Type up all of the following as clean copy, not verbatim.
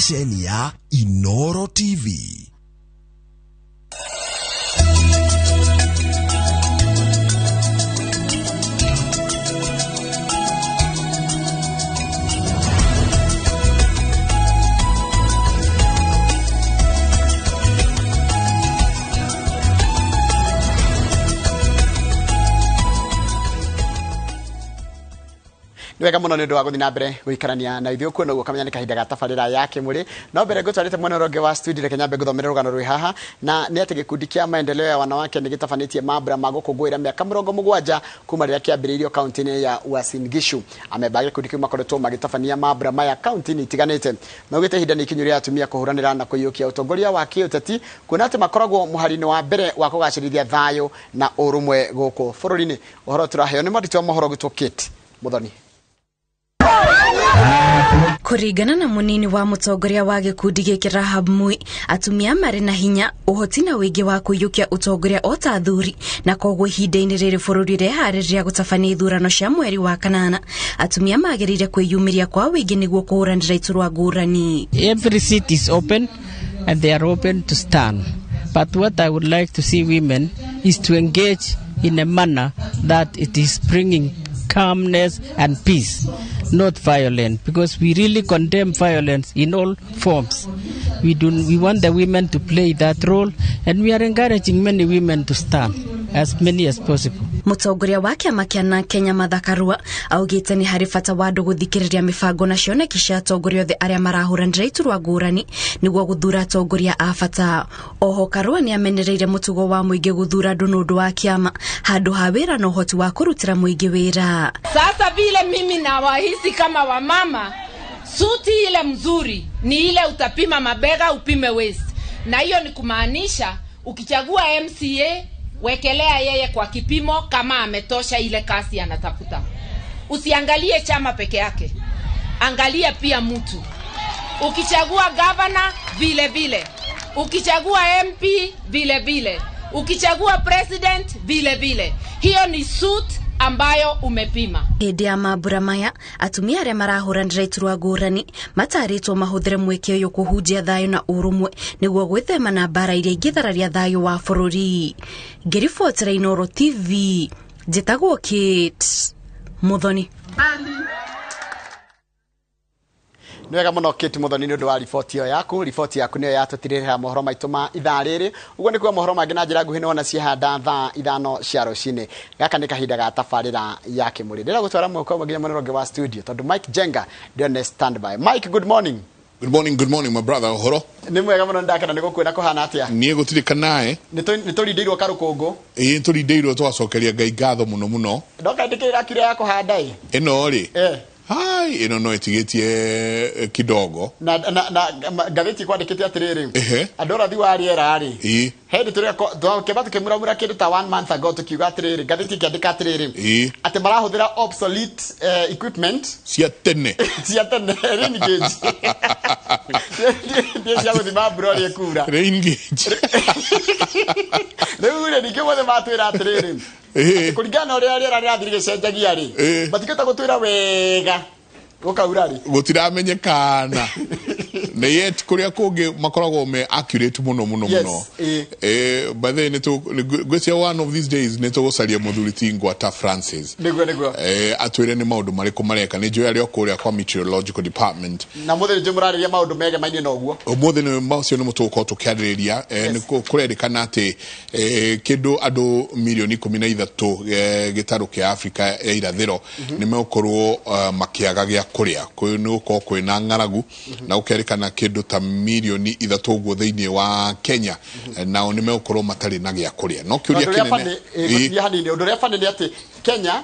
Ceceni ya Inoro TV. Nĩ wega mũno nĩ ũndũ wa gũthiĩ na mbere gũikarania na ithuĩ kuona ũguo kamenya nĩ kahinda ga tabarĩra ya Kĩmũrĩ. No mbere ngũtwarĩte mwena ũrĩa ũngĩ wa studio, reke nyambe ngũthomere rũgano rwĩ haha, na nĩ atĩ gĩkundi kĩa maendeleo ya wanawake nĩ gĩtabanĩtie mambura ma gũkũngũĩra mĩaka 70 kuma rĩrĩa kĩambĩrĩirio kaunti-inĩ ya Uasin Gishu. Amemba a gĩkundi kĩu makoretwo magĩtabania mambura maya kaunti-inĩ itiganĩte. Maugĩte ihinda nĩ ikinyu rĩa atumia kũhũranĩra na kũiyũkia ũtongoria wa kĩũteti, kuona atĩ makoragwo mũhari-inĩ wa mbere wa kũgacĩrithia thayũ na ũrũmwe gũkũ bũrũri-inĩ. Ũhoro tũraheo nĩ mwandĩki wa mohoro gwitũ Kate Muthoni. Kũringana na mũnini wa mũtongoria wa gĩkundi gĩkĩ Rahab Mui, atumia marĩ na hinya, ũhoti na ũingĩ wa kũiyũkia ũtongoria o ta athuri, na koguo ihinda-inĩ rĩrĩ bũrũri ũreharĩrĩria gũtabania ithurano cia mweri wa kanana, atumia magĩrĩire kwĩyumĩria kwa ũingĩ nĩguo kũhũranĩra iturwa ngũrani. Every seat is open and they are open to stand. But what I would like to see women is to engage in a manner that it is bringing calmness and peace, not violence, because we really condemn violence in all forms. We want the women to play that role, and we are encouraging many women to stand, as many as possible. Mũtongoria wa kĩama kĩa na Kenya Martha Karua augĩte nĩ harĩ bata wa andũ gũthikĩrĩria mĩbango na cioneki cia atongoria othe arĩa marahũranĩra iturwa ngũrani nĩguo gũthura atongoria a bata. Oho Karua nĩ amenereire mũtugo wa mũingĩ gũthura andũ nĩ ũndũ wa kĩama handũ ha wĩra na ũhoti wa kũrutĩra mũingĩ wĩra. Sasa vile mimi nawahisi kama wamama, suti ile mzuri ni ile utapima mabega upime waist, na hiyo ni kumaanisha ukichagua MCA wekelea yeye kwa kipimo kama ametosha ile kasi anatafuta. Usiangalie chama peke yake, angalia pia mtu. Ukichagua governor vile vile, ukichagua MP vile vile, ukichagua president vile vile. Hiyo ni suit ambayo umepima. Hĩndĩ ya mambura maya, atumia arĩa marahũranĩra iturwa ngũrani matarĩtwo mahũthĩre mweke ũyũ kũhunjia thayũ na ũrũmwe nĩguo gwĩthema na mbara iria ingĩthararia thayũ wa bũrũri. Ngĩribotera Inooro TV, njĩtagwo Kate Muthoni. Nĩ wega mũno Kate Muthoni nĩ ũndũ wa riboti ĩyo yaku. Riboti yaku nĩyo yatũtirĩrĩra mohoro maitũ ma ithaa rĩrĩ. Ũguo nĩ kuga mohoro mangĩ na njĩra nguhĩ nĩwona ciehanda thaa 5 cia rũcinĩ. Gaka nĩ kahinda ga tabarĩra ya Kĩmũrĩ. Ndĩrenda gũtwara mwĩhoko ũmwe nginya mwena ũngĩ wa studio tondũ Mike Jenga ndĩrona standby. Mike, good morning. Good morning, good morning, my brother. Ũhoro? Nĩ mwega mũno, ndakena nĩ gũkuona. Kũhana atĩa? Niĩ gũtirĩ kanae. Nĩ tũrindĩirwo karũkũngũ. Ĩĩ, tũrindĩirwo tũgacokeria Ngai ngatho mũno mũno. Ndoka ndĩkĩrĩra kiuria ya kũhanda ĩ. Ĩno rĩ? Hai, ĩno no ĩtigĩtie kidogo. Na ngathĩti kwandĩkĩte atĩrĩrĩ, andũ ũrathi wa rĩera rĩ, hĩndĩ tũrĩa twakĩamba tũkĩmuramura kĩndũ ta 1 month ago tũkiuga atĩrĩrĩ, ngathĩti ĩkĩandĩka atĩrĩrĩ, atĩ marahũthĩra obsolete equipment cia tene. Cia tene, rain gauge. Ndio cia gũthima mbura ũrĩa ĩkura. Rain gauge. Rĩu rĩ, ningĩ mothe matwĩra atĩrĩrĩ, kũringana na ũrĩa rĩera rĩrathiĩ rĩgĩcenjagia rĩ, matingĩhota gũtwĩra wega gũkaura rĩ. Gũtiramenyekana. Na yet kũrĩa kũngĩ makoragwo me accurate mũno mũno mũno. By the way, ngwĩciria one of these days nĩ tũgũcaria mũthuri ti Ngwata Francis. Nĩguo, nĩguo. Atwĩre nĩ maũndũ marĩkũ mareka. Nĩ njũĩ arĩ o kũrĩa kwa meteorological department. Na mũthĩ nĩ mũrarĩria maũndũ megemainie na ũguo. Ũmũthĩ nĩ macio nĩmo tũgũkorwo tũkĩarĩrĩria. Nĩ kũrerĩkana atĩ kĩndũ andũ mirioni 13, gĩtarũ kĩa Afrika ya irathĩro, nĩ megũkorwo makĩaga gĩa kũrĩa. Kwĩ nĩ gũkorwo kwĩna ng'aragu, na gũkerĩkana kĩndũ ta mirioni 3 ũguo thĩinĩ wa Kenya, nao nĩ megũkorwo matarĩ na gĩa kũrĩa. No kĩũria Ũndũ ũrĩa kĩnene funny, gũtinia hanini, ũndũ ũrĩa funny nĩ atĩ Kenya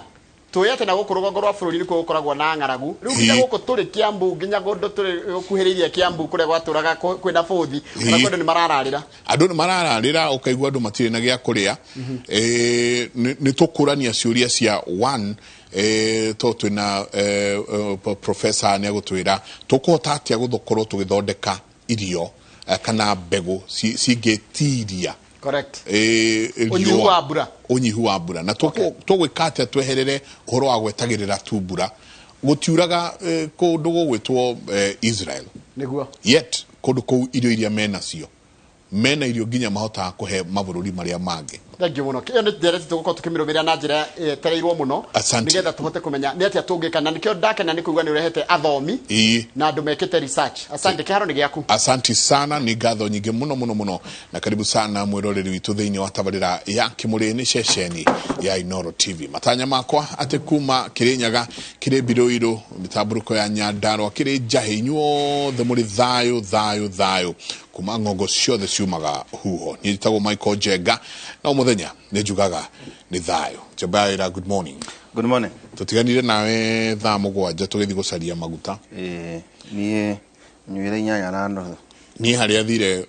tũĩ atĩ na gũkũ rũgongo rwa bũrũri nĩkuo gũkoragwo na ng'aragu. Rĩu nginya gũkũ tũrĩ Kiambu, nginya kũndũ tũrĩ gũkuhĩrĩirie Kiambu kũrĩa gwatũraga kwĩna bũthi, ona kwĩ andũ nĩ marararĩra. Andũ nĩ marararĩra, ũkaigua andũ matirĩ na gĩa kũrĩa. Nĩ tũkũrania ciũria cia one, to twĩna professor nĩ agũtwĩra tũkũhota atĩa gũkorwo tũgĩthondeka irio kana mbegũ cingĩtiria. Correct. Ũnyihu wa mbura. Ũnyihu wa mbura. Na tũgwĩka atĩa tweherere ũhoro wa gwetagĩrĩra tu mbura. Gũtiuraga kũndũ gũgwĩtwo Israel. Nĩguo. Yet kũndũ kũu irio iria menacio, mena irio nginya mahotaga kũhe mabũrũri marĩa mangĩ. Thank you mũno. Ĩyo nĩ ndereti tũgũkorwo tũkĩmĩrũmĩrĩra na njĩra ĩtereirwo mũno. Asante. Nĩgetha tũhote kũmenya nĩ atĩa tũngĩka, na nĩkĩo ndakena nĩ kũigua nĩ ũrehete athomi na andũ mekĩte research. Asante, kĩharo nĩ gĩaku. Asanti sana, nĩ ngatho nyingĩ mũno mũno mũno, na karibu sana mwĩroreri witũ thĩinĩ wa tabarĩra ya Kĩmũrĩ, nĩ ceceni ya Inoro TV. Matanya makwa atĩ kuma Kĩrĩnyaga, kĩrĩ Mbirũirũ, mĩtambũrũko ya Nyandarua, kĩrĩ Njahĩ, inyuothe mũrĩ thayũ thayũ thayũ kuma ng'ongo ciothe ciumaga huho. Niĩ njĩtagwo Michael Njenga, na mũthenya nĩ njugaga nĩ thayũ. Njamba ya wĩra, good morning. Good morning. Tũtiganire nawe thaa 7 tũgĩthiĩ gũcaria maguta. Ĩĩ, niĩ nyuire 8:30. Niĩ harĩa thire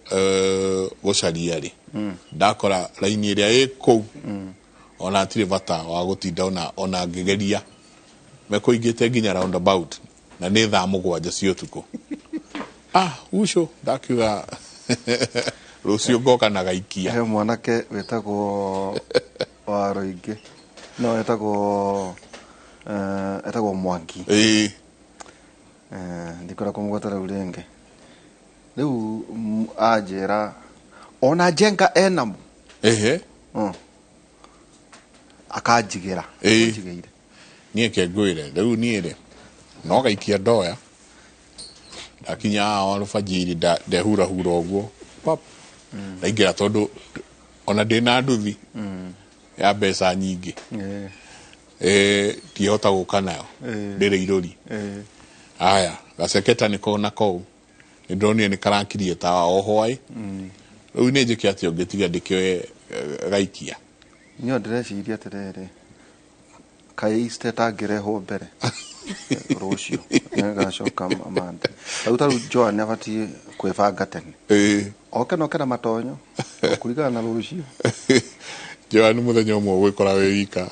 gũcaria rĩ, ndakora raini ĩrĩa ĩ kũu, ona hatirĩ bata wa gũtinda ona ngĩgeria, mekũingĩte nginya roundabout, na nĩ thaa 7 cia ũtukũ. Ah, ucio ndakiuga rũciũ ngoka na gaikia. He mwanake wĩtagwo wa Rũingĩ, no etagwo etagwo Mwangi. Ndikwenda kũmũgweta rĩu rĩngĩ. Rĩu anjĩra ona Njenga enamo. Akanjigĩra. Anjigĩire. Niĩ ke ngwĩre rĩu, niĩ rĩ, no gaikia ndoya, ndakinya haha rũbanjiri, ndehurahura ũguo, pap, ndaingĩra, tondũ ona ndĩna nduthi ya mbeca nyingĩ, ndiĩhota gũka nayo ndĩrĩ irũri. Aya gaceketa nĩko nako nĩ ndĩronire nĩ karakirie tawa o hwaĩ. Rĩu nĩ njĩke atĩa ũngĩtiga ndĩkĩoe gaikia? Niĩ ndĩreciria atĩrĩrĩ, kaĩ Easter ĩtangĩrehwo mbere rũciũ, nĩgacoka mande rĩu, tarĩu Joan abatiĩ kwĩbanga tene, oke noke na matonyo kũringana na rũciũ. Joan, mũthenya ũmwe ũgwĩkora wĩ wika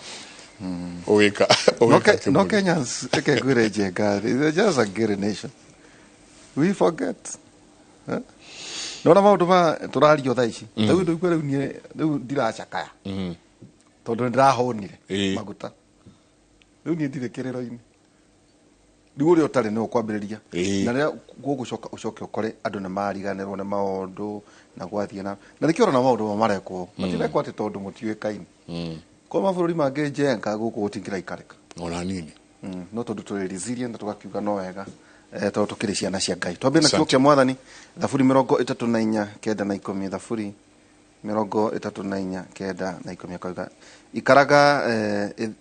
ũgĩka No, ũgĩka no kĩmũrĩ. Kenyans, reke ngwĩre Njenga, they're just a great nation. We forget. Eh? Nona maũndũ ma tũrario thaa ici, rĩu ndũigua rĩu niĩ rĩu ndiracakaya tondũ nĩ ndĩrahũnire maguta. Rĩu niĩ ndirĩ kĩrĩro-inĩ, rĩu ũrĩa ũtarĩ nĩ ũkwambĩrĩria, na rĩrĩa gũgũcoka ũcoke ũkore andũ nĩ mariganĩrwo nĩ maũndũ na gwathiĩ na nĩkĩo ũrona maũndũ ma marekwo, matirekwo atĩ tondũ mũtiũĩkaine. Kwa mabũrũri mangĩ, Njenga, gũkũ gũtingĩraikarĩka. Ona nini. No tondũ tũrĩ resilient na tũgakiuga no wega, tondũ tũkĩrĩ ciana cia Ngai. Twambie na kiugo kĩa Mwathani, Thaburi 34 9 na 10. Thaburi 34 9 na 10 akauga, ikaraga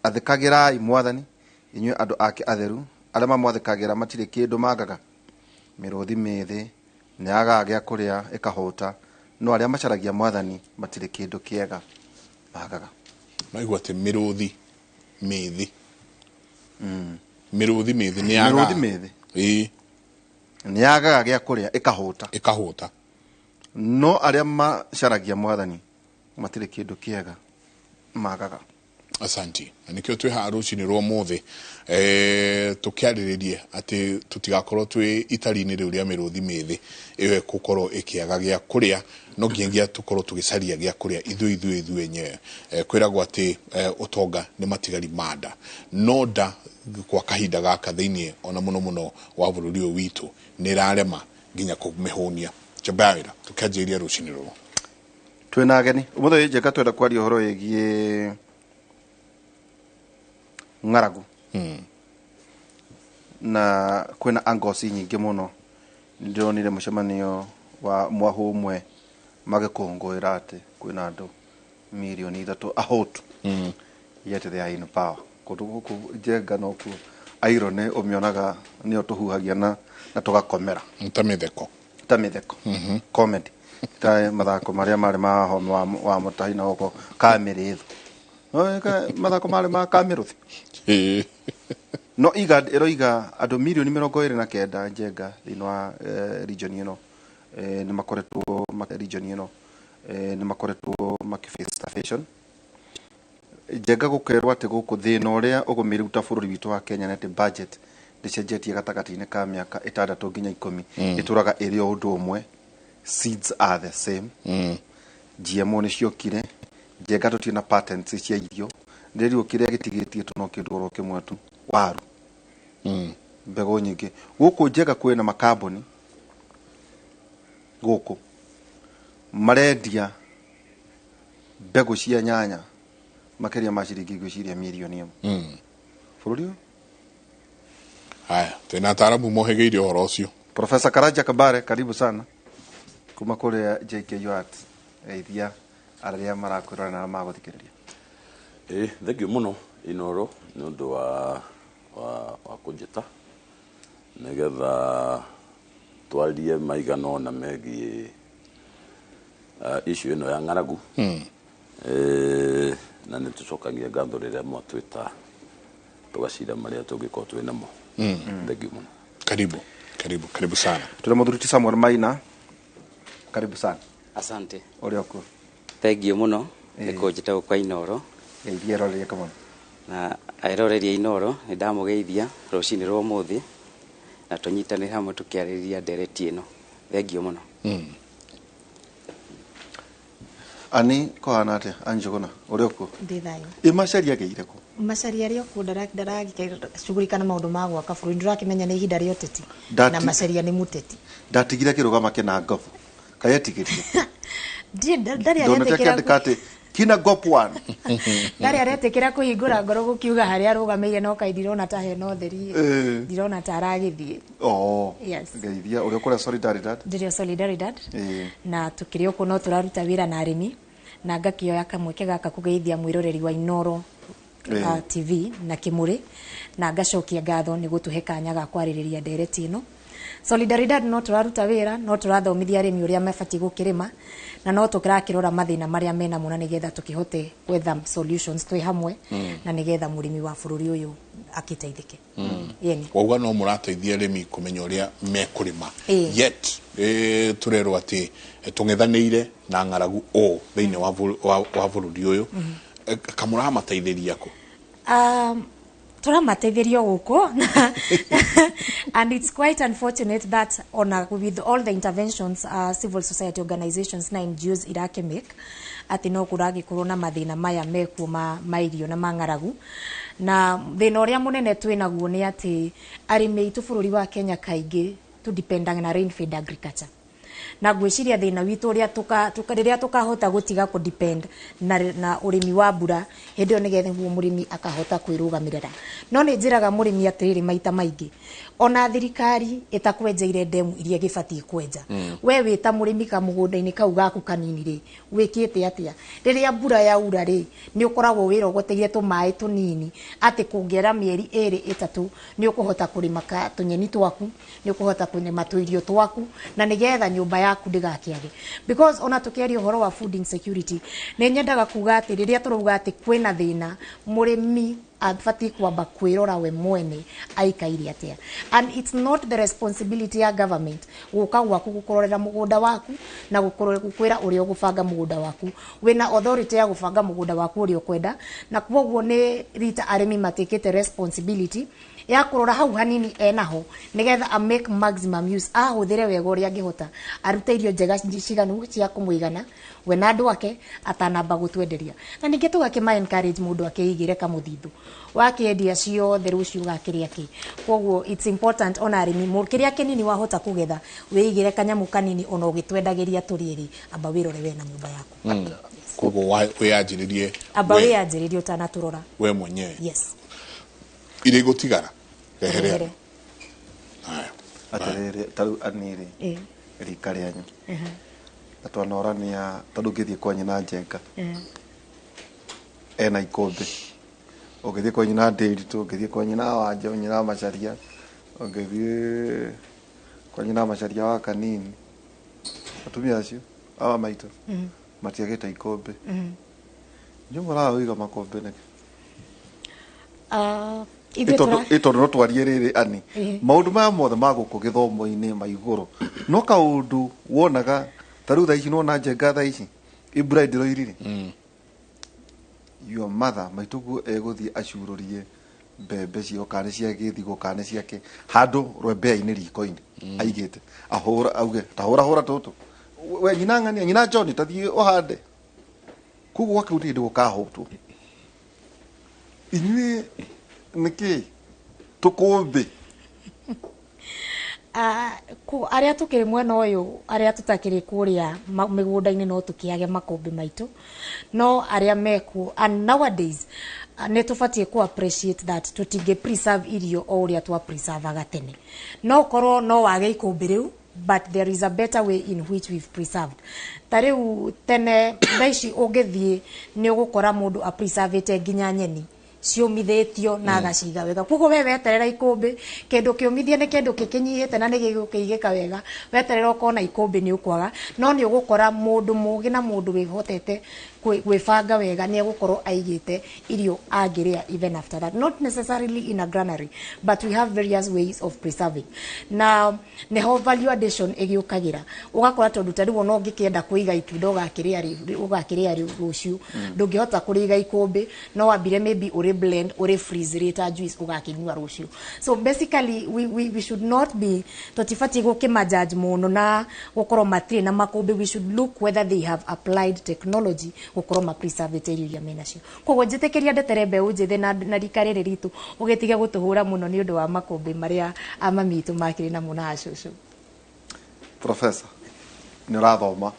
athĩkagĩrai Mwathani, inyuĩ andũ ake atheru. Arĩa mamwathĩkagĩra matirĩ kĩndũ magaga. Mĩrũthi mĩthĩ nĩ yagaga gĩa kũrĩa ĩkahũta, no arĩa macaragia Mwathani matirĩ kĩndũ kĩega magaga. Maigua atĩ mĩrũthi mĩthĩ, mĩrũthi mĩthĩ nĩ yagaga. Mĩrũthi mĩthĩ nĩ yagaga gĩa kũrĩa ĩkahũta. Ĩkahũta. No arĩa macaragia Mwathani matirĩ kĩndũ kĩega magaga. Asanti, na nĩkĩo twĩ haha rũcinĩ rwa ũmũthĩ, tũkĩarĩrĩrie atĩ tũtigakorwo twĩ itari-inĩ rĩu rĩa mĩrũthi mĩthĩ ĩyo ĩgũkorwo ĩkĩaga gĩa kũrĩa. No nginyagia tũkorwo tũgĩcaria gĩa kũrĩa ithuĩ enyewe. Kwĩragwo atĩ ũtonga nĩ matigari ma nda, no nda kwa kahinda gaka thĩinĩ ona mũno mũno wa bũrũri ũyũ witũ nĩ ĩrarema nginya kũmĩhũnia. Njamba ya wĩra, tũkĩanjĩrĩria rũcinĩ rũrũ. Twĩna ageni ũmũthĩ, Njega. Twenda kwaria ũhoro wĩgiĩ ng'aragu, na kwĩna angoci nyingĩ mũno. Ndĩronire mũcemanio wa mwahu ũmwe magĩkũngũĩra atĩ kwĩna andũ 3 mirioni ahũtu, yet they are in power. Kũndũ gũkũ, Njenga, nokuo irony ũmĩonaga, nĩyo tũhuhagia na tũgakomera. Ta mĩtheko. Ta mĩtheko, comedy, ta mathako marĩa marĩ ma home wa mũtahi na gũkũ kamĩrĩthũ. No, mathako marĩ ma kamĩrũthi. No IGAD ĩroiga andũ 29 mirioni, Njenga, thĩinĩ wa region ĩno, nĩ makoretwo region ĩno, nĩ makoretwo makĩface starvation. Njenga, gũkerwo atĩ gũkũ thĩna ũrĩa ũgũmĩrĩte bũrũri witũ wa Kenya nĩ atĩ budget ndĩcenjetie gatagatĩ-inĩ ka mĩaka 6 nginya 10. Ĩtũraga ĩrĩ o ũndũ ũmwe. Seeds are the same. GMO nĩ ciokire, Njenga, tũtirĩ na patents cia irio. Rĩu kĩrĩa gĩtigĩtie tu no kĩndũ oro kĩmwe tu, waru. Mbegũ nyingĩ gũkũ, Njenga, kwĩna makambuni. Gũkũ marendia mbegũ cia nyanya makĩria ma ciringi ngwĩciria mirioni 1. Bũrũri ũyũ. Haya, twĩna ataaramu mohĩgĩire ũhoro ũcio. Profesa Karanja Kabare, karibu sana kuma kũrĩa JKUAT. Geithia arĩa marakwĩrora na arĩa magũthikĩrĩria. Ĩ, thengiũ mũno Inoro nĩ ũndũ wa kũnjĩta nĩgetha twarie maigana ũna megiĩ issue ĩno ya ng'aragu. Na nĩ tũcokagia ngatho rĩrĩa mwatwĩta tũgacira marĩa tũngĩkorwo twĩ namo. Thengiũ mũno. Karibu, karibu, karibu sana. Tũrĩ mũthuri ti Samuel Maina, karibu sana. Asante. Ũrĩa ũkuo. Thengiũ mũno nĩ kũnjĩta gũkũ kwa Inoro. Geithia eroreria kamwana. Na eroreria Inoro nĩ ndamũgeithia rũcinĩ rwa ũmũthĩ na tũnyitanĩre hamwe tũkĩarĩrĩria ndereti ĩno. Thengiũ mũno. Ani kũhana atĩa Anjũgũna, ũrĩa ũkuo? Ndĩ thayũ. Ĩ Macharia agĩire kũ? Macharia arĩ o kuo, ndaragĩcugurika na maũndũ ma gwaka bũrũri. Ndũrakĩmenya nĩ ihinda rĩa ũteti na Macharia nĩ mũteti. Ndatigire akĩrũgama kĩna ngobu kaĩ etigĩrire? Ndarĩ Ndonete aretĩkĩra. akĩandĩka atĩ kina gop one. Ndarĩ aretĩkĩra kũhingũra ngoro gũkiuga harĩa arũgamĩire, no kaĩ ndirona ta hena ũtheri. Ndirona ta aragĩthiĩ. Oh. Yes. Geithia ũrĩa kũrĩa Solidaridad. Ndĩrĩ o Solidaridad. Na tukĩrĩ ũkũ no tũraruta wĩra na arĩmi na ngakĩoya kamweke gaka kũgeithia mwĩroreri wa Inoro TV na Kĩmũrĩ na ngacokia ngatho nĩ gũtũhe kanya ga kwarĩrĩria ndereti ĩno. Solidaridad no tũraruta wĩra, no tũrathomithia arĩmi ũrĩa mabatiĩ gũkĩrĩma na no tũrakĩrora mathĩna marĩa menamo na nĩgetha tũkĩhote gwetha solutions twĩ hamwe na nĩgetha mũrĩmi wa bũrũri ũyũ akĩteithĩke. Yeni. Wauga no mũrateithia arĩmi kũmenya ũrĩa mekũrĩma. Yet tũrerwo atĩ tũng'ethanĩire na ng'aragu o thĩinĩ wa bũrũri ũyũ. Kamũramateithĩria kũ? Tũramateithĩria gũkũ and it's quite unfortunate that ona with all the interventions civil society organizations na NGOs irakĩmake atĩ no kũragĩkorwo na mathĩna maya mekuo ma irio na ma ng'aragu. Na thĩna ũrĩa mũnene twĩ naguo nĩ atĩ arĩmi aitũ bũrũri wa Kenya kaingĩ tũdependaga na rain fed agriculture, na ngwĩciria thĩna witũ ũrĩa rĩrĩa tũkahota gũtiga kũ depend na ũrĩmi wa mbura, hĩndĩ ĩyo nĩgetha nĩguo mũrĩmi akahota kwĩrũgamĩrĩra. No nĩ njĩraga mũrĩmi atĩrĩrĩ, maita maingĩ ona thirikari ĩtakwenjeire ndemu iria ĩgĩbatiĩ kwenja, we wĩ ta mũrĩmi kamũgũnda-inĩ kau gaku kanini rĩ, wĩkĩte atĩa? Rĩrĩa mbura yaura rĩ, nĩ ũkoragwo wĩrogoteire tũmaĩ tũnini atĩ kũngĩara mĩeri 2 3 nĩ ũkũhota kũrĩma tũnyeni twaku, nĩ ũkũhota kũrĩma tũirio twaku na nĩgetha nyũmba yaku ndĩgakĩage. Because ona tũkĩaria ũhoro wa food insecurity, nĩ nyendaga kuga atĩ rĩrĩa tũrauga atĩ kwĩna thĩna, mũrĩmi abatiĩ kwamba kwĩrora we mwene aikaire atĩa, and it's not the responsibility ya government gũka gwaku gũkũrorera mũgũnda waku na gũkwĩra ũrĩa ũgũbanga mũgũnda waku. Wĩna authority ya gũbanga mũgũnda waku ũrĩa ũkwenda, na kwoguo nĩ rita arĩmi matikĩte responsibility ya kũrora hau hanini enaho nĩgetha a make maximum use, ahũthĩre wega ũrĩa angĩhota, arute irio njega ciganu cia kũmũigana we na andũ ake atanamba gũtwenderia. Na ningĩ tũgakĩma encourage mũndũ akĩigĩre kamũthithũ, wakĩendia ciothe rũciũ ũgakĩrĩa kĩ. Koguo it's important ona arĩmi kĩrĩa kĩnini wahota kũgetha wĩigĩre kanyamũ kanini, ona ũgĩtwendagĩria tũrĩrĩ, amba wĩrore we na nyũmba yaku. Koguo wĩyanjĩrĩrie. Amba wĩyanjĩrĩrie ũtanatũrora. We mwenyewe. Yes. Iria igũtigara rehere. Rehere. Haya. Atĩrĩrĩ, tarĩu anirĩ rika rĩanyu na twanorania tondũ ngĩthiĩ kwa nyina Njenga ena ikũmbĩ, ũngĩthiĩ kwa nyina Ndĩritũ, ũngĩthiĩ kwa nyina Wanja, nyina Macharia, ũngĩthiĩ kwa nyina Macharia wa kanini, atumia acio awa maitũ matiagĩte ikũmbĩ. Inyuĩ mũraũiga makũmbĩ nĩkĩ? Ithuĩ Ĩ tondũ no twarie rĩrĩ ani maũndũ maya mothe ma gũkũ gĩthomo-inĩ ma igũrũ no kaũndũ wonaga ta rĩu thaa ici nĩwona Njenga thaa ici ibura ndĩroirire, your mother maitũguo egũthiĩ acurũrie mbembe cio kana nĩ cia gĩthigo kana nĩ ciake handũ rwembea-inĩ riko-inĩ aigĩte ahũra auge ta hũra hũra tũtũ we nyina ng'ania nyina John tathiĩ ũhande. Koguo gwakĩu hĩndĩ gũkahũtwo inyuĩ nĩkĩ tũkũmbĩ? Arĩa tũkĩrĩ mwena ũyũ, arĩa tũtakĩrĩ kũrĩa mĩgũnda-inĩ, no tũkĩage makũmbĩ maitũ, no arĩa mekuo, and nowadays nĩ tũbatiĩ ku appreciate that tũtingĩ preserve irio o ũrĩa twa preservaga tene. No korwo no wage ikũmbĩ rĩu, but there is a better way in which we've preserved. Ta rĩu tene, thaa ici ũngĩthiĩ nĩ ũgũkora mũndũ apreservĩte nginya nyeni ciũmithĩtio na agaciga wega. Koguo we weterera ikũmbĩ, kĩndũ kĩũmithie nĩ kĩndũ gĩkĩnyihĩte na nĩ gĩgũkĩigĩka wega. Weterera ũkona ikũmbĩ nĩ ũkwaga, no nĩ ũgũkora mũndũ mũgĩ na mũndũ wĩhotete gwĩbanga wega nĩ egũkorwo aigĩte irio angĩrĩa even after that, not necessarily in a granary, but we have various ways of preserving. Na nĩho value addition ĩgĩũkagĩra. Ũgakora tondũ ta rĩu ona ũngĩkĩenda kũiga itunda ũgakĩrĩa rũciũ, ndũngĩhota kũrĩiga ikũmbĩ, no wambire maybe ũrĩ blend, ũrĩ freeze rĩ ta juice, ũgakĩnyua rũciũ. So basically we should not be, tũtibatiĩ gũkĩmajudge mũno na gũkorwo matirĩ na makũmbĩ. We should look whether they have applied technology gũkorwo mapreservĩte irio iria menacio. Koguo njĩtĩkĩria ndetere mbeũ njĩthĩ na rika rĩrĩ ritũ, ũgĩtige gũtũhũra mũno nĩ ũndũ wa makũmbĩ marĩa amami itũ makĩrĩ namo na acũcũ. Professor, nĩ ũrathoma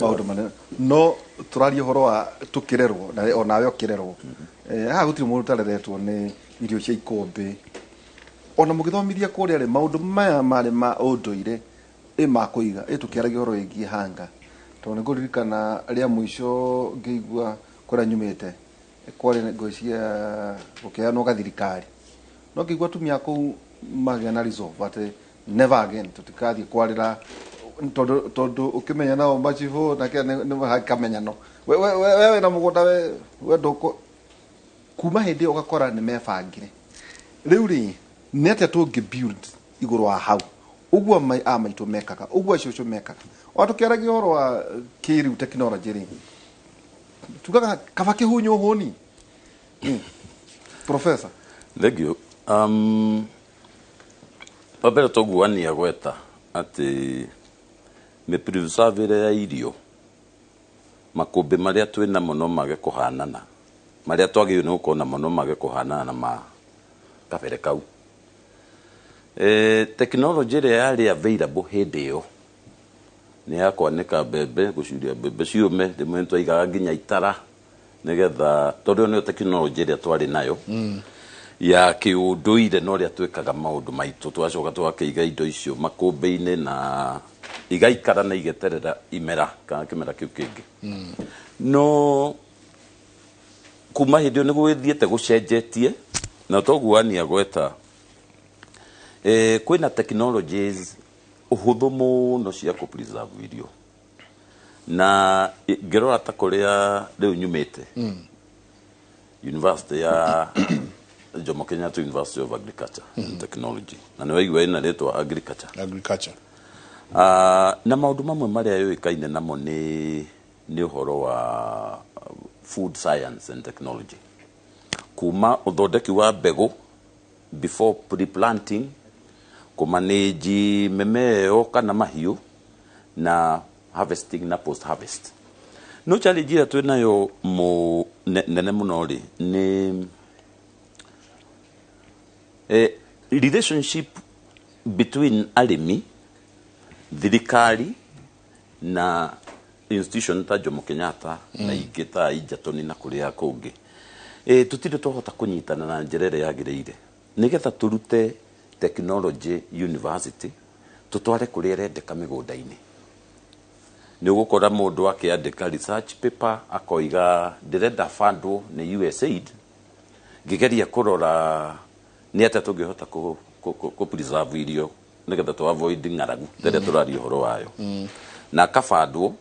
maũndũ manene, no tũraria ũhoro wa tũkĩrerwo na onawe ũkĩrerwo. Haha gũtirĩ mũndũ ũtareretwo nĩ irio cia ikũmbĩ. Ona mũgĩthomithia kũrĩa rĩ, maũndũ maya marĩ ma ũndũire ĩ ma kũiga ĩ tũkĩaragia ũhoro wĩgiĩ hanga, tondũ nĩ ngũririkana rĩa mũico ngĩigua kũrĩa nyumĩte kwarĩ ngũĩ cia gũkĩheanwo gathirikari, no ngĩigua atumia kũu magĩa na resolve atĩ never again, tũtikathiĩ kwarĩra, tondũ ũkĩmenya nao macibũ na kĩa nĩ hakamenyano we wĩna mũgũnda we ndũkũ. Kuma hĩndĩ ĩyo ũgakora nĩ mebangire. Rĩu rĩ, nĩ atĩa tũngĩ build igũrũ wa hau ũguo a maitũ mekaga, ũguo acũcũ mekaga, o tũkĩaragia ũhoro wa kĩrĩu technology rĩ, tugaga kaba kĩhunyũ hũni? Professor. Thank you. Wa mbere tũguania gweta atĩ mĩpreservĩre ya irio, makũmbĩ marĩa twĩ namo no mage kũhanana, marĩa twagĩrĩirwo nĩ gũkorwo namo no mage kũhanana na ma kabere kau. Technology ĩrĩa yarĩ available hĩndĩ ĩyo nĩ ya kwanĩka mbembe, gũcuria mbembe ciũme. Rĩmwe nĩ twaigaga nginya itara nĩgetha, tondũ ĩyo nĩyo technology ĩrĩa twarĩ nayo ya kĩũndũire na ũrĩa twĩkaga maũndũ maitũ. Twacoka tũgakĩiga indo icio makũmbĩ-inĩ na igaikara na igeterera imera kana kĩmera kĩu kĩngĩ. No kuma hĩndĩ ĩyo nĩ gũgĩthiĩte gũcenjetie, na toguania gweta kwĩna technologies ũhũthũ mũno cia kũ preserve irio. Na ngĩrora ta kũrĩa rĩu nyumĩte, university ya Jomo Kenyatta University of Agriculture and Technology, na nĩ waigua ĩna rĩtwa agriculture. Agriculture. Na maũndũ mamwe marĩa yũĩkaine namo nĩ ũhoro wa food science and technology, kuma ũthondeki wa mbegũ before pre-planting, kũmanĩnji mĩmea ĩyo kana mahiũ, na harvesting na post harvest. No challenge ĩrĩa twĩ nayo nene mũno rĩ, nĩ relationship between arĩmi, thirikari na institution ta Jomo Kenyatta na ingĩ ta Egerton na kũrĩa kũngĩ. Tũtirĩ twahota kũnyitana na njĩra ĩrĩa yagĩrĩire nĩgetha tũrute technology university tũtware kũrĩa ĩrendeka mĩgũnda-inĩ. Nĩ ũgũkora mũndũ akĩandĩka research paper akoiga, "Ndĩrenda fundwo nĩ USAID ngĩgeria kũrora nĩ atĩa tũngĩhota kũ preserve irio nĩgetha tũ avoid ng'aragu rĩrĩa tũraria ũhoro wayo." Na akabandwo,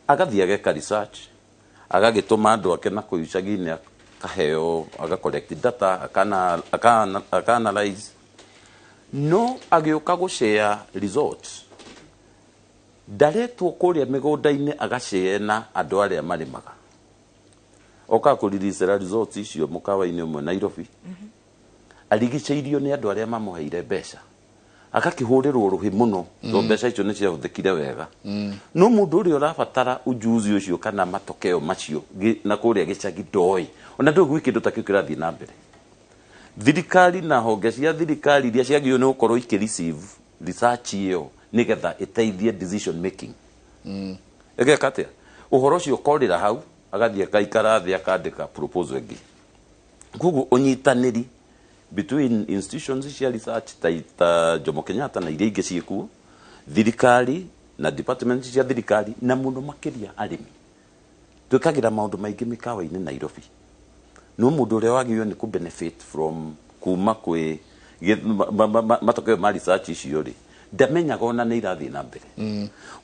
agathiĩ ageka research, agagĩtũma andũ ake na kũu icagi-inĩ, akaheo, aga collect data, aka analyze, no agĩũka gũshare results, ndaretwo kũrĩa mĩgũnda-inĩ agashare na andũ arĩa marĩmaga. Okaga kũriricĩra results icio mũkawa-inĩ ũmwe Nairobi, arigicĩirio nĩ andũ arĩa mamũheire mbeca, agakĩhũrĩrwo rũhĩ mũno tondũ mbeca icio nĩ ciahũthĩkire wega. No mũndũ ũrĩa ũrabatara ujuzi ũcio kana matokeo macio na kũrĩa gĩcagi ndoĩ, ona ndũĩ gwĩ kĩndũ ta kĩu kĩrathiĩ na mbere. Thirikari na honge cia thirikari iria ciagĩrĩirwo nĩ gũkorwo ikĩ receive Research ĩyo nĩgetha ĩteithie decision making ĩgeka atĩa? Ũhoro ũcio ũkorĩra hau, agathiĩ akaikara thĩ akandĩka proposal ĩngĩ. Koguo ũnyitanĩri between institutions cia research ta Jomo Kenyatta na iria ingĩ ciĩkuo, thirikari na department cia thirikari, na mũno makĩria arĩmi. Twĩkagĩra maũndũ maingĩ mĩkawa-inĩ Nairobi, no mũndũ ũrĩa wagĩrĩirwo nĩ kũ benefit from kuma kwĩ matokeo ma research icio rĩ, ndamenyaga ona nĩ irathiĩ na mbere.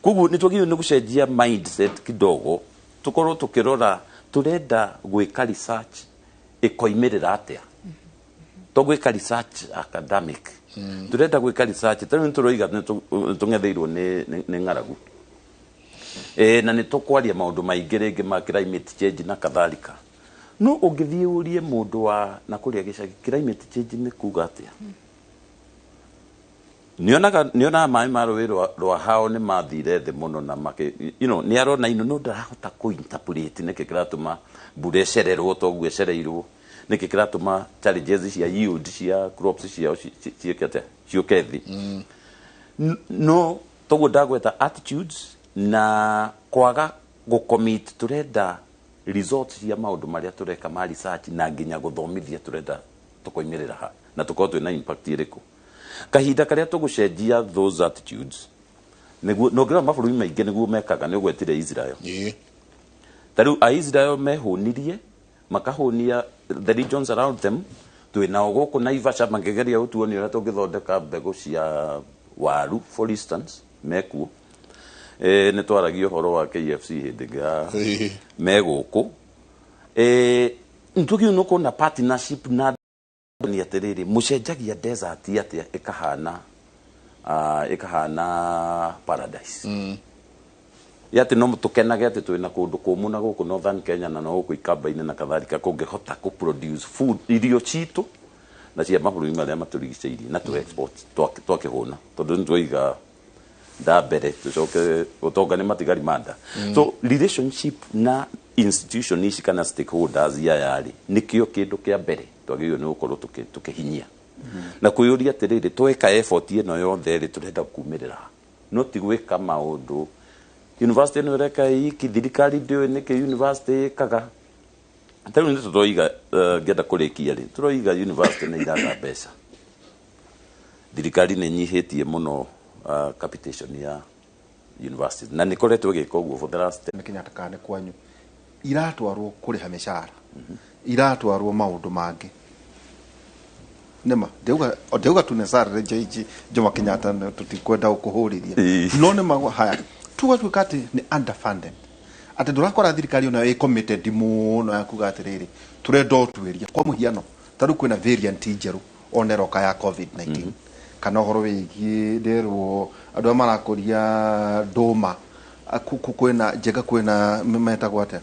Koguo nĩ twagĩrĩirwo nĩ gũcenjia mindset kidogo, tũkorwo tũkĩrora tũrenda gwĩka research ĩkoimĩrĩra atĩa, to gwĩka research academic. Tũrenda gwĩka research tarĩu nĩ tũroiga nĩ tũng'etheirwo nĩ ng'aragu, na nĩ tũkwaria maũndũ maingĩ rĩngĩ ma climate change na kadhalika, no ũngĩthiĩ ũrie mũndũ wa na kũrĩa gĩcagi climate change nĩ kuga atĩa, nĩonaga maĩ ma rũĩ rwa hao nĩ mathire thĩ mũno na makĩ nĩ arona ino, no ndarahota kũ interpret nĩkĩ kĩratũma mbura ĩcererwo toguo ĩcereirwo, nĩkĩ kĩratũma challenges cia yield cia crops ciao ciĩke atĩa, ciũke thĩ. No toguo ndagweta attitudes na kwaga gũcommit, tũrenda results cia maũndũ marĩa tũreka ma research na nginya gũthomithia tũrenda tũkoimĩrĩra ha na tũkorwo twĩna impact ĩrĩkũ. Kahinda karĩa tũgũcenjia those attitudes nĩguo nongera mabũrũri maingĩ nĩguo mekaga. Nĩ ũgwetire Israel. Ta rĩu Aisrael mehũnirie, makahũnia the regions around them. Twĩ nao gũkũ Naivasha makĩgeria gũtuonia ũrĩa tũngĩthondeka mbegũ cia waru, for instance, mekuo. Nĩ twaragia ũhoro wa KFC hĩndĩ ĩngĩ ya me gũkũ. Nĩtũgĩrĩirwo nĩ kuona partnership na nĩ atĩrĩrĩ, mũcenjagia desert atĩa ĩkahana paradise, ya atĩ no tũkenage atĩ twĩna kũndũ kũmũ na gũkũ Northern Kenya na no gũkũ Ikamba-inĩ na kadhalika kũngĩhota kũ produce food, irio citũ na cia mabũrũri marĩa matũrigicĩirie, na tũ export twakĩhũna, tondũ nĩ twaiga nda mbere, tũcoke ũtonga nĩ matigari ma nda. So relationship na institution ici kana stakeholders aya rĩ, nĩkĩo kĩndũ kĩa mbere twagĩrĩirwo nĩ gũkorwo tũkĩhinyia na kwĩyũria atĩrĩrĩ, tweka effort ĩno yothe rĩ, tũrenda kumĩrĩra ha? No ti gwĩka maũndũ university ĩno ĩreka iki, thirikari ndĩũĩ nĩkĩ university ĩkaga. Ta rĩu nĩ tũroiga, ngĩenda kũrĩkia rĩ, tũroiga university nĩ iraga mbeca, thirikari nĩ ĩnyihĩtie mũno capitation ya universities na nĩ ĩkoretwo ĩgĩka ũguo for the last Nĩ Kenyatta kana nĩ kwanyu iratwarwo kũrĩha mĩcara, iratwarwo maũndũ mangĩ, nĩma ndauga tu necessarily JG Jomo Kenyatta tũtikwenda gũkũhũrithia. No nĩ haya tugatuĩka atĩ nĩ underfunded, atĩ ndũrakora thirikari onayo ĩ committed mũno ya kuga atĩrĩrĩ, tũrenda ũtuĩria. Kwa mũhiano, ta rĩu kwĩna variant njerũ ona ĩroka ya COVID-19, kana ũhoro wĩgiĩ nderwo andũ arĩa marakũria ndũma, kwĩna njega, kwĩna metagwo atĩa,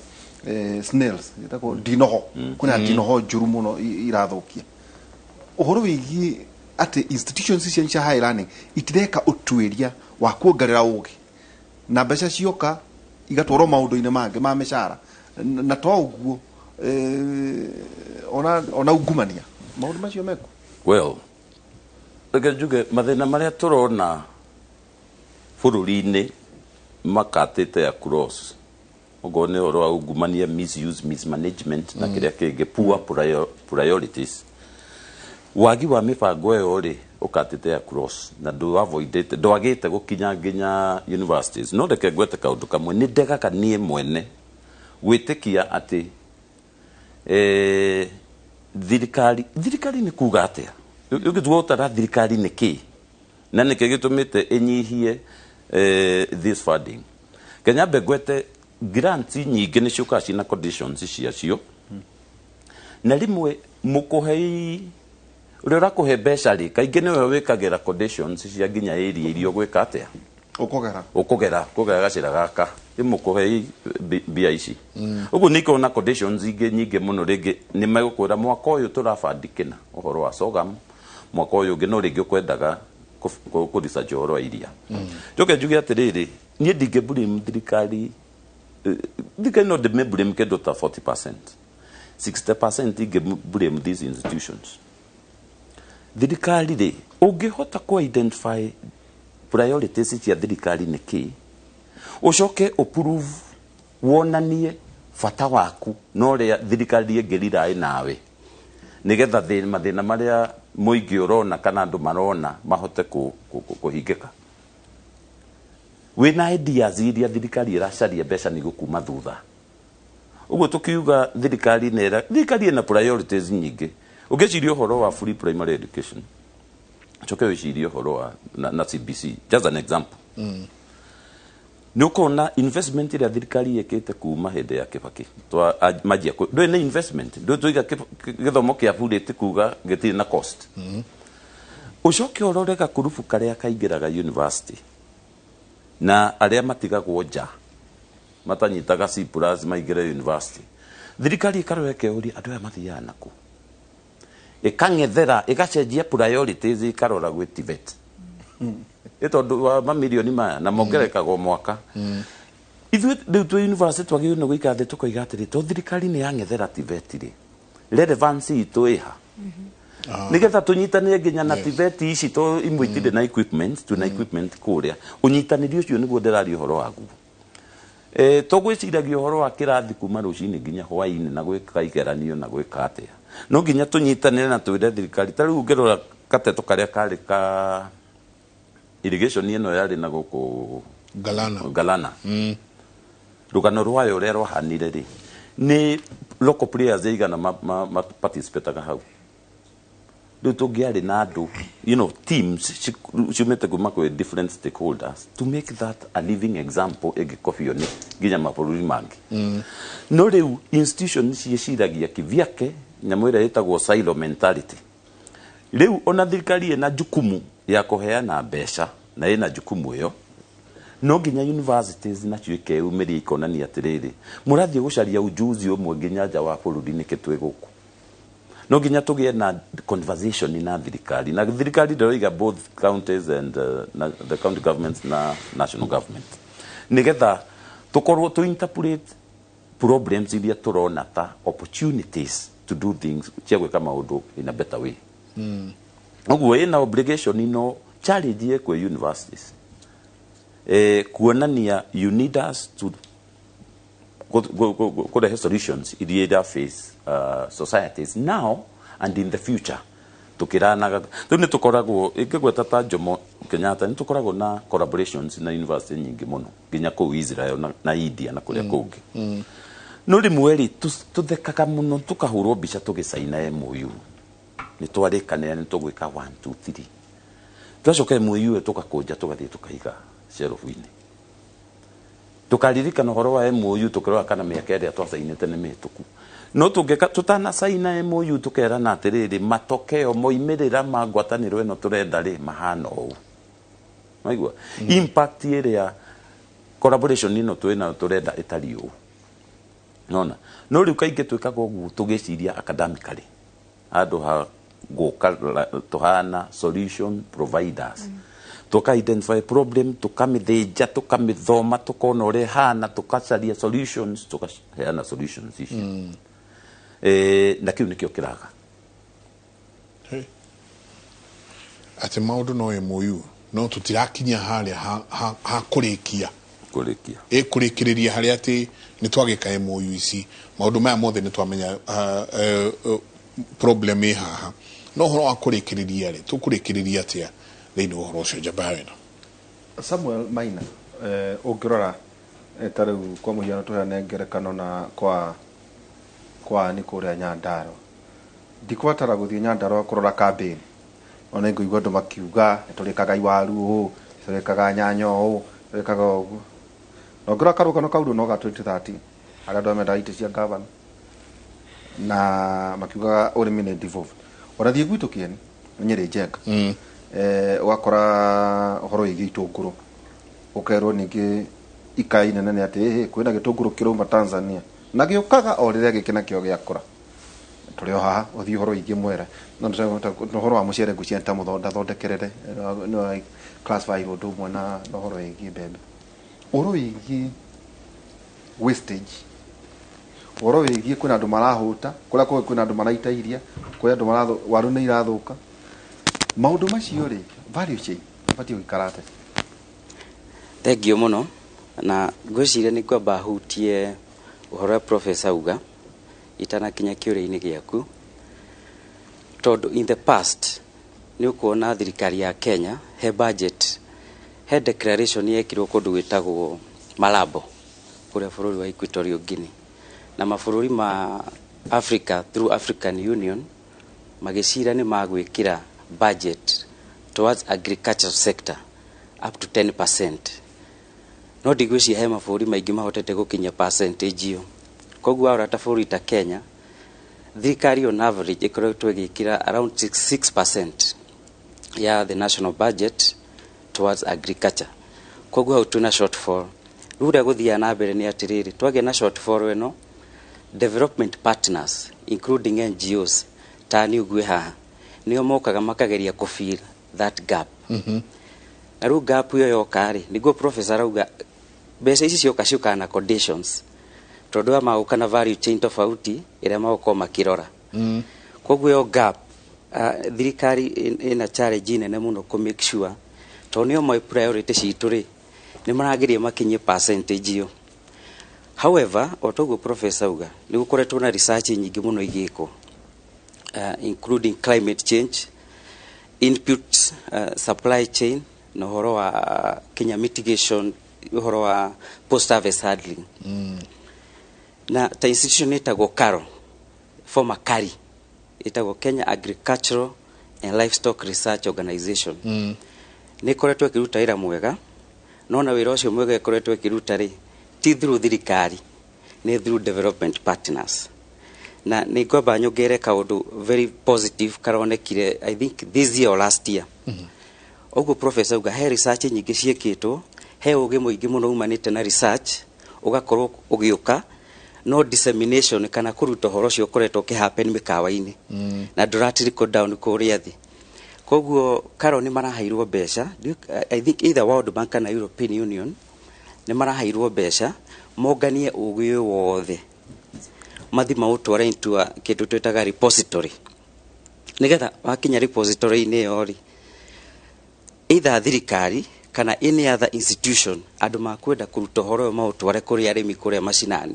snails ĩtagwo ndinoho, kwĩna ndinoho njũru mũno irathũkia. Ũhoro wĩgiĩ atĩ institutions cia high learning itireka ũtuĩria wa kuongerera ũgĩ, na mbeca cioka igatwarwo maũndũ-inĩ mangĩ ma mĩcara, na to ũguo, ona ungumania, maũndũ macio meko. Well, reke njuge mathĩna marĩa tũrona bũrũri-inĩ makatĩte across, okorwo nĩ ũhoro wa ungumania, misuse, mismanagement na kĩrĩa kĩngĩ, poor priorities, wagi wa mĩbango ĩyo rĩ, ũkatĩte across na ndũ-avoidĩte, ndwagĩte gũkinya nginya universities. No reke ngwete kaũndũ kamwe nĩ ndegaga niĩ mwene gwĩtĩkia atĩ thirikari nĩ kuga atĩa, ũngĩtua gũtara thirikari nĩ kĩ na nĩkĩ gĩtũmĩte ĩnyihie this funding. Kenya mbe ngwete grants nyingĩ nĩ ciũkaga ciĩna conditions ciacio, na rĩmwe mũkũhei ũrĩa ũrakũhe mbeca rĩ, kaingĩ nĩwe wĩkagĩra conditions cia nginya area iria ũgwĩka atĩa, ũkũgera. Ũkũgera kũgera gacĩra gaka ĩmũkũhei mbia ici. Ũguo nĩ ikoragwo na conditions ingĩ nyingĩ mũno. Rĩngĩ nĩ megũkwĩra mwaka ũyũ tũrabandi kĩna ũhoro wa sorghum, mwaka ũyũ ũngĩ no rĩngĩ ũkwendaga kũ research ũhoro wa iria. Njoke njuge atĩrĩrĩ, niĩ ndingĩ blame thirikari. Thirikari no ndĩmĩ blame kĩndũ ta 40%, 60% ingĩ blame these institutions. Thirikari rĩ, ũngĩhota ku identify Priorities cia thirikari nĩ kĩ, ũcoke ũprove, wonanie bata waku na ũrĩa thirikari ĩngĩriraĩ nawe nĩgetha mathĩna marĩa mũingĩ ũrona kana andũ marona mahote kũhingĩka. Wĩna ideas iria thirikari ĩracaria mbeca nĩ gũkuma thutha. Ũguo tũkiuga thirikari nĩ thirikari ĩna priorities nyingĩ. Ũngĩciria ũhoro wa free primary education, ũcoke wĩcirie ũhoro wa na CBC, just an example, nĩ ũkona investment ĩrĩa thirikari ĩkĩte kuma hĩndĩ ya Kĩbaki manjia ndũĩ nĩ investment, ndũĩ tũiga gĩthomo kĩa bure ti kuga gĩtirĩ na cost. Ũcoke ũrore gakurubu karĩa kaingĩraga university na arĩa matigagwo nja, matanyitaga C+ maingĩre university. Thirikari ĩkarora ĩkeuria, andũ aya mathiaga nakũ? Ĩkang'ethera, ĩgacenjia priorities, ĩkarora gwĩ TVET. Ĩ tondũ wa mamirioni maya na mongerekaga o mwaka. Ithuĩ rĩu twĩ university twagĩrĩirwo nĩ gũikara thĩ tũkoiga atĩrĩ, to thirikari nĩ yang'ethera TVET rĩ, relevance itũ ĩha nigetha tũnyitanĩre nginya na TVET ici, to imwe itirĩ na equipment, twĩna equipment kũrĩa. Ũnyitanĩri ũcio nĩguo ndĩraria ũhoro waguo. Tũgwĩciragia ũhoro wa kĩrathi kuma rũcinĩ nginya hwainĩ na gwĩka igeranio na gwĩka atĩa. No nginya tũnyitanĩre na twĩre thirikari. Ta rĩu ũngĩrora gateto karĩa karĩ ka irrigation ĩno yarĩ na gũkũ Galana. Galana, rũgano rwayo ũrĩa rwahanire rĩ, nĩ local players aigana ma participataga hau? Rĩu tũngĩarĩ na andũ, teams ciumĩte kuma kwĩ different stakeholders to make that a living example ĩngĩkobio nĩ nginya mabũrũri mangĩ. No rĩu institution ciĩciragia kivyake, nyamũ ĩrĩa ĩtagwo silo mentality. Rĩu ona thirikari ĩna jukumu ya kũheana mbeca na ĩna jukumu ĩyo, no nginya universities nacio ikeyumĩria, ikonania atĩrĩrĩ, mũrathiĩ gũcaria ujuzi ũmwe nginya nja wa bũrũri nĩkĩ twĩ gũkũ? No nginya tũgĩe na conversation na thirikari, na thirikari ndĩroiga both counties and na the county governments na national government, nĩgetha tũkorwo tũ interpret problems iria tũrona ta opportunities to do things, cia gwĩka maũndũ in a better way. Ũguo ĩna obligation, ino challenge kwĩ universities, kuonania you need us to kũrehe solutions iria ira face societies now and in the future. Tukiranaga rĩu nĩ tũkoragwo ingĩgweta ta Jomo Kenyatta, nĩ tũkoragwo na collaborations na university nyingĩ mũno nginya kũu Israel na India na kũrĩa kũngĩ. No rĩmwe rĩ, tũthekaga mũno tũkahũrwo mbica tũgĩcaina MOU, nĩ twarĩkanĩra nĩ tũgwĩka 1 2 3. Twacoka MOU ĩyo tũgakũnja, tũgathiĩ tũkaiga shelf-inĩ, tukaririkana ũhoro wa MOU tũkĩrora kana mĩaka ĩrĩa twacainĩte nĩ mĩhĩtũku. No tũngĩka tũtanacaina MOU, tũkerana atĩrĩrĩ, matokeo moimĩrĩra ma ngwatanĩro ĩno tũrenda rĩ mahana ũũ, maigua impact ĩrĩa collaboration ĩno twĩnayo tũrenda ĩtariĩ ũũ. Nona no rĩu kaingĩ twĩkaga ũguo tũgĩciria academically handũ ha gũka tũhana solution providers, tuka identify problem, tukamĩthĩnja, tukamĩthoma, tukona ũrĩa ĩhana, tukacaria solutions, tukaheana solutions icio. Na kĩu nĩkĩo kĩraga. Hey. Atĩ maũndũ no MOU no tũtirakinya harĩa ha kũrĩkia. Kũrĩkia. Ĩ kũrĩkĩrĩria harĩa atĩ nĩ twagĩka MOU ici, maũndũ maya mothe nĩ twamenya problem ĩ haha, no ũhoro wa kũrĩkĩrĩria rĩ, tũkũrĩkĩrĩria atĩa thĩinĩ wa ũhoro ũcio njamba ĩno? Samuel Maina, ũngĩrora ta rĩu kwa mũhiano tũheane ngerekano na kwa nĩ kũrĩa Nyandarua, ndikũbatara gũthiĩ Nyandarua kũrora campaign, ona ngũigua andũ makiuga nĩ tũrĩkaga iwaru ũũ, nĩ tũrĩkaga nyanya ũũ, tũrĩkaga ũguo. Na ũngĩrora karũgano kau no ga 2013 harĩa andũ mendaga itĩ cia gavana na makiugaga ũrĩmi nĩ devolved. Ona thiĩ gwitũ Kĩeni, Nyĩrĩ Njenga, ũgakora ũhoro wĩgiĩ itũngũrũ, ũkerwo ningĩ ikai nene nĩ atĩ ĩhĩ kwĩna gĩtũngũrũ kĩrauma Tanzania na gĩũkaga o rĩrĩa gĩkĩ nakĩo gĩakũra. Tũrĩ o haha ũthiĩ ũhoro wĩgiĩ mwera no nĩ ũhoro wa mũcere, ngwĩciria ta mũthondathondekerere no classify ũndũ ũmwe na ũhoro wĩgiĩ mbembe, ũhoro wĩgiĩ wastage, ũhoro wĩgiĩ kwĩna andũ marahũta kũrĩa kũngĩ, kwĩna andũ maraita iria, kwĩ andũ waru nĩ irathũka. Maũndũ macio rĩ, value chain ĩbatiĩ gũikara atĩa? Thengiũ mũno, na ngwĩciria nĩ ngwamba hutie ũhoro wa Professor uga itanakinya kĩũria-inĩ gĩaku, tondũ in the past nĩ ũkuona thirikari ya Kenya he budget, he declaration yekirwo kũndũ gwĩtagwo Malabo kũrĩa bũrũri wa Equatorial Guinea, na mabũrũri ma Africa through African Union magĩcira nĩ magwĩkĩra budget towards agriculture sector up to 10%, no ndigwĩciria he mabũrũri maingĩ mahotete gũkinyia percentage ĩyo. Koguo warora ta bũrũri ta Kenya, thirikari on average ĩkoretwo ĩgĩkĩra around 6% ya the national budget towards agriculture. Koguo hau twĩna shortfall. Rĩu ũrĩa gũthiaga na mbere nĩ atĩrĩrĩ, twagĩa na shortfall ĩno, development partners including NGOs ta niĩ ũguo haha nĩo mokaga makageria kũ fill that gap. Na rĩu gap ĩyo yoka rĩ, nĩguo professor arauga mbeca ici cioka ciũkaga na conditions, tondũ aya magũka na value chain tofauti ĩrĩa magũkorwo makĩrora. Koguo ĩyo gap, thirikari ĩna challenge nene mũno kũ make sure, tondũ nĩo moĩ priority citũ rĩ, nĩ marageria makinyie percentage ĩyo. However, o toguo professor auga, nĩ gũkoretwo na research nyingĩ mũno igĩkwo, including climate change input, supply chain na ũhoro wa kinya mitigation, ũhoro wa post harvest handling. Na ta institution ĩtagwo KALRO, former KARI, ĩtagwo Kenya Agricultural and Livestock Research Organization, nĩ ĩkoretwo ĩkĩruta wĩra mwega, no na wĩra ũcio mwega ĩkoretwo ĩkĩruta rĩ, ti through thirikari, nĩ through development partners. Na nĩ ngwamba nyongere kaũndũ very positive karonekire, I think this year or last year. Ũguo professor uga he research nyingĩ ciĩkĩtwo, he ũgĩ mũingĩ mũno umanĩte na research ũgakorwo ũgĩũka, no dissemination kana kũruta ũhoro ũcio ũkoretwo ũkĩhappen mĩkawa-inĩ na ndũra trickle down kũrĩa thĩ. Koguo KALRO nĩ maraheirwo mbeca, I think either World Bank kana European Union, nĩ maraheirwo mbeca monganie ũgĩ ũyũ wothe, mathi maũtware into a kĩndũ twĩtaga repository, nĩgetha wakinya repository-inĩ ĩyo rĩ, either thirikari kana any other institution, andũ makwenda kũruta ũhoro ũyũ maũtware kũrĩ arĩmi kũrĩa macinani,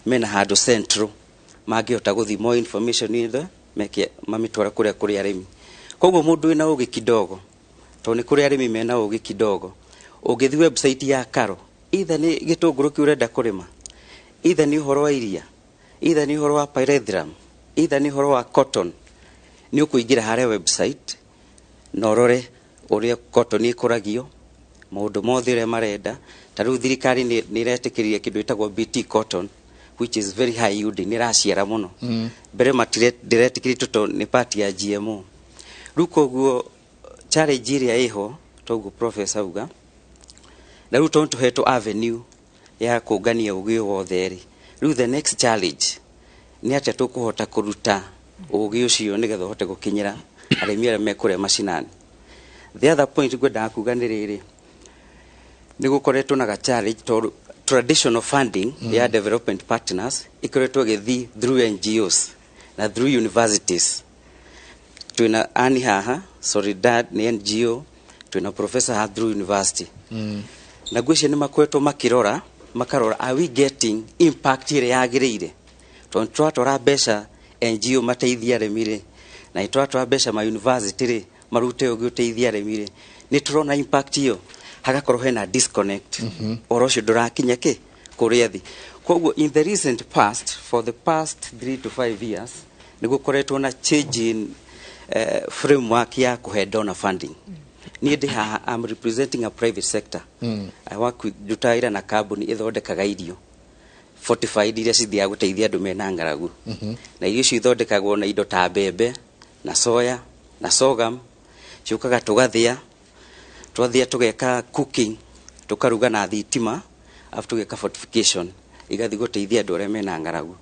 mena handũ central mangĩhota gũthi more information ithe meke mamĩtware kũrĩa kũrĩ arĩmi. Koguo mũndũ wĩna ũgĩ kidogo, tondũ nĩ kũrĩ arĩmi mena ũgĩ kidogo, ũngĩthiĩ website ya KALRO, either nĩ gĩtũngũrũ kĩu ũrenda kũrĩma, either nĩ ũhoro wa iria, either nĩ ũhoro wa pyrethrum, either nĩ ũhoro wa cotton, nĩ ũkũingĩra harĩa website na ũrore ũrĩa cotton ĩkũragio, maũndũ mothe ũrĩa marenda. Ta rĩu thirikari nĩ ĩretĩkĩria kĩndũ gĩtagwo BT cotton, which is very high yielding, nĩ ĩraciara mũno. Mbere ndĩretĩkĩrĩtio tondũ nĩ part ya GMO. Rĩu koguo challenge ĩrĩa ĩho, toguo professor auga, na rĩu tondũ tũhetwo avenue ya kũngania ũgĩ ũyũ wothe rĩ, rĩu the next challenge nĩ atĩa tũkũhota kũruta ũgĩ ũcio nĩgetha ũhote gũkinyĩra arĩmi arĩa me kũrĩa macinani. The other point ngwendaga kuga nĩ rĩrĩ, nĩ gũkoretwo na ga challenge tondũ traditional funding ya development partners ĩkoretwo ĩgĩthiĩ through NGOs na through universities. Twĩna ani haha Solidad nĩ NGO, twĩna professor haha through university, na ngwĩciria nĩ makoretwo makĩrora, makarora, are we getting impact ĩrĩa yagĩrĩire? Tondũ tũratwara mbeca NGO mateithie arĩmi rĩ, na nĩ tũratwara mbeca ma university rĩ, marute ũgĩ ũteithie arĩmi rĩ, nĩ tũrona impact ĩyo? Hagakorwo hena disconnect, ũhoro ũcio ndũrakinya kĩ kũrĩa thĩ. Koguo in the recent past, for the past 3 to 5 years, nĩ gũkoretwo na change in framework ya kũhe donor funding. Niĩ ndĩ haha, I'm representing a private sector. I work with, ndutaga wĩra na kambuni ĩthondekaga irio fortified iria cithiaga gũteithia andũ mena ng'aragu. Na irio icio ithondekagwo na indo ta mbembe na soya na sorghum, ciũkaga tũgathĩa, twathĩa tũgeka cooking, tũkaruga na thitima, alafu tũgeka fortification, igathiĩ gũteithia andũ arĩa mena ng'aragu.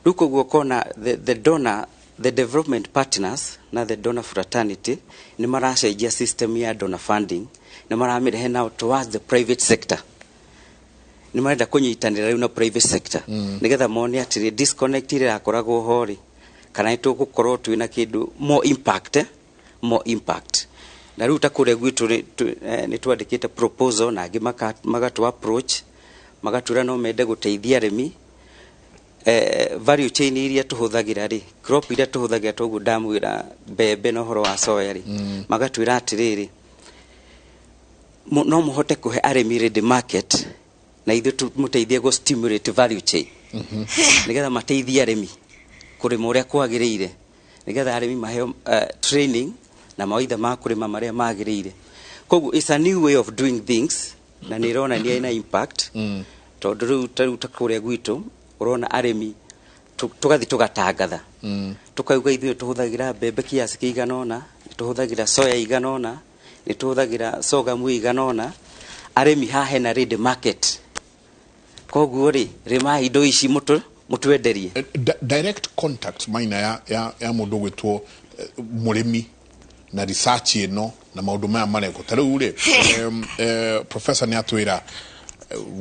Rĩu koguo ũkona the donor, the development partners na the donor fraternity nĩ maracenjia system ya donor funding, nĩ maramĩrehe now towards the private sector. Nĩ marenda kũnyitanĩra rĩu na private sector, nĩgetha mone atĩrĩ, disconnect ĩrĩa ĩrakoragwo ho rĩ, kana nĩ tũgũkorwo twĩna kĩndũ more impact, eh? More impact. Na rĩu ta kũrĩa gwitũ nĩ twandĩkĩte proposal, na angĩ magatũ approach, magatwĩra no mende gũteithia arĩmi value chain iria tũhũthagĩra rĩ, crop iria tũhũthagĩra, toguo ndamwĩra mbembe na ũhoro wa soya rĩ, magatwĩra atĩrĩrĩ, no mũhote kũhe arĩmi ready market na ithuĩ mũteithie gũ stimulate value chain, nĩgetha mateithie arĩmi kũrĩma ũrĩa kwagĩrĩire, nĩgetha arĩmi maheo training na mawaitha ma kũrĩma marĩa magĩrĩire. Koguo it's a new way of doing things, na nĩ ĩronania ĩna impact, tondũ rĩu ta rĩu ta kũrĩa gwitũ ũrona arĩmi tũgathiĩ tũgatangatha, tũkauga ithuĩ tũhũthagĩra mbembe kiasi kĩigana ũna, nĩ tũhũthagĩra soya igana ũna, nĩ tũhũthagĩra sorghum igana ũna. Arĩmi haha hena ready market, koguo rĩ, rĩmai indo ici mũtwenderie. Direct contact maina ya mũndũ ũgwĩtwo mũrĩmi na research ĩno na maũndũ maya marekwo ta rĩu rĩ, professor nĩ atwĩra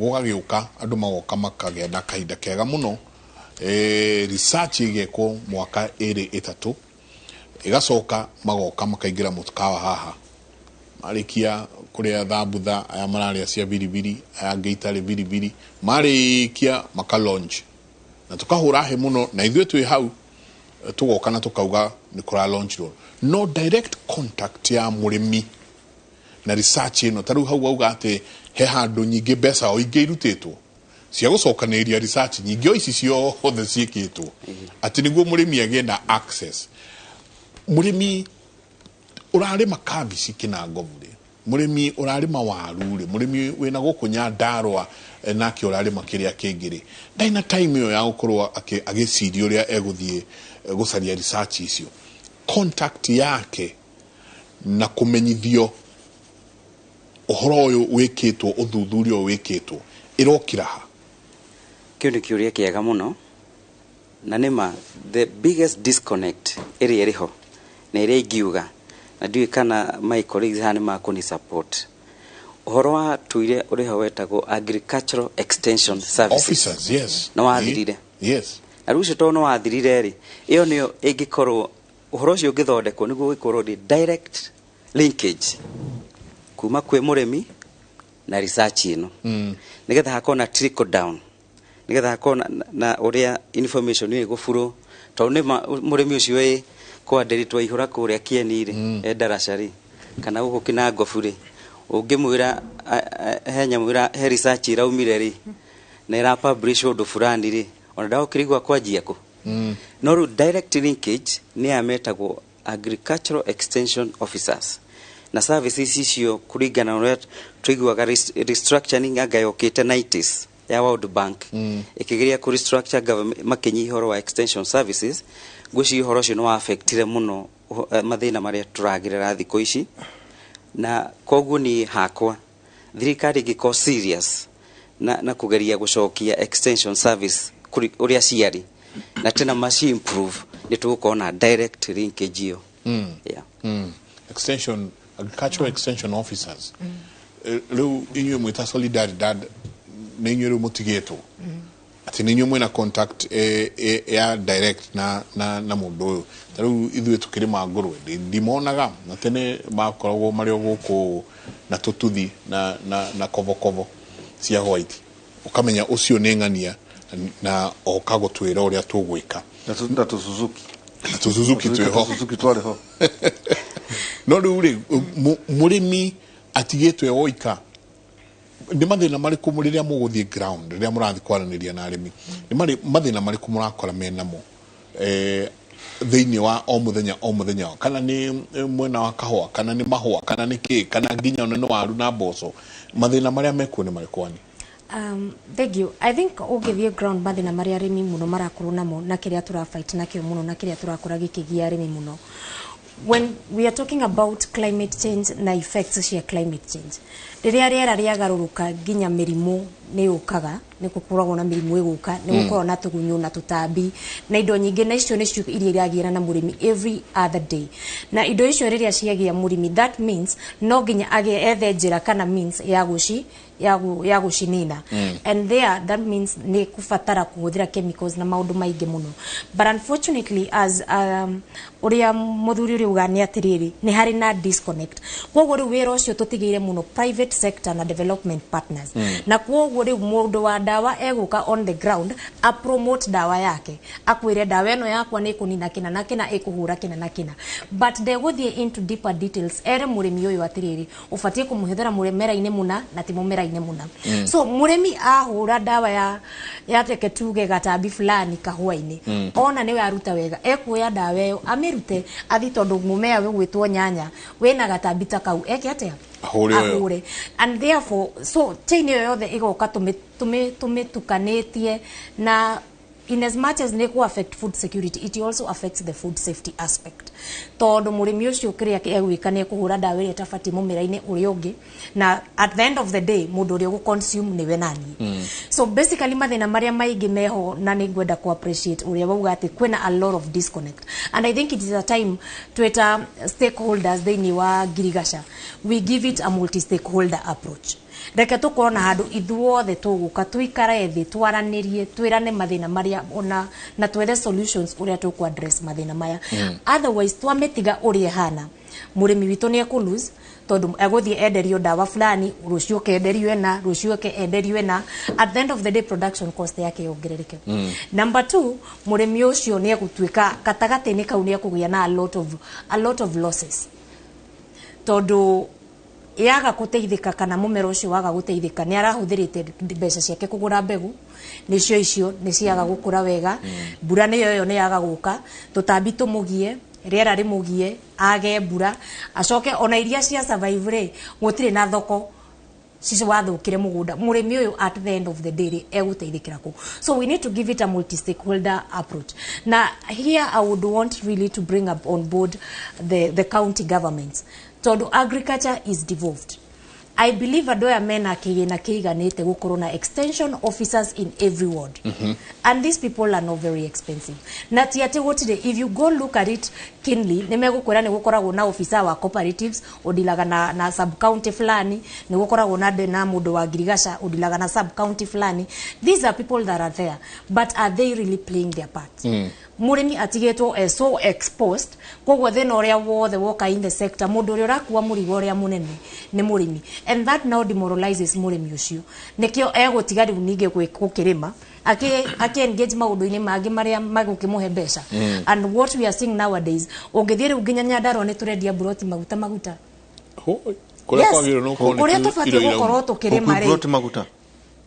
gũgagĩũka andũ magoka makagĩa na kahinda kega mũno, research ĩgekwo mwaka 2 3, ĩgacoka magoka makaingĩra mũkawa haha, marĩkia kũrĩa thambutha, aya mararĩa cia biribiri, aya angĩ itarĩ biribiri, marĩkia maka launch na tukahũra hĩ mũno, na ithuĩ twĩ hau tũgoka na tũkauga nĩ kũra launch rwo. No direct contact ya mũrĩmi na research ĩno, ta rĩu hau auga atĩ he handũ nyingĩ mbeca o ingĩ irutĩtwo cia gũcokanĩrĩria research nyingĩ o ici ciothe ciĩkĩtwo, atĩ nĩguo mũrĩmi agĩe na access. Mũrĩmi ũrarĩma kabici Kĩnangobu rĩ, mũrĩmi ũrarĩma waru rĩ, mũrĩmi wĩna gũkũ Nyandarũa nake ũrarĩma kĩrĩa kĩngĩ rĩ, ndarĩ na time ĩyo ya gũkorwo agĩciria ũrĩa egũthiĩ gũcaria research icio. Contact yake na kũmenyithio ũhoro ũyũ wĩkĩtwo, ũthuthuria ũyũ wĩkĩtwo, ĩrokĩra ha? Kĩu nĩ kĩũria kĩega mũno, na nĩma the biggest disconnect ĩrĩa ĩrĩ ho na ĩrĩa ingiuga, na ndiũĩ kana my colleagues haha nĩ makũni support, ũhoro wa tuire ũrĩ ho wetagwo agricultural extension services. Officers, yes. Nĩ wathirire. Na rĩu ũcio tondũ nĩ wathirire rĩ, ĩyo nĩyo ĩngĩkorwo ũhoro ũcio ũngĩthondekwo nĩguo gũkorwo nĩ direct linkage kuma kwĩ mũrĩmi na research ĩno, nĩgetha hakorwo na trickle down, nĩgetha hakorwo na ũrĩa information ĩyo ĩgũburo, tondũ nĩ mũrĩmi ũcio ĩ kwa Ndĩritũ aihũra kũrĩa Kieni rĩ, e ndaraca rĩ, kana gũkũ Kĩnangobu rĩ, ũngĩmwĩra he nyamũ he research ĩraumire rĩ, na ĩra publish ũndũ fulani rĩ, ona ndagũkĩrigwo kwanjia kũ. No rĩu direct linkage nĩ aya metagwo agricultural extension officers na services icio, kũringana na ũrĩa tũiguaga restructuring anga yokĩte 90s ya World Bank, ĩkĩgeria kũ restructure government, makĩnyihia ũhoro wa extension services. Ngwĩciria ũhoro ũcio nĩ wa affectire mũno mathĩna marĩa tũragerera thikũ ici. Na koguo niĩ hakwa, thirikari ĩngĩkorwo serious na kũgeria gũcokia extension service ũrĩa ciarĩ na tena maci improve, nĩ tũgũkorwo na direct linkage ĩyo. Yeah. Extension, agricultural extension officers. Rĩu inyuĩ mwĩta Solidaridad, nĩ inyuĩ rĩu mũtigĩtwo atĩ nĩ inyuĩ mwĩna contact ya direct na mũndũ ũyũ. Ta rĩu ithuĩ tũkĩrĩma ngũrwe, ndimonaga, na tene makoragwo marĩ o gũkũ na tũtuthi na kobokobo cia white, ũkamenya ũcio nĩ ng'ania na oka gũtwĩra ũrĩa tũgwĩka. Na tũ Suzuki. Na tũ Suzuki twĩho. Suzuki twarĩ ho. No rĩu rĩ, mũrĩmi atigĩtwo e woika, nĩ mathĩna marĩkũ rĩrĩa mũgũthiĩ ground, rĩrĩa mũrathiĩ kwaranĩria na arĩmi, nĩ mathĩna marĩkũ mũrakora menamo thĩinĩ wa o mũthenya o mũthenya, kana nĩ mwena wa kahũa, kana nĩ mahũa, kana nĩ kĩ, kana nginya ona nĩ waru na mboco, mathĩna marĩa mekuo nĩ marĩkũ ani? Thank you. I think ũngĩthiĩ ground, mathĩna marĩa arĩmi mũno marakorwo namo na kĩrĩa tũrafight nakĩo mũno na kĩrĩa tũrakora gĩkĩgia arĩmi mũno, when we are talking about climate change na effects cia climate change, rĩrĩa rĩera rĩagarũrũka, nginya mĩrimũ nĩ yũkaga, nĩ gũkoragwo na mĩrimũ ĩgũka, nĩ gũkoragwo na tũgunyũ na tũtambi na indo nyingĩ, na icio nĩcio iria iragĩra na mũrĩmi every other day. Na indo icio rĩrĩa ciagĩa mũrĩmi, that means no nginya agĩe ethe njĩra kana means ya gũci ya gũcinina. And there that means nĩ kũbatara kũhũthĩra chemicals na maũndũ maingĩ mũno. But unfortunately, as ũrĩa mũthuri ũrĩa uga, nĩ atĩrĩrĩ, nĩ harĩ na disconnect. Koguo rĩu wĩra ũcio tũtigĩire mũno private sector na development partners. Na koguo rĩu mũndũ wa ndawa egũka on the ground a promote ndawa yake, akwĩre ndawa ĩno yakwa nĩ ĩkũnina kĩna na kĩna, ĩkũhũra kĩna na kĩna, but ndegũthiĩ into deeper details ere mũrĩmi ũyũ atĩrĩrĩ, ũbatiĩ kũmũhũthĩra mũmera-inĩ mũna na ti mũmera-inĩ mũna. So mũrĩmi ahũra ndawa ya reke tuge gatambi fulani kahũa-inĩ, ona nĩwe aruta wega, ekuoya ndawa ĩyo amĩrute athi, tondũ mũmea wĩgwĩtwo nyanya wĩna gatambi ta kau, eke atĩa? Ahũre ũyũ. Ahũre. And therefore, so chain ĩyo yothe ĩgoka tũmĩtukanĩtie, na in as much as nĩ kũ affect food security, it also affects the food safety aspect, tondũ mũrĩmi ũcio kĩrĩa egwĩka nĩ ekũhũra ndawa ĩrĩa ĩtabatiĩ mũmera-inĩ ũrĩa ũngĩ, na at the end of the day mũndũ ũrĩa ũgũ consume nĩwe naniĩ. So basically mathĩna marĩa maingĩ meho, na nĩ ngwenda ku appreciate ũrĩa wauga atĩ kwĩna a lot of disconnect, and I think it is a time twĩta stakeholders thĩinĩ wa ngirigaca we give it a multi stakeholder approach. Reke tũkorwo na handũ ithuothe tũgũka tũikare thĩ, twaranĩrie, twĩrane mathĩna marĩa ona na twethe solutions ũrĩa tũkũ address mathĩna maya. Otherwise twamĩtiga ũrĩa ĩhana, mũrĩmi witũ nĩ ekũ lose, tondũ egũthiĩ enderio ndawa fulani, rũciũ oke enderio ĩna, rũciũ oke enderio ĩna. At the end of the day production cost yake yongerereke. Number two, mũrĩmi ũcio nĩ egũtuĩka gatagatĩ-inĩ kau nĩ ekũgĩa na a lot of losses, tondũ yaga gũteithĩka kana mũmera ũcio waga gũteithĩka, nĩ arahũthĩrĩte mbeca ciake kũgũra mbegũ, nĩcio icio nĩ ciaga gũkũra wega, mbura nĩyo ĩyo nĩ yaga gũka, tũtambi tũmũgie, rĩera rĩmũgie, age mbura, acoke ona iria cia survive rĩ, gũtirĩ na thoko, cici wathũkire mũgũnda. Mũrĩmi ũyũ at the end of the day rĩ, egũteithĩkĩra kũ? So we need to give it a multi stakeholder approach. Na here I would want really to bring up on board the county governments, tondũ agriculture is devolved. I believe andũ aya mena kĩgĩna kĩiganĩte gũkorwo na extension officers in every ward, and these people are not very expensive. Na ti atĩ gũtirĩ, if you go look at it keenly, nĩ megũkwĩra nĩ gũkoragwo na officer wa cooperatives ũdilaga na sub county fulani, nĩ gũkoragwo na mũndũ wa ngirigaca ũdilaga na sub county fulani. These are people that are there, but are they really playing their part? Mũrĩmi atigĩtwo so exposed. Koguo thĩna ũrĩa wothe woka in the sector, mũndũ ũrĩa ũrakua mũrigo ũrĩa mũnene nĩ mũrĩmi, and that now demoralizes mũrĩmi ũcio. Nĩkĩo egũtiga rĩu ningĩ gũkĩrĩma, akĩ engage maũndũ-inĩ mangĩ marĩa magũkĩmũhe mbeca. And what we are seeing nowadays, ũngĩthiĩ rĩu nginya Nyandarua nĩ tũrendia mburoti maguta maguta. Kũrĩa kwagĩrĩirwo nĩ gũkorwo nĩ Kũrĩa tũbatiĩ irio irauma. gũkorwo tũkĩrĩma rĩ, Ploti maguta.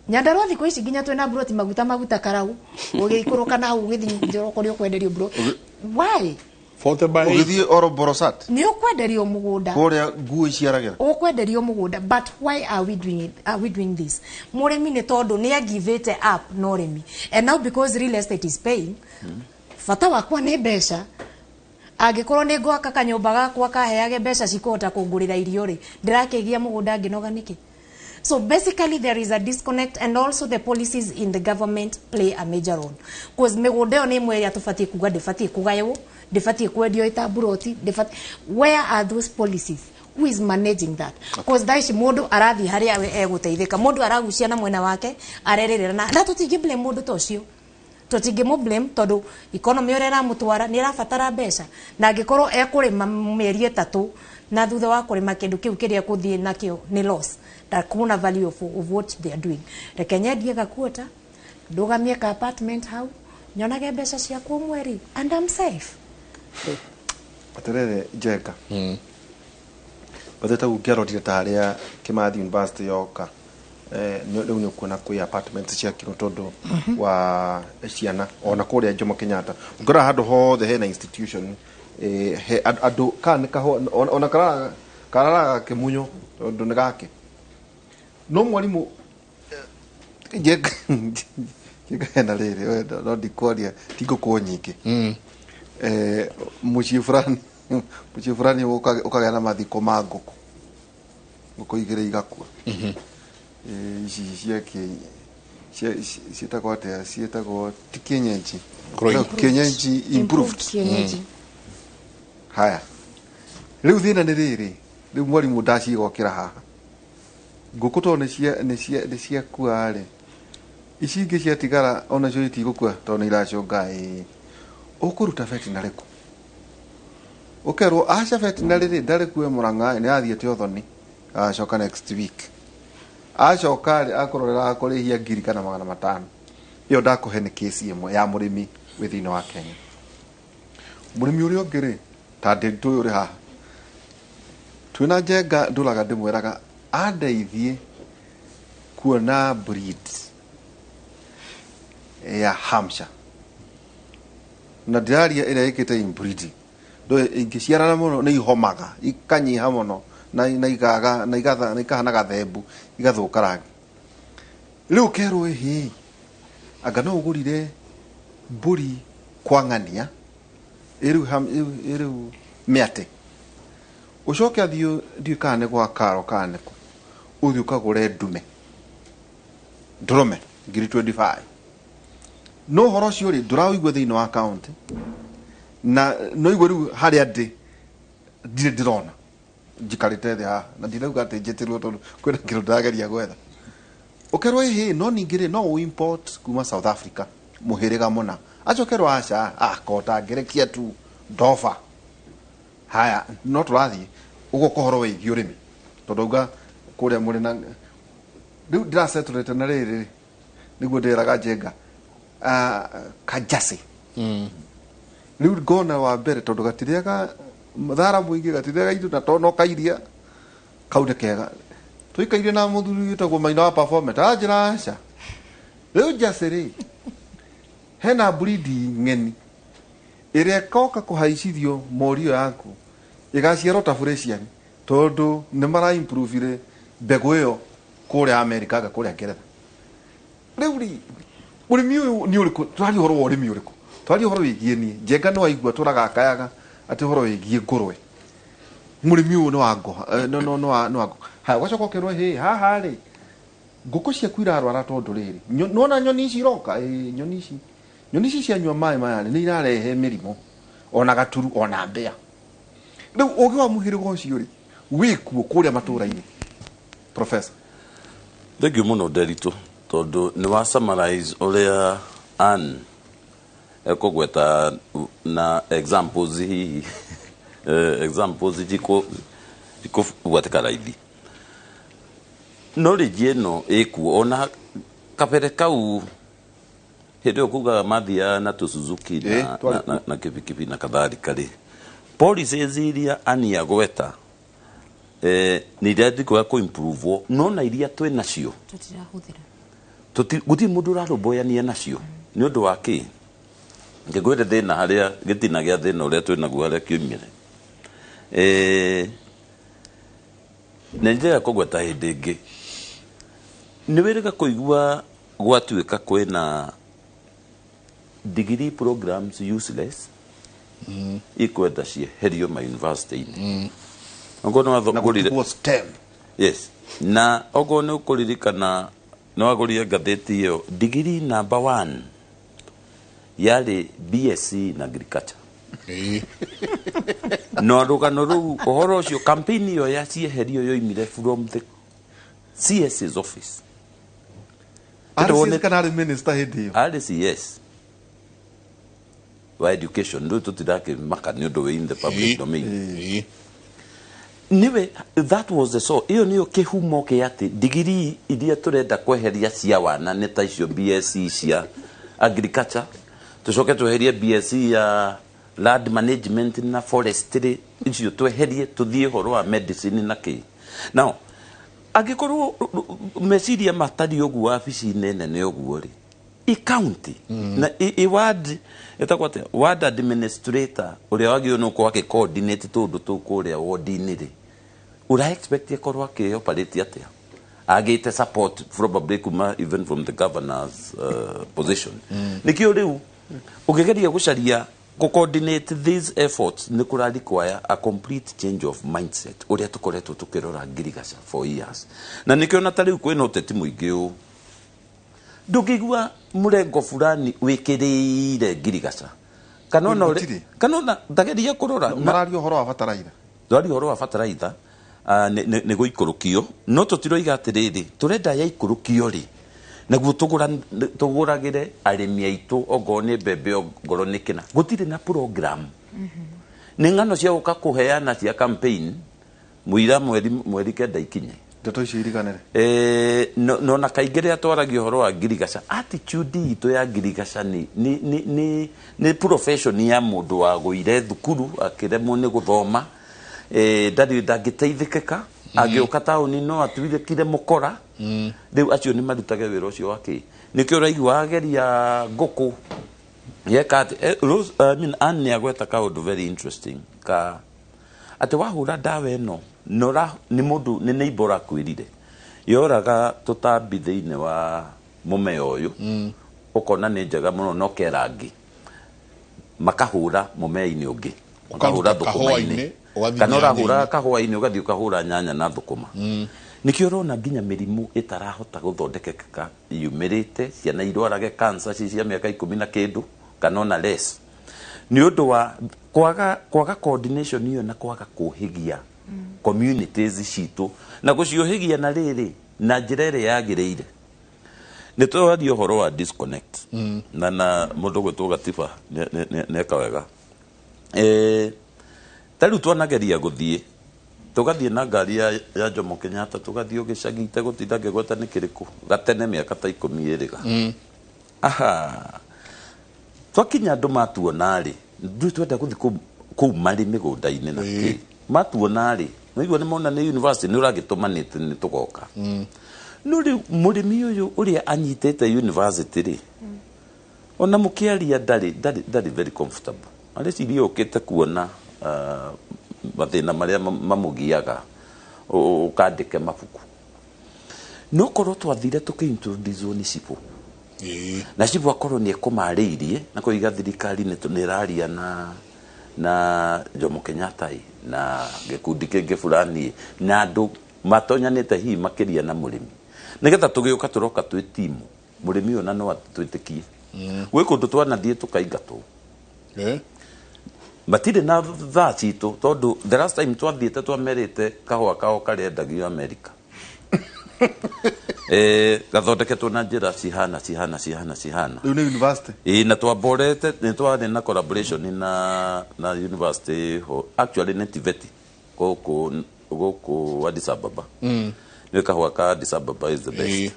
Nyandarua thikũ ici nginya twĩna mburoti maguta maguta, karau ũgĩikũrũka na hau ũgĩthiĩ Njoroko nĩ ũkwenderio mburoti. Why? 40 by 8. Ũgĩthiĩ oro Borosat. Nĩ ũkwenderio mũgũnda. Kũrĩa nguo iciaragĩra. Ũkwenderio mũgũnda, but why are we doing it? Are we doing this? Mũrĩmi nĩ tondũ nĩ agivĩte up na ũrĩmi, and now because real estate is paying, bata wakwa nĩ mbeca. Angĩkorwo nĩ ngwaka kanyũmba gakwa kaheage mbeca cikũhota kũngũrĩra irio rĩ, ndĩrakĩgia mũgũnda ngĩnoga nĩkĩ? So basically there is a disconnect, and also the policies in the government play a major role, because mĩgũnda ĩyo nĩ ĩmwe ĩrĩa tũbatiĩ kuga ndĩbatiĩ kũgaywo, ndĩbatiĩ kwendio ĩta mburoti, ndĩbatiĩ. Where are those policies? Who is managing that? Because thaa ici mũndũ arathiĩ harĩa we egũteithĩka, mũndũ aragucia na mwena wake arerĩrĩra, na tũtingĩ blame mũndũ ta ũcio, tũtingĩmũ blame, tondũ economy ũrĩa ĩramũtwara nĩ ĩrabatara mbeca, na angĩkorwo ekũrĩma mĩeri 3 na thutha wa kũrĩma kĩndũ kĩu kĩrĩa ekũthiĩ nakĩo nĩ loss, ndakuona value of what they are doing. Reke nyendie gakuota, ndũgamie ka apartment hau, nyonage mbeca ciakwa o mweri and I'm safe. Atĩrĩrĩ Njenga, bathe ta ũngĩarorire ta harĩa Kimathi University yoka, rĩu nĩ ũkuona kwĩ apartments ciakirwo tondũ wa ciana. Ona kũrĩa Jomo Kenyatta, ũngĩrora handũ hothe hena institution, he andũ kana nĩ kahũa ona kararaga gakĩmunywo tondũ nĩ gake. No mwarimũ Njenga, Njenga hena rĩrĩ we, no ndikwaria tingũkũ nyingĩ. Mũciĩ fulani ũkagĩa na mathiko ma ngũkũ, ngũkũ igĩrĩ igakua. Ici cia ciĩtagwo atĩa, ciĩtagwo ti kienyeji? Broiler. No, kienyeji improved. Kienyeji. Haya, rĩu thĩna nĩ rĩrĩ, rĩu mwarimũ ndacigokĩra haha ngũkũ tondũ nĩ ciakua rĩ, ici ingĩ ciatigara onacio itigũkua tondũ nĩ iracũnga. Ĩ ũkũruta veterinary kũ? Ũkerwo aca, veterinary rĩ ndarĩ kuo Mũrang'a, nĩ athiĩte ũthoni, agacoka next week. Acoka rĩ, akũrorera akũrĩhia 1,500. Ĩyo ndakũhe nĩ kesi ĩmwe ya mũrĩmi wĩ thĩinĩ wa Kenya. Mũrĩmi ũrĩa ũngĩ rĩ, ta Ndĩritũ ũyũ ũrĩ haha twĩna Njenga, ndũraga ndĩmwĩraga andeithie kuona breed ya Hampshire, na ndĩraria ĩrĩa ĩkĩte inbreeding. Ndũĩ ingĩciarana mũno nĩ ihomaga ikanyiha mũno na ikaga na igatha na ikahana gathembu, igathũka rangi. Rĩu ũkerwo ĩhĩ, anga no ũgũrire mbũri kwa ng'ania ĩrĩu ĩrĩu mĩate, ũcoke athiĩ, ndiũĩ kana nĩ gwa karo kana nĩkũ, ũthiĩ ũkagũre ndume ndũrũme 25,000. No ũhoro ũcio rĩ, ndũraũigua thĩinĩ wa kaunti na no igua. Rĩu harĩa ndĩ ndirĩ ndĩrona njikarĩte thĩ haha na ndirauga atĩ njĩtĩrwo tondũ kwĩna kĩndũ ndĩrageria gwetha. Ũkerwo ĩhĩ, no ningĩ rĩ, no ũ import kuma South Africa mũhĩrĩga mũna. Acokerwo aca akota ngĩrekia tu ndoba. Haya, no tũrathiĩ ũgoka ũhoro wĩgiĩ ũrĩmi tondũ auga kũrĩa mũrĩ na rĩu ndĩracetũrĩte na rĩrĩ nĩguo ndĩraga Njenga kajasi. Rĩu ngona wa mbere tondũ gatirĩaga thara mũingĩ, gatirĩaga indo, na tondũ no kairia kau nĩ kega. Tũikaire na mũthuri wĩtagwo Maina wa performance, anjĩra aca, rĩu Jersey rĩ, hena breed ng'eni ĩrĩa ĩkoka kũhaicithio morio yaku ĩgaciarwo ta Fresian tondũ nĩ mara improve mbegũ ĩyo kũrĩa Amerika anga kũrĩa Ngeretha. Rĩu rĩ, ũrĩmi ũyũ nĩ ũrĩkũ? Tũraria ũhoro wa ũrĩmi ũrĩkũ? Twaria ũhoro wĩgiĩ niĩ Njenga nĩ waigua tũragakayaga atĩ ũhoro wĩgiĩ ngũrwe. Mũrĩmi ũyũ nĩ wa ngo no nĩ wa ngo. Haya, ũgacoka ũkerwo hĩ haha rĩ, ngũkũ ciaku irarwara tondũ rĩrĩ nĩwona nyoni ici iroka. Ĩ nyoni ici cianyua maĩ maya rĩ, nĩ irarehe mĩrimũ ona gaturu ona mbĩa. Rĩu ũgĩ wa mũhĩrĩga ũcio rĩ, wĩkuo kũrĩa matũra-inĩ, professor? Thank you mũno, Nderitu, tondũ nĩ wa summarize ũrĩa Ann ekũgweta na examples hihi examples jikũgwatĩka raithi. Knowledge ĩno ĩkuo ona kabere kau hĩndĩ ĩyo kugaga mathiaga na tũsuzuki na, Twarĩ na kibikibi na kadhalika rĩ, policies iria Ann agweta nĩ iria thikũya kũ no na iria twĩ nacio Tũtirahũthĩra. Gũtirĩ mũndũ ũrarũmbũyania nacio. Nĩ ũndũ wa kĩ ngĩkwĩre thĩna harĩa gĩtina gĩa thĩna ũrĩa twĩ naguo harĩa kiumire na njĩra ya kũgweta hĩndĩ ĩngĩ nĩ wĩrĩga kũigua gwatuĩka kwĩna degree programs useless ikwenda cieherio ma university-inĩ okorwo nĩ Na wathogorire gũtigwo STEM. Yes, na okorwo nĩ ũkũririkana nĩ wagũrire ngathĩti ĩyo, degree number one yarĩ BSc in agriculture. No rũgano rũu, ũhoro ũcio, campaign ĩyo ya cieherio yoimire from the CS's office. Arĩ CS kana arĩ minister hĩndĩ ĩyo? Arĩ CS wa education. Rĩu tũtirakĩmaka nĩ ũndũ wĩ in the public domain. Niwe that was the so ĩyo nĩyo kĩhumo kĩa atĩ digiri iria tũrenda kweheria cia wana nĩ ta icio BSc cia agriculture, tũcoke tweherie BSc ya land management na forestry, icio tweherie tũthiĩ ũhoro wa medicine na kĩ. Now angĩkorwo meciria matariĩ ũguo wabici-inĩ nene ũguo rĩ, i county na i ward ĩtagwo atĩa, ward administrator ũrĩa wagĩrĩirwo nĩ gũkorwo akĩ coordinate tũũndũ tũu kũrĩa ward-inĩ rĩ, ũra expect akorwo akĩ operate atĩa agĩte support probably kuma even from the governor's position? Nĩkĩo rĩu ũngĩgeria gũcaria Coordinate these efforts nĩ kũra require a complete change of mindset ũrĩa tũkoretwo tũkĩrora ngirigaca for years, na nĩkĩo na ta rĩu kwĩna ũteti mũingĩ ũũ, ndũngĩigua mũrengo fulani wĩkĩrĩire ngirigaca kana ona Gũtirĩ. Kana ona ndageria kũrora Mararia ũhoro wa bataraitha. Twaria ũhoro wa bataraitha, nĩ gũikũrũkio, no tũtiroiga atĩrĩrĩ, tũrenda yaikũrũkio rĩ, naguo tũgũragĩre arĩmi aitũ, ongorwo nĩ mbembe, ongorwo nĩ kĩna. Gũtirĩ na program, nĩ ng'ano cia gũka kũheana cia campaign mũira mweri 9 ikinye. Ndeto icio iriganĩre. No na kaingĩ rĩrĩa twaragia ũhoro wa ngirigaca, attitude itũ ya ngirigaca nĩ profession ya mũndũ wagũire thukuru akĩremwo nĩ gũthoma, ndarĩ ndangĩteithĩkĩka, angĩũka taũni no atuĩkire mũkora. Rĩu acio nĩ marutage wĩra ũcio wa kĩ, nĩkĩo ũraigua ageria ngũkũ yeka atĩ Rose, I mean, Ann nĩ agweta kaũndũ very interesting ka atĩ wahũra ndawa ĩno nora nĩ mũndũ nĩ neighbor akwĩrire yoraga tũtambi thĩinĩ wa mũmea ũyũ, ũkona nĩ njega mũno, no kera angĩ makahũra mũmea-inĩ ũngĩ, ũkahũra Ũkaruta thũkũma-inĩ kahũa-inĩ, ũgathiĩ kana ũrahũra nyanya-inĩ. Kahũa-inĩ ũgathiĩ ũkahũra nyanya na thũkũma. Nĩkĩo ũrona nginya mĩrimũ ĩtarahota gũthondekeka yumĩrĩte, ciana irwarage cancer ci cia mĩaka 10 na kĩndũ kana ona less, nĩ ũndũ wa kwaga coordination ĩyo na kwaga kũhĩgia communities citũ na gũciũhĩgia na rĩrĩ na njĩra ĩrĩa yagĩrĩire. Nĩ twaria ũhoro wa disconnect na mũndũ gwĩtwo Gatiba nĩeka wega. Ta rĩu twanageria gũthiĩ, tũgathiĩ na ngari ya Jomo Kenyatta, tũgathiĩ gĩcagi itegũtinda ngĩgweta nĩ kĩrĩkũ, gatene mĩaka ta 10 ĩrĩga. Aha, twakinya andũ matuona rĩ, ndũĩ twenda gũthiĩ kũu marĩ mĩgũnda-inĩ na kĩ, matuona rĩ, naigua nĩ mona nĩ university nĩ ũragĩtũmanĩte nĩ tũgoka. No rĩu mũrĩmi ũyũ ũrĩa anyitĩte university rĩ, ona mũkĩaria ndarĩ very comfortable, areciria ũkĩte kuona mathĩna marĩa mamũgiaga ũkandĩke mabuku. No korwo twathire tũkĩintroduce nĩ cibũ, na cibũ akorwo nĩ ekũmarĩirie na kũiga thirikari nĩ ĩraria na Jomo Kenyatta ĩ, na gĩkundi kĩngĩ fulani ĩ, na andũ matonyanĩte hihi makĩria na mũrĩmi, nĩgetha tũgĩũka tũroka twĩ timu, mũrĩmi ũyũ na no atwĩtĩkie. Gwĩ kũndũ twanathiĩ tũkaingatwo, matirĩ na thaa citũ, tondũ the last time twathiĩte twamerĩte kahũa kao karĩendagio America, gathondeketwo na njĩra cihana cihana cihana cihana. Rĩu nĩ university. Ĩ, na twamborete nĩ twarĩ na collaboration na university ho, actually nĩ TVET gũkũ Addis Ababa. Nĩ kahũa ka Addis Ababa is the best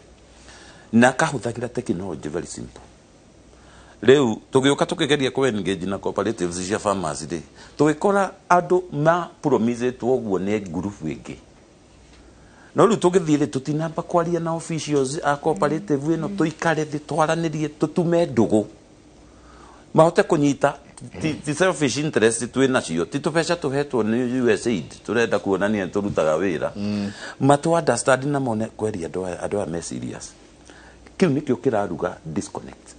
na kahũthagĩra technology very simple. Rĩu tũgĩũka tũkĩgeria kũ engage na cooperatives cia farmers rĩ, tũgĩkora andũ ma promisĩtwo ũguo nĩ ngurubu ĩngĩ, no rĩu tũgĩthiĩ rĩ, tũtinamba kwaria na officials a cooperative ĩno, tũikare thĩ twaranĩrie, tũtume ndũgũ mahote kũnyita ti selfish interest twĩ nacio, ti tũbeca tũhetwo nĩ USAID tũrenda kuonania nĩ tũrutaga wĩra, matũ understand na mone kweri andũ aya me serious. Kĩu nĩkĩo kĩraruga disconnect.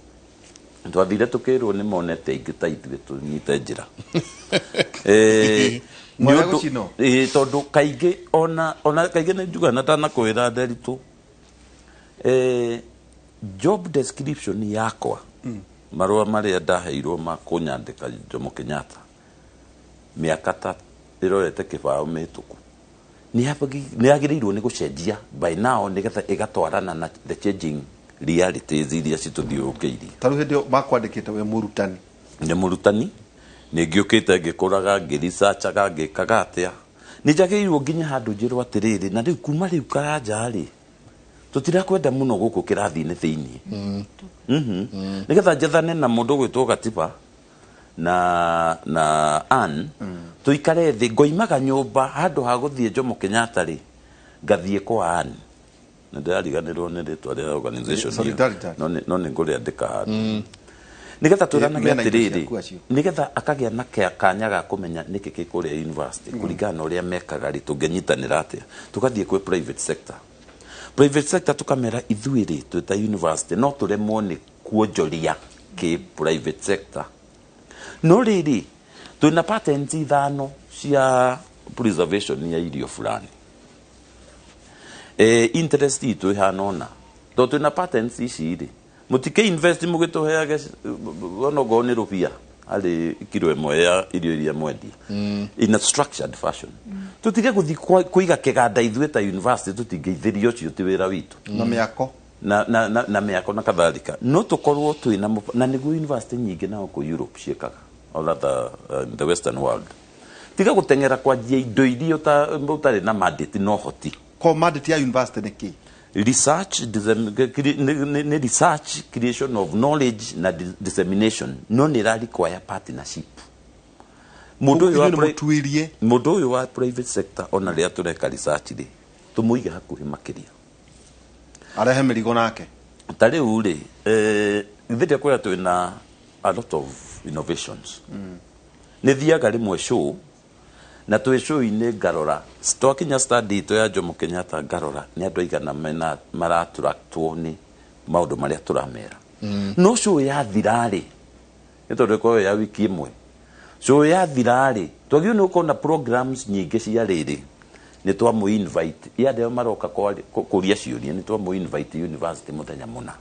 Twathire tũkĩrwo nĩ monete aingĩ ta ithuĩ tũnyite njĩra. Nĩ Mwarĩa ũndũ gũcinwo? Tondũ kaingĩ ona kaingĩ nĩ njugaga na ndanakwĩra Nderitu, job description yakwa, marũa marĩa ndaheirwo ma kũnyandĩka Jomo Kenyatta mĩaka ta ĩrorete kĩbaũ mĩhĩtũku, nĩ yagĩrĩirwo nĩ gũcenjia by now nĩgetha ĩgatwarana na the changing realities iria citũthiũrũrũkĩirie. Ta rĩu hĩndĩ ĩyo makwandĩkĩte wĩ mũrutani. Nĩ mũrutani, nĩ ngĩũkĩte ngĩkũraga, ngĩricacaga, ngĩkaga atĩa, nĩ njagĩrĩirwo nginya handũ njĩrwo atĩrĩrĩ, na rĩu kuma rĩu karanja rĩ, tũtirakwenda mũno gũkũ kĩrathi-inĩ thĩiniĩ. Nĩgetha njethane na mũndũ ũgwĩtwo Gatiba na Ann, tũikare thĩ, ngoimaga nyũmba handũ ha gũthiĩ Jomo Kenyatta rĩ, ngathiĩ kwa Ann, na ndĩrariganĩrwo nĩ rĩtwa rĩa organization ĩyo. Solidarity. No nĩ ngũrĩandĩka handũ nĩgetha twĩranage Mena indo atĩrĩrĩ, ciaku acio. Nĩgetha akagĩa na kanya ga kũmenya nĩkĩ kĩ kũrĩa university kũringana na ũrĩa mekaga rĩ, tũngĩnyitanĩra atĩa, tũgathiĩ kwĩ private sector tũkamera ithuĩ rĩ, twĩ ta university no tũremwo nĩ kuonjoria kĩ private sector. No rĩrĩ, twĩna patents 5 cia preservation ya irio fulani. Interest itũ ĩhana ũna tondũ twĩna patents ici rĩ, mũtike invest mũgĩtũheage onokorwo nĩ rũbia harĩ kiro ĩmwe ya irio iria mwendia in a structured fashion. Tũtige gũthiĩ kũiga kĩganda ithuĩ ta university, tũtingĩithĩria, ũcio ti wĩra witũ. Na mĩako. Na mĩako na kadhalika, no tũkorwo twĩna na nĩguo university nyingĩ na gũkũ Europe ciĩkaga, or rather in the western world. Tiga gũteng'era kwanjia indo iria ũtarĩ na mandate na ũhoti. Ko mandate ya university nĩ kĩ? Research, nĩ research, creation of knowledge na dissemination, no nĩ ĩra require partnership. Mũndũ ũyũ wa Inyuĩ nĩ mũtuĩrie. Mũndũ ũyũ wa private sector, ona rĩrĩa tũreka research rĩ, tũmũige hakuhĩ makĩria. Arehe mĩrigo nake. Ta rĩu rĩ, ithuĩ kwĩra twĩna a lot of innovations. Nĩ thiaga rĩmwe show, na twĩ show-inĩ ngarora twakinya study itũ ya Jomo Kenyatta, ngarora nĩ andũ aigana mena maraturaktwo nĩ maũndũ marĩa tũramera. No show yathira rĩ, nĩ tondũ ĩkoragwo ya wiki ĩmwe, show yathira rĩ, twagĩrĩirwo nĩ gũkorwo na programs nyingĩ cia rĩrĩ, nĩ twamũ invite ya andũ arĩa maroka kũria ciũria, nĩ twamũ invite university mũthenya mũna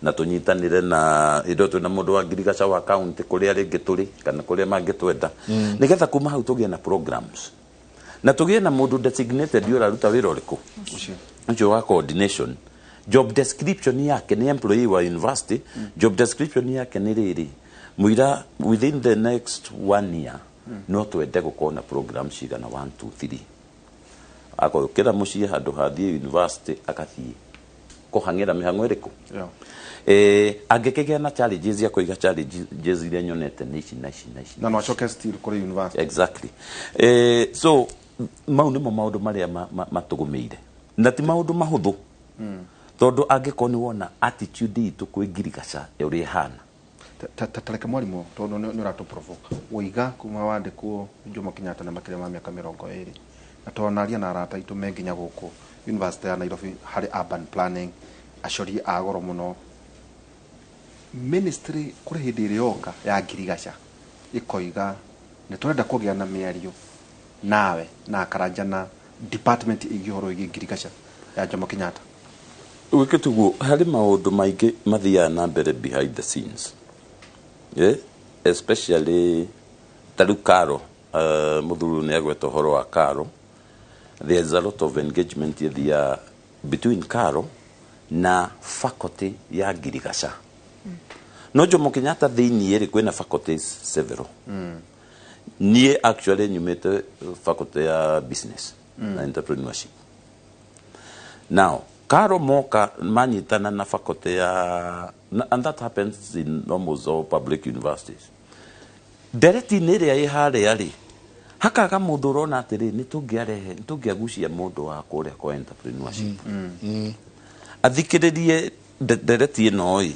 na tũnyitanĩre na indo, twĩna mũndũ wa ngirigaca wa county kũrĩa rĩngĩ tũrĩ kana kũrĩa mangĩtwenda, nĩgetha kuma hau tũgĩe na programs na tũgĩe na mũndũ designated ũraruta wĩra ũrĩkũ, ũcio wa coordination. Job description yake nĩ employee wa university. Job description yake nĩ rĩrĩ mũira, within the next one year no twende gũkorwo na program cigana 1 2 3. Agokĩra mũciĩ handũ hathiĩ university, agathiĩ kũhang'ĩra mĩhang'o ĩrĩkũ. Angĩkĩgĩa na challenges ya kũiga challenges iria nyonete nĩ ici na ici na ici. Na no acoke still kũrĩ university. Exactly. So mau nĩmo maũndũ marĩa matũgũmĩire na ti maũndũ mahũthũ, tondũ angĩkorwo nĩ wona attitude itũ kwĩ ngirigaca ũrĩa ĩhana. Ta reke mwarimũ, tondũ nĩ ũratũ provoke woiga kuma wandĩkwo Jomo Kenyatta na makĩria ma mĩaka 20, na tondũ na arata aitũ me nginya gũkũ University ya Nairobi harĩ urban planning, acori a goro mũno, ministry kũrĩ hĩndĩ ĩrĩa yoka ya ngirigaca ĩkoiga nĩ tũrenda kũgĩa na mĩario nawe na Karanja na department ĩgiĩ ũhoro wĩgiĩ ngirigaca ya Jomo Kenyatta? Wĩke tuguo, harĩ maũndũ maingĩ mathiaga na mbere behind the scenes, yeah? Especially ta rĩu Karo, mũthuri nĩ agweta ũhoro wa Karo. There is a lot of engagement ĩthiaga between Karo na faculty ya ngirigaca. No Jomo Kenyatta thĩiniĩ rĩ, kwĩna faculties several. Niĩ actually nyumĩte faculty ya business na entrepreneurship. Now Karo moka manyitana na faculty ya and that happens in almost all public universities. Ndereti-inĩ ĩrĩa ĩ harĩa rĩ, hakaga mũndũ ũrona atĩrĩ, nĩ tũngĩarehe, nĩ tũngĩagucia mũndũ wa kũrĩa kwa entrepreneurship athikĩrĩrie ndereti ĩno ĩ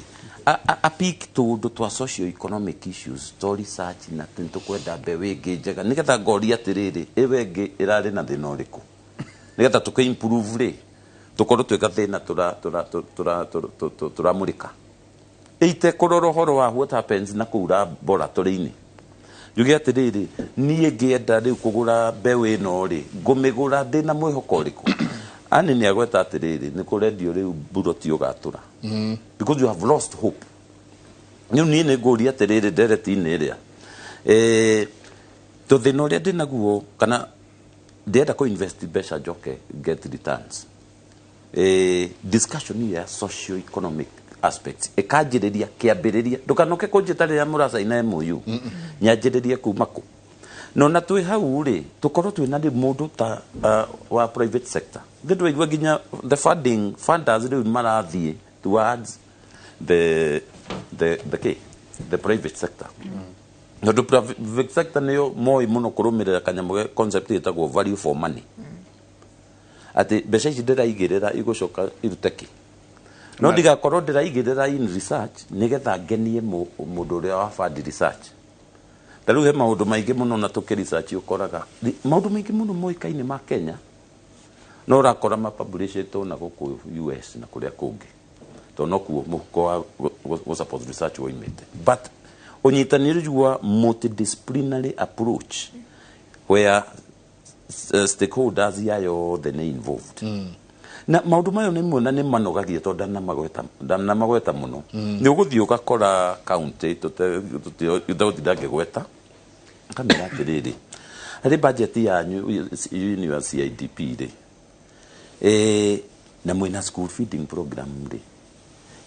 a pick tũũndũ twa socio economic issues to research, na nĩ tũkwenda mbeũ ĩngĩ njega, nĩgetha ngoria atĩrĩrĩ, ĩwe ĩngĩ ĩrarĩ na thĩna ũrĩkũ, nĩgetha tũkĩ improve rĩ, tũkorwo twĩ gathĩna tũramũrĩka ĩite kũrora ũhoro wa what happens na kũu laboratory-inĩ. Njuge atĩrĩrĩ, niĩ ngĩenda rĩu kũgũra mbeũ ĩno rĩ, ngũmĩgũra ndĩna mwĩhoko ũrĩkũ? Ani nĩ agweta atĩrĩrĩ, nĩ kũrendio rĩu buroti ũgatũra because you have lost hope. Rĩu niĩ nĩ ngũria atĩrĩrĩ, ndereti-inĩ ĩrĩa tũthĩna ũrĩa ndĩnaguo, kana ndĩrenda kũ invest mbeca njoke get returns, discussion ya socio economic aspects ĩkanjĩrĩria kĩambĩrĩria. Ndũkanoke kũnjĩta rĩrĩa mũracaina MOU, nyanjĩrĩrie kuma kũ. No na twĩ hau rĩ, tũkorwo twĩna rĩu mũndũ ta wa private sector. Thĩ ndwaigua nginya the funding funders rĩu marathiĩ towards the kĩ the private sector, tondũ private sector nĩyo moĩ mũno kũrũmĩrĩra kanyamũ concept ĩtagwo value for money, atĩ mbeca ici ndĩraigĩrĩra igũcoka irute kĩ. No ndigakorwo ndĩraigĩrĩra in research nĩgetha ngenie mũndũ ũrĩa wa fund research. Ta rĩu he maũndũ maingĩ mũno na tũkĩ research ũkoraga maũndũ maingĩ mũno moĩkaine ma Kenya, no ũrakora mapublishĩtwo na gũkũ US na kũrĩa kũngĩ, tondũ nokuo mũhuko wa gũ support research woimĩte. But Ũnyitanĩri wa multidisciplinary approach where stakeholders ya yothe nĩ involved. Na maũndũ mayo nĩ mwe na nĩ manogagia tondũ ndanamagweta mũno. Nĩ ũgũthiĩ ũgakora county tũtegũtinda ngĩgweta, kamera atĩrĩrĩ, harĩ budget yanyu ya CIDP rĩ, na mwĩna school feeding program rĩ,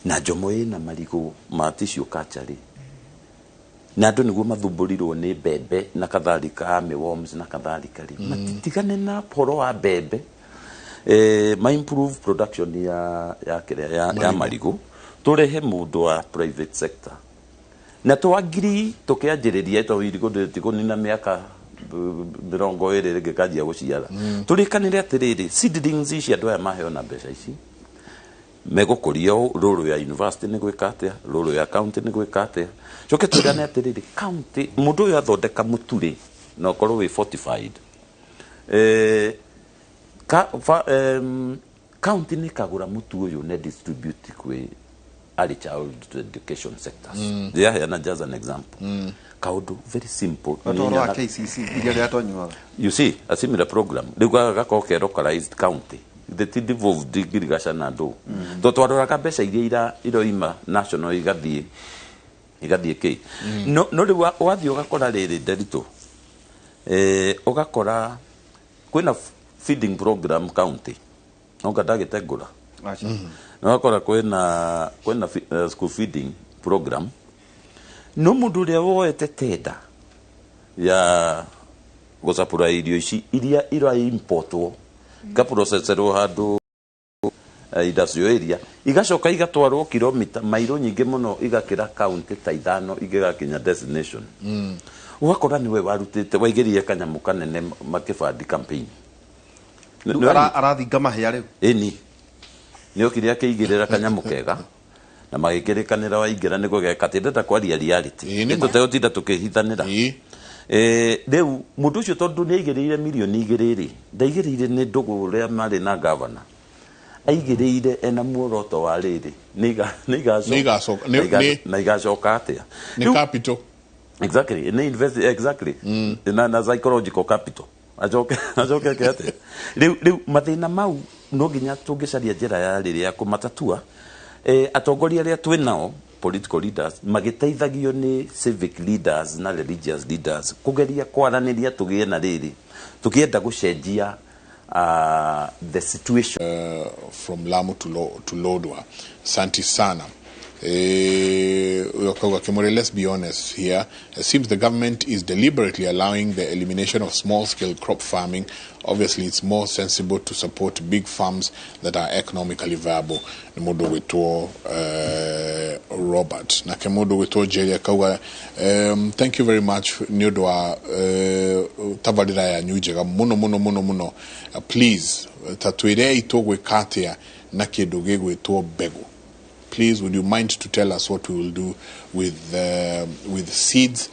na Njomo ĩna marigũ ma tissue culture rĩ, na andũ nĩguo mathumbũrirwo nĩ mbembe na kadhalika, army worms na kadhalika rĩ, matitigane na ũhoro wa mbembe, ma improve production ya kĩrĩa ya marigũ, tũrehe mũndũ wa private sector na twagiri tũkĩanjĩrĩria to irigũ ndĩtikũnina mĩaka 20 rĩngĩkanjia gũciara. Tũrĩkanĩre atĩrĩrĩ, seedlings ici andũ aya maheo na mbeca ici megũkũria ũũ, rũrũ ya university nĩ gwĩka atĩa, rũrũ ya county nĩ gwĩka atĩa. Coke twĩrane atĩrĩrĩ, county mũndũ ũyũ athondeka mũtu rĩ, na ũkorwo wĩ fortified, county nĩ kagũra mũtu ũyũ na distribute kwĩ early child education sectors. Ndĩraheana just an example, kaũndũ very simple. Ũhoro wa KCC iria rĩa tonyuaga. You see a similar program rĩu gagakorwo ke localized county, the devolved ngirigaca na ndũ to twaroraga mbeca iria iroima national igathiĩ kĩ. No rĩu wathiĩ ũgakora rĩrĩ nderitũ, ũgakora kwĩna feeding program county nonga ndagĩtengũra. Aca. Na ũgakora kwĩna school feeding program, no mũndũ ũrĩa woete tenda ya gũcapũra irio ici iria ira importwo igaproceserwo handũ industrial area, igacoka igatwarwo kilomita mairo nyingĩ mũno, igakĩra county ta 5 ingĩgakinya destination, ũgakora nĩwe warutĩte waigĩrire kanyamũ kanene makĩbandi campaign. Rĩu arathinga mahĩa rĩu. Ĩni nĩ okire akĩigĩrĩra kanyamũ kega na magĩkĩrĩkanĩra waingĩra nĩ gũgeka atĩ ndenda kwaria reality. Ĩĩ, nĩ ma. Nĩ tũtegũtinda tũkĩhithanĩra. Rĩu mũndũ ũcio tondũ nĩ aigĩrĩire mirioni 2 rĩ, ndaigĩrĩire nĩ ndũgũ ũrĩa marĩ na gavana, aigĩrĩire ena muoroto wa rĩrĩ nĩ Nĩ igacoka- na igacoka atĩa. Nĩ capital. Exactly, nĩ invest, exactly, na psychological capital acoke eke atĩa. Rĩu mathĩna mau no nginya tũngĩcaria njĩra ya rĩrĩ ya kũmatatua. Atongoria arĩa twĩ nao, political leaders, magĩteithagio nĩ civic leaders na religious leaders, kũgeria kwaranĩria tũgĩe na rĩrĩ tũkĩenda gũcenjia the situation. From Lamu to Lodwar. Santi sana. Huyo Kimore, let's be honest here. It seems the government is deliberately allowing the elimination of small-scale crop farming. Obviously, it's more sensible to support big farms that are economically viable. Nĩ mũndũ gwĩtwo Robert. Nake mũndũ gwĩtwo Jerry akauga, thank you very much nĩ ũndũ wa tabarĩra yanyu njega mũno mũno mũno mũno. Please, ta twĩrei tũgwĩka atĩa na kĩndũ gĩgwĩtwo mbegũ. Please, would you mind to tell us what we will do with seeds?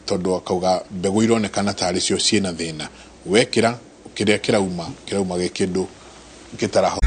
Tondũ akauga mbegũ ironekana tarĩ cio ciĩna thĩna, wekĩra kĩrĩa kĩrauma gĩ kĩndũ gĩtaraho.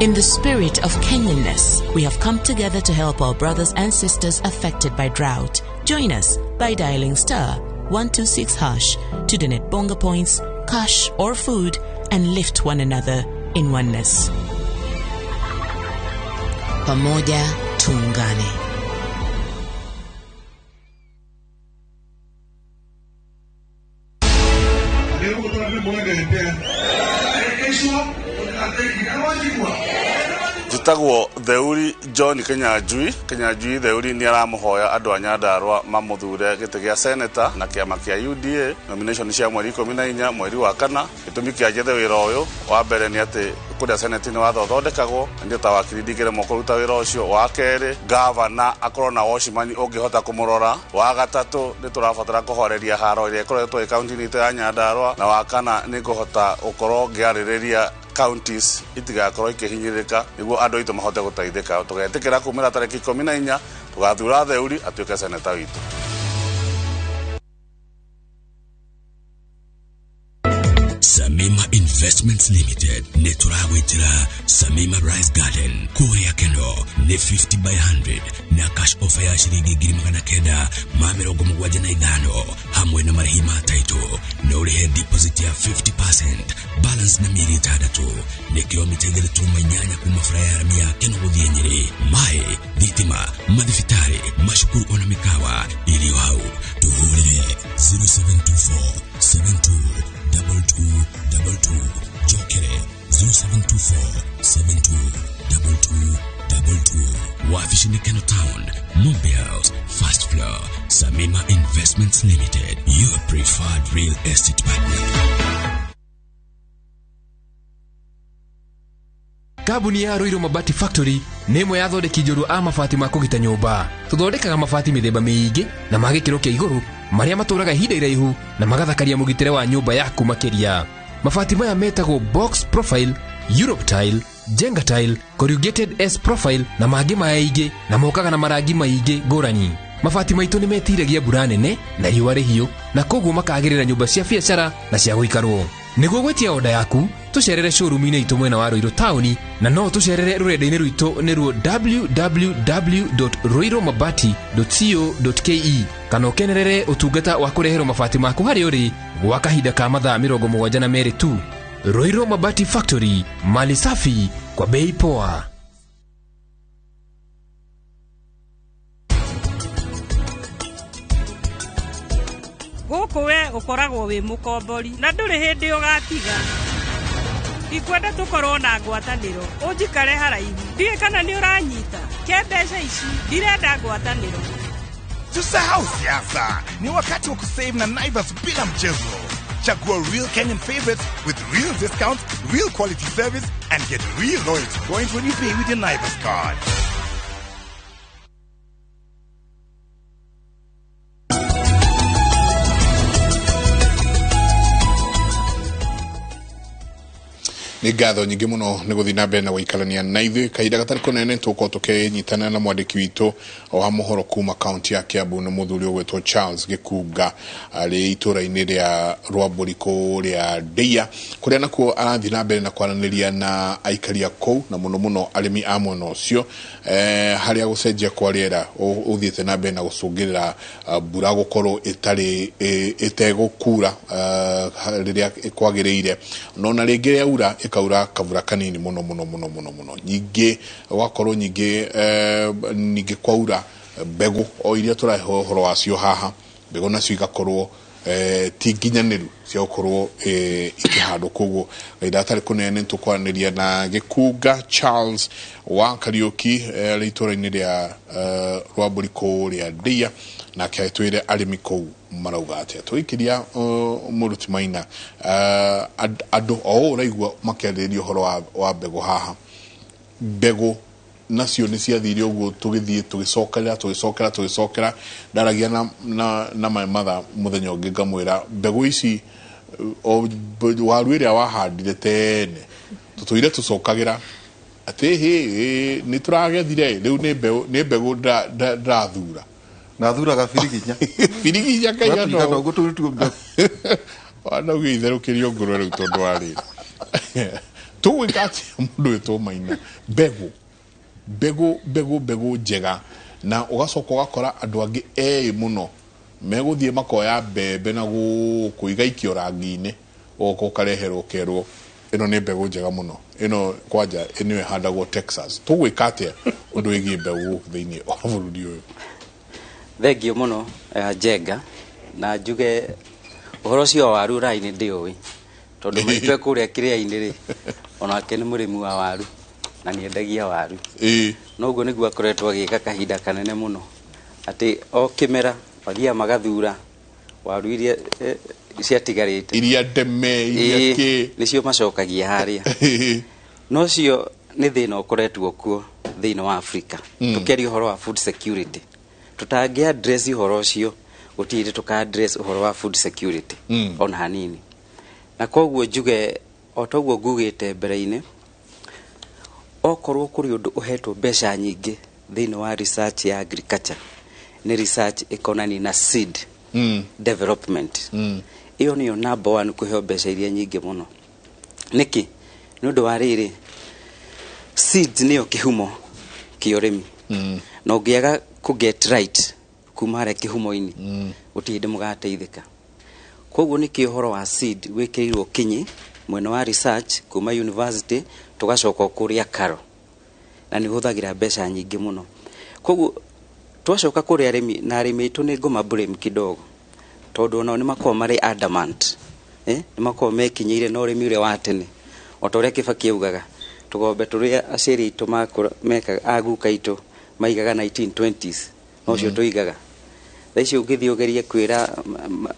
In the spirit of Kenyanness, we have come together to help our brothers and sisters affected by drought. Join us by dialing *126# to donate bonga points, cash or food, and lift one another in oneness. Pamoja tuungane. Njĩtagwo Theuri John Kinyanjui. Kinyanjui Theuri nĩ aramũhoya andũ a Nyandarua mamũthure gĩtĩ gĩa seneta na kĩama kĩa UDA nomination cia mweri 14 mweri wa kana. Gĩtũmi kĩa njethe wĩra ũyũ wa mbere nĩ atĩ kũrĩa seneti nĩ watho ũthondekagwo na niĩ ta wakiri ndingĩremwo kũruta wĩra ũcio. Wa kerĩ, gavana akorwo na watchman ũngĩhota kũmũrora. Wa gatatũ, nĩ tũrabatara kũhoreria haro ĩrĩa ĩkoretwo ĩ kaunti-inĩ itũ ya Nyandarua. Na wa kana, nĩ ngũhota gũkorwo ngĩarĩrĩria counties itigakorwo ikĩhinyĩrĩrĩka nĩguo andũ aitũ mahote gũteithĩka. Tũgetĩkĩra kumĩra tarĩki 14 tũgathura Theuri atuĩke seneta witũ. Samima Investments Limited nĩ tũragwĩtĩra Samima Rice Garden kũrĩa Keno nĩ 50 by 100 na cash offer ya ciringi 975 hamwe na marĩhi ma title na ũrĩhe deposit ya 50% balance na mĩeri 6 nĩ kilomita 3.8 kuma barabara ya rami ya Keno gũthiĩ Nyĩrĩ. Maĩ, thitima, mathibitarĩ, macukuru ona mĩkawa irio hau. Tũhũrĩre 0724 72 2222 Jokere 0724 72 2222. Wabici nĩ Keno Town, Mombe House, first floor. Samima Investments Limited, your preferred real estate partner. Kambuni ya Ruiru Mabati Factory nĩ ĩmwe ya athondeki njorua a mabati ma kũgita nyũmba. Tũthondekaga mabati mĩthemba mĩingĩ na ma gĩkĩro kĩa igũrũ marĩa matũraga ihinda iraihu na magathakaria mũgitĩre wa nyũmba yaku makĩria. Mabati maya metagwo box profile, Europe tile, Jenga tile, corrugated S profile na mangĩ maingĩ na mokaga na marangi maingĩ ngũrani. Mabati maitũ nĩ metiragia mbura nene na riũa rĩhiũ na koguo makagĩrĩra nyũmba cia biacara na cia gũikarwo. Nĩguo gwĩtia oda yaku tũcerere showroom-inĩ itũ mwena wa Ruiru taũni na no tũcerere rũrenda-inĩ rwitũ nĩruo www.ruirumabati.co.ke kana ũkenerere ũtungata wa kũreherwo mabati maku harĩa ũrĩ gwa kahinda ka mathaa 72 tu. Ruiru Mabati Factory, mali safi kwa bei poa. Gũkũ we ũkoragwo wĩ mũkombori na ndũrĩ hĩndĩ ũgatiga. Ndikwenda tũkorwo na ngwatanĩro, ũnjikare haraihu. Ndiũĩ kana nĩ ũranyita. Ke mbeca ici, ndirenda ngwatanĩro. Tusahau siasa, ni wakati wa kusave na Naivas bila mchezo. Chagua real Kenyan favorites with real discounts, real quality service, and get real loyalty points when you pay with your Naivas card. Nĩ ngatho nyingĩ mũno nĩ gũthiĩ na mbere na gũikarania na ithuĩ kahinda gatarĩ kũnene tũgũkorwo tũkĩnyitana na mwandĩki witũ wa mohoro kuma kaunti ya Kiambu nĩ mũthuri ũgwĩtwo Charles Gĩkunga arĩ itũũra-inĩ rĩa Rwambũri kũrĩa Ndeia kũrĩa nakuo arathiĩ na mbere na kwaranĩria na aikari a kũu na mũno mũno arĩmi a mwena ũcio harĩa gũcenjia kwa rĩera ũthiĩte na mbere na gũcũngĩrĩra mbura gũkorwo ĩtarĩ ĩtegũkura rĩrĩa kwagĩrĩire no na rĩngĩ yaura ĩkaura kavura kanini mũno mũno mũno mũno mũno nyingĩ gwakorwo nyingĩ ningĩ kwaura mbegũ o iria tũrahe ũhoro wacio haha mbegũ nacio igakorwo ti nginyanĩru cia gũkorwo ikĩhandwo koguo kahinda gatarĩ kũnene tũkwaranĩria na Gĩkunga Charles wa Kariũki arĩ itũũra-inĩ rĩa Rwambũri kũrĩa Ndeia nake atwĩre arĩmi kũu marauga atĩa. Tũgĩikĩria mũruti Maina andũ o ũũ ũraigua makĩarĩrĩria ũhoro wa mbegũ haha mbegũ nacio nĩ ciathire ũguo tũgĩthiĩ tũgĩcokerera tũgĩcokera tũgĩcokera ndaragia na my mother mũthenya ũngĩ ngamwĩra mbegũ ici waru ĩrĩa wahandire tene tũtũire tũcokagĩra atĩ hĩ nĩ tũragethire rĩu nĩ mbegũ ndĩrathura nathuraga biriginya biriginya kaigana ũguo wanauga itherũkĩrio ngũrwe rĩu tondũ wa rĩrĩ tũgwĩka atĩa mũndũ wĩtwo Maina mbegũ mbegũ mbegũ mbegũ njega na ũgacoka ũgakora andũ angĩ eĩ mũno megũthiĩ makoya mbembe na gũkũ igaikio rangi-inĩ ũgoka ũkareherwo ũkerwo ĩno nĩ mbegũ njega mũno ĩno kwanja nĩyo ĩhandagwo Texas. Tũgwĩka atĩa ũndũ wĩgiĩ mbegũ thĩinĩ wa bũrũri ũyũ? Thengio mũno Njenga na njuge ũhoro ũcio wa waru raini ndĩũĩ tondũ maitũ kũrĩa kĩrĩa-inĩ rĩ onake nĩ mũrĩmi wa waru. Na nĩendagia waru. Noguo nĩguo akoretwo agĩka kahinda kanene mũno, atĩ o kĩmera mathiaga magathura waru iria ciatigarĩte, iria ndeme, iria kĩ. Nĩcio macokagia harĩa. No ũcio nĩ thĩna ũkoretwo kuo thĩinĩ wa Africa. Tũkĩaria ũhoro wa food security, tũtangĩ address ũhoro ũcio, gũtirĩ hĩndĩ tũka address ũhoro wa food security ona hanini. Na koguo njuge o toguo ngugĩte mbere-inĩ, okorwo kũrĩ ũndũ ũhetwo mbeca nyingĩ thĩinĩ wa research ya agriculture, nĩ research ĩkonania na seed development. Ĩyo nĩyo number one kũheo mbeca iria nyingĩ mũno. Nĩkĩ? Nĩ ũndũ wa rĩrĩ, seeds nĩyo kĩhumo kĩa ũrĩmi, na ũngĩaga kũ get right kuma harĩa kĩhumo-inĩ, gũtirĩ hĩndĩ mũgateithĩka. Koguo nĩkĩo ũhoro wa seed wĩkĩrĩirwo kinyi mwena wa research kuma university tũgacoka o kũrĩa KALRO, na nĩ ũhũthagĩra mbeca nyingĩ mũno. Koguo twacoka kũrĩ arĩmi, na arĩmi aitũ nĩ ngũma blame kidogo, tondũ onao nĩ makoragwo marĩ adamant, nĩ makoragwo mekinyĩire na ũrĩmi ũrĩa wa tene, o ta ũrĩa Kibaki augaga, tũgombe tũrĩa aciari aitũ makũra mekaga, aguka aitũ maigaga 1920s, nocio tũigaga thaa ici. Ũngĩthiĩ ũgerie kwĩra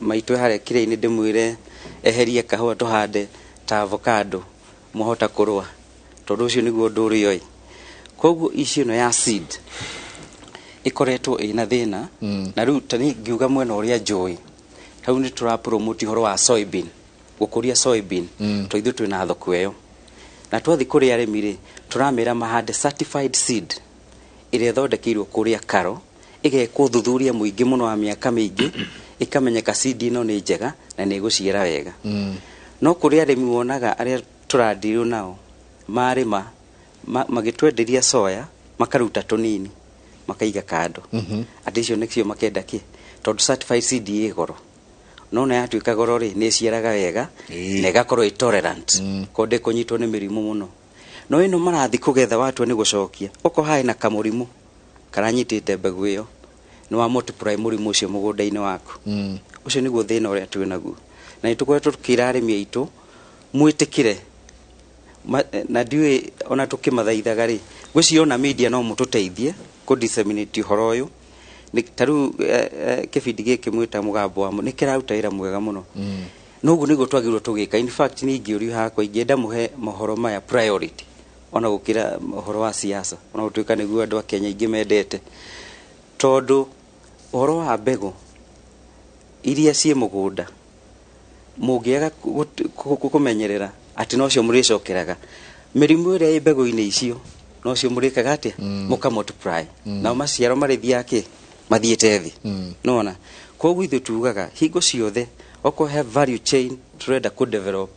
maitũ harĩa kĩrĩa-inĩ, ndĩmwĩre eherie kahũa tũhande ta avocado, mwahota kũrũa, tondũ ũcio nĩguo ũndũ ũrĩa ũĩ. Koguo issue ĩno ya seed ĩkoretwo ĩna thĩna. Na rĩu ta niĩ ngiuga mwena ũrĩa njũĩ, hau nĩ tũra promote ũhoro wa soybean, gũkũria soybean, tondũ ithuĩ twĩna thoko ĩyo. Na twathiĩ kũrĩ arĩmi rĩ, tũramĩra mahande certified seed ĩrĩa ĩthondekeirwo kũrĩa KALRO, ĩgekwo ũthuthuria mũingĩ mũno wa mĩaka mĩingĩ, ĩkamenyeka seed ĩno nĩ njega na nĩ ĩgũciara wega. No kũrĩ arĩmi wonaga arĩa tũrandirwo nao marĩma magĩtwenderia soya, makaruta tũnini makaiga kando, atĩ icio nĩcio makenda kĩ, tondũ certified seed ĩ goro. No na yatuĩka goro rĩ, nĩ ĩciaraga wega na ĩgakorwo ĩ tolerant, koguo ndĩkũnyitwo nĩ mĩrimũ mũno. No ĩno marathiĩ kũgetha, watua nĩ gũcokia, okorwo harĩ na kamũrimũ karanyitĩte mbegũ ĩyo, nĩ wa multiply mũrimũ ũcio mũgũnda-inĩ waku. Ũcio nĩguo thĩna ũrĩa twĩ naguo, na nĩ tũkoretwo tũkĩra arĩmi aitũ mwĩtĩkĩre na ndiũĩ ona tũkĩmathaithaga rĩ, ngwĩciria ona media no mũtũteithie kũ disseminate ũhoro ũyũ. Ta rĩu kĩbindi gĩkĩ mwĩta Mũgambo wa nĩ kĩraruta wĩra mwega mũno. No ũguo nĩguo twagĩrĩirwo tũgĩka. In fact, niĩ ingĩũrio hakwa, ingĩenda mũhe mohoro maya priority ona gũkĩra ũhoro wa siasa, ona gũtuĩka nĩguo andũ a Kenya aingĩ mendete, tondũ ũhoro wa mbegũ iria ciĩ mũgũnda, mũngĩaga kũmenyerera atĩ nocio mũrĩcokeraga mĩrimũ ĩrĩa ĩ mbegũ-inĩ icio, nocio mũrĩkaga atĩa, mũka multiply, nao maciaro marĩthiaga kĩ mathiĩte thĩ. Nona koguo ithuĩ tugaga hingo ciothe, okorwo he value chain tũrenda kũ develop,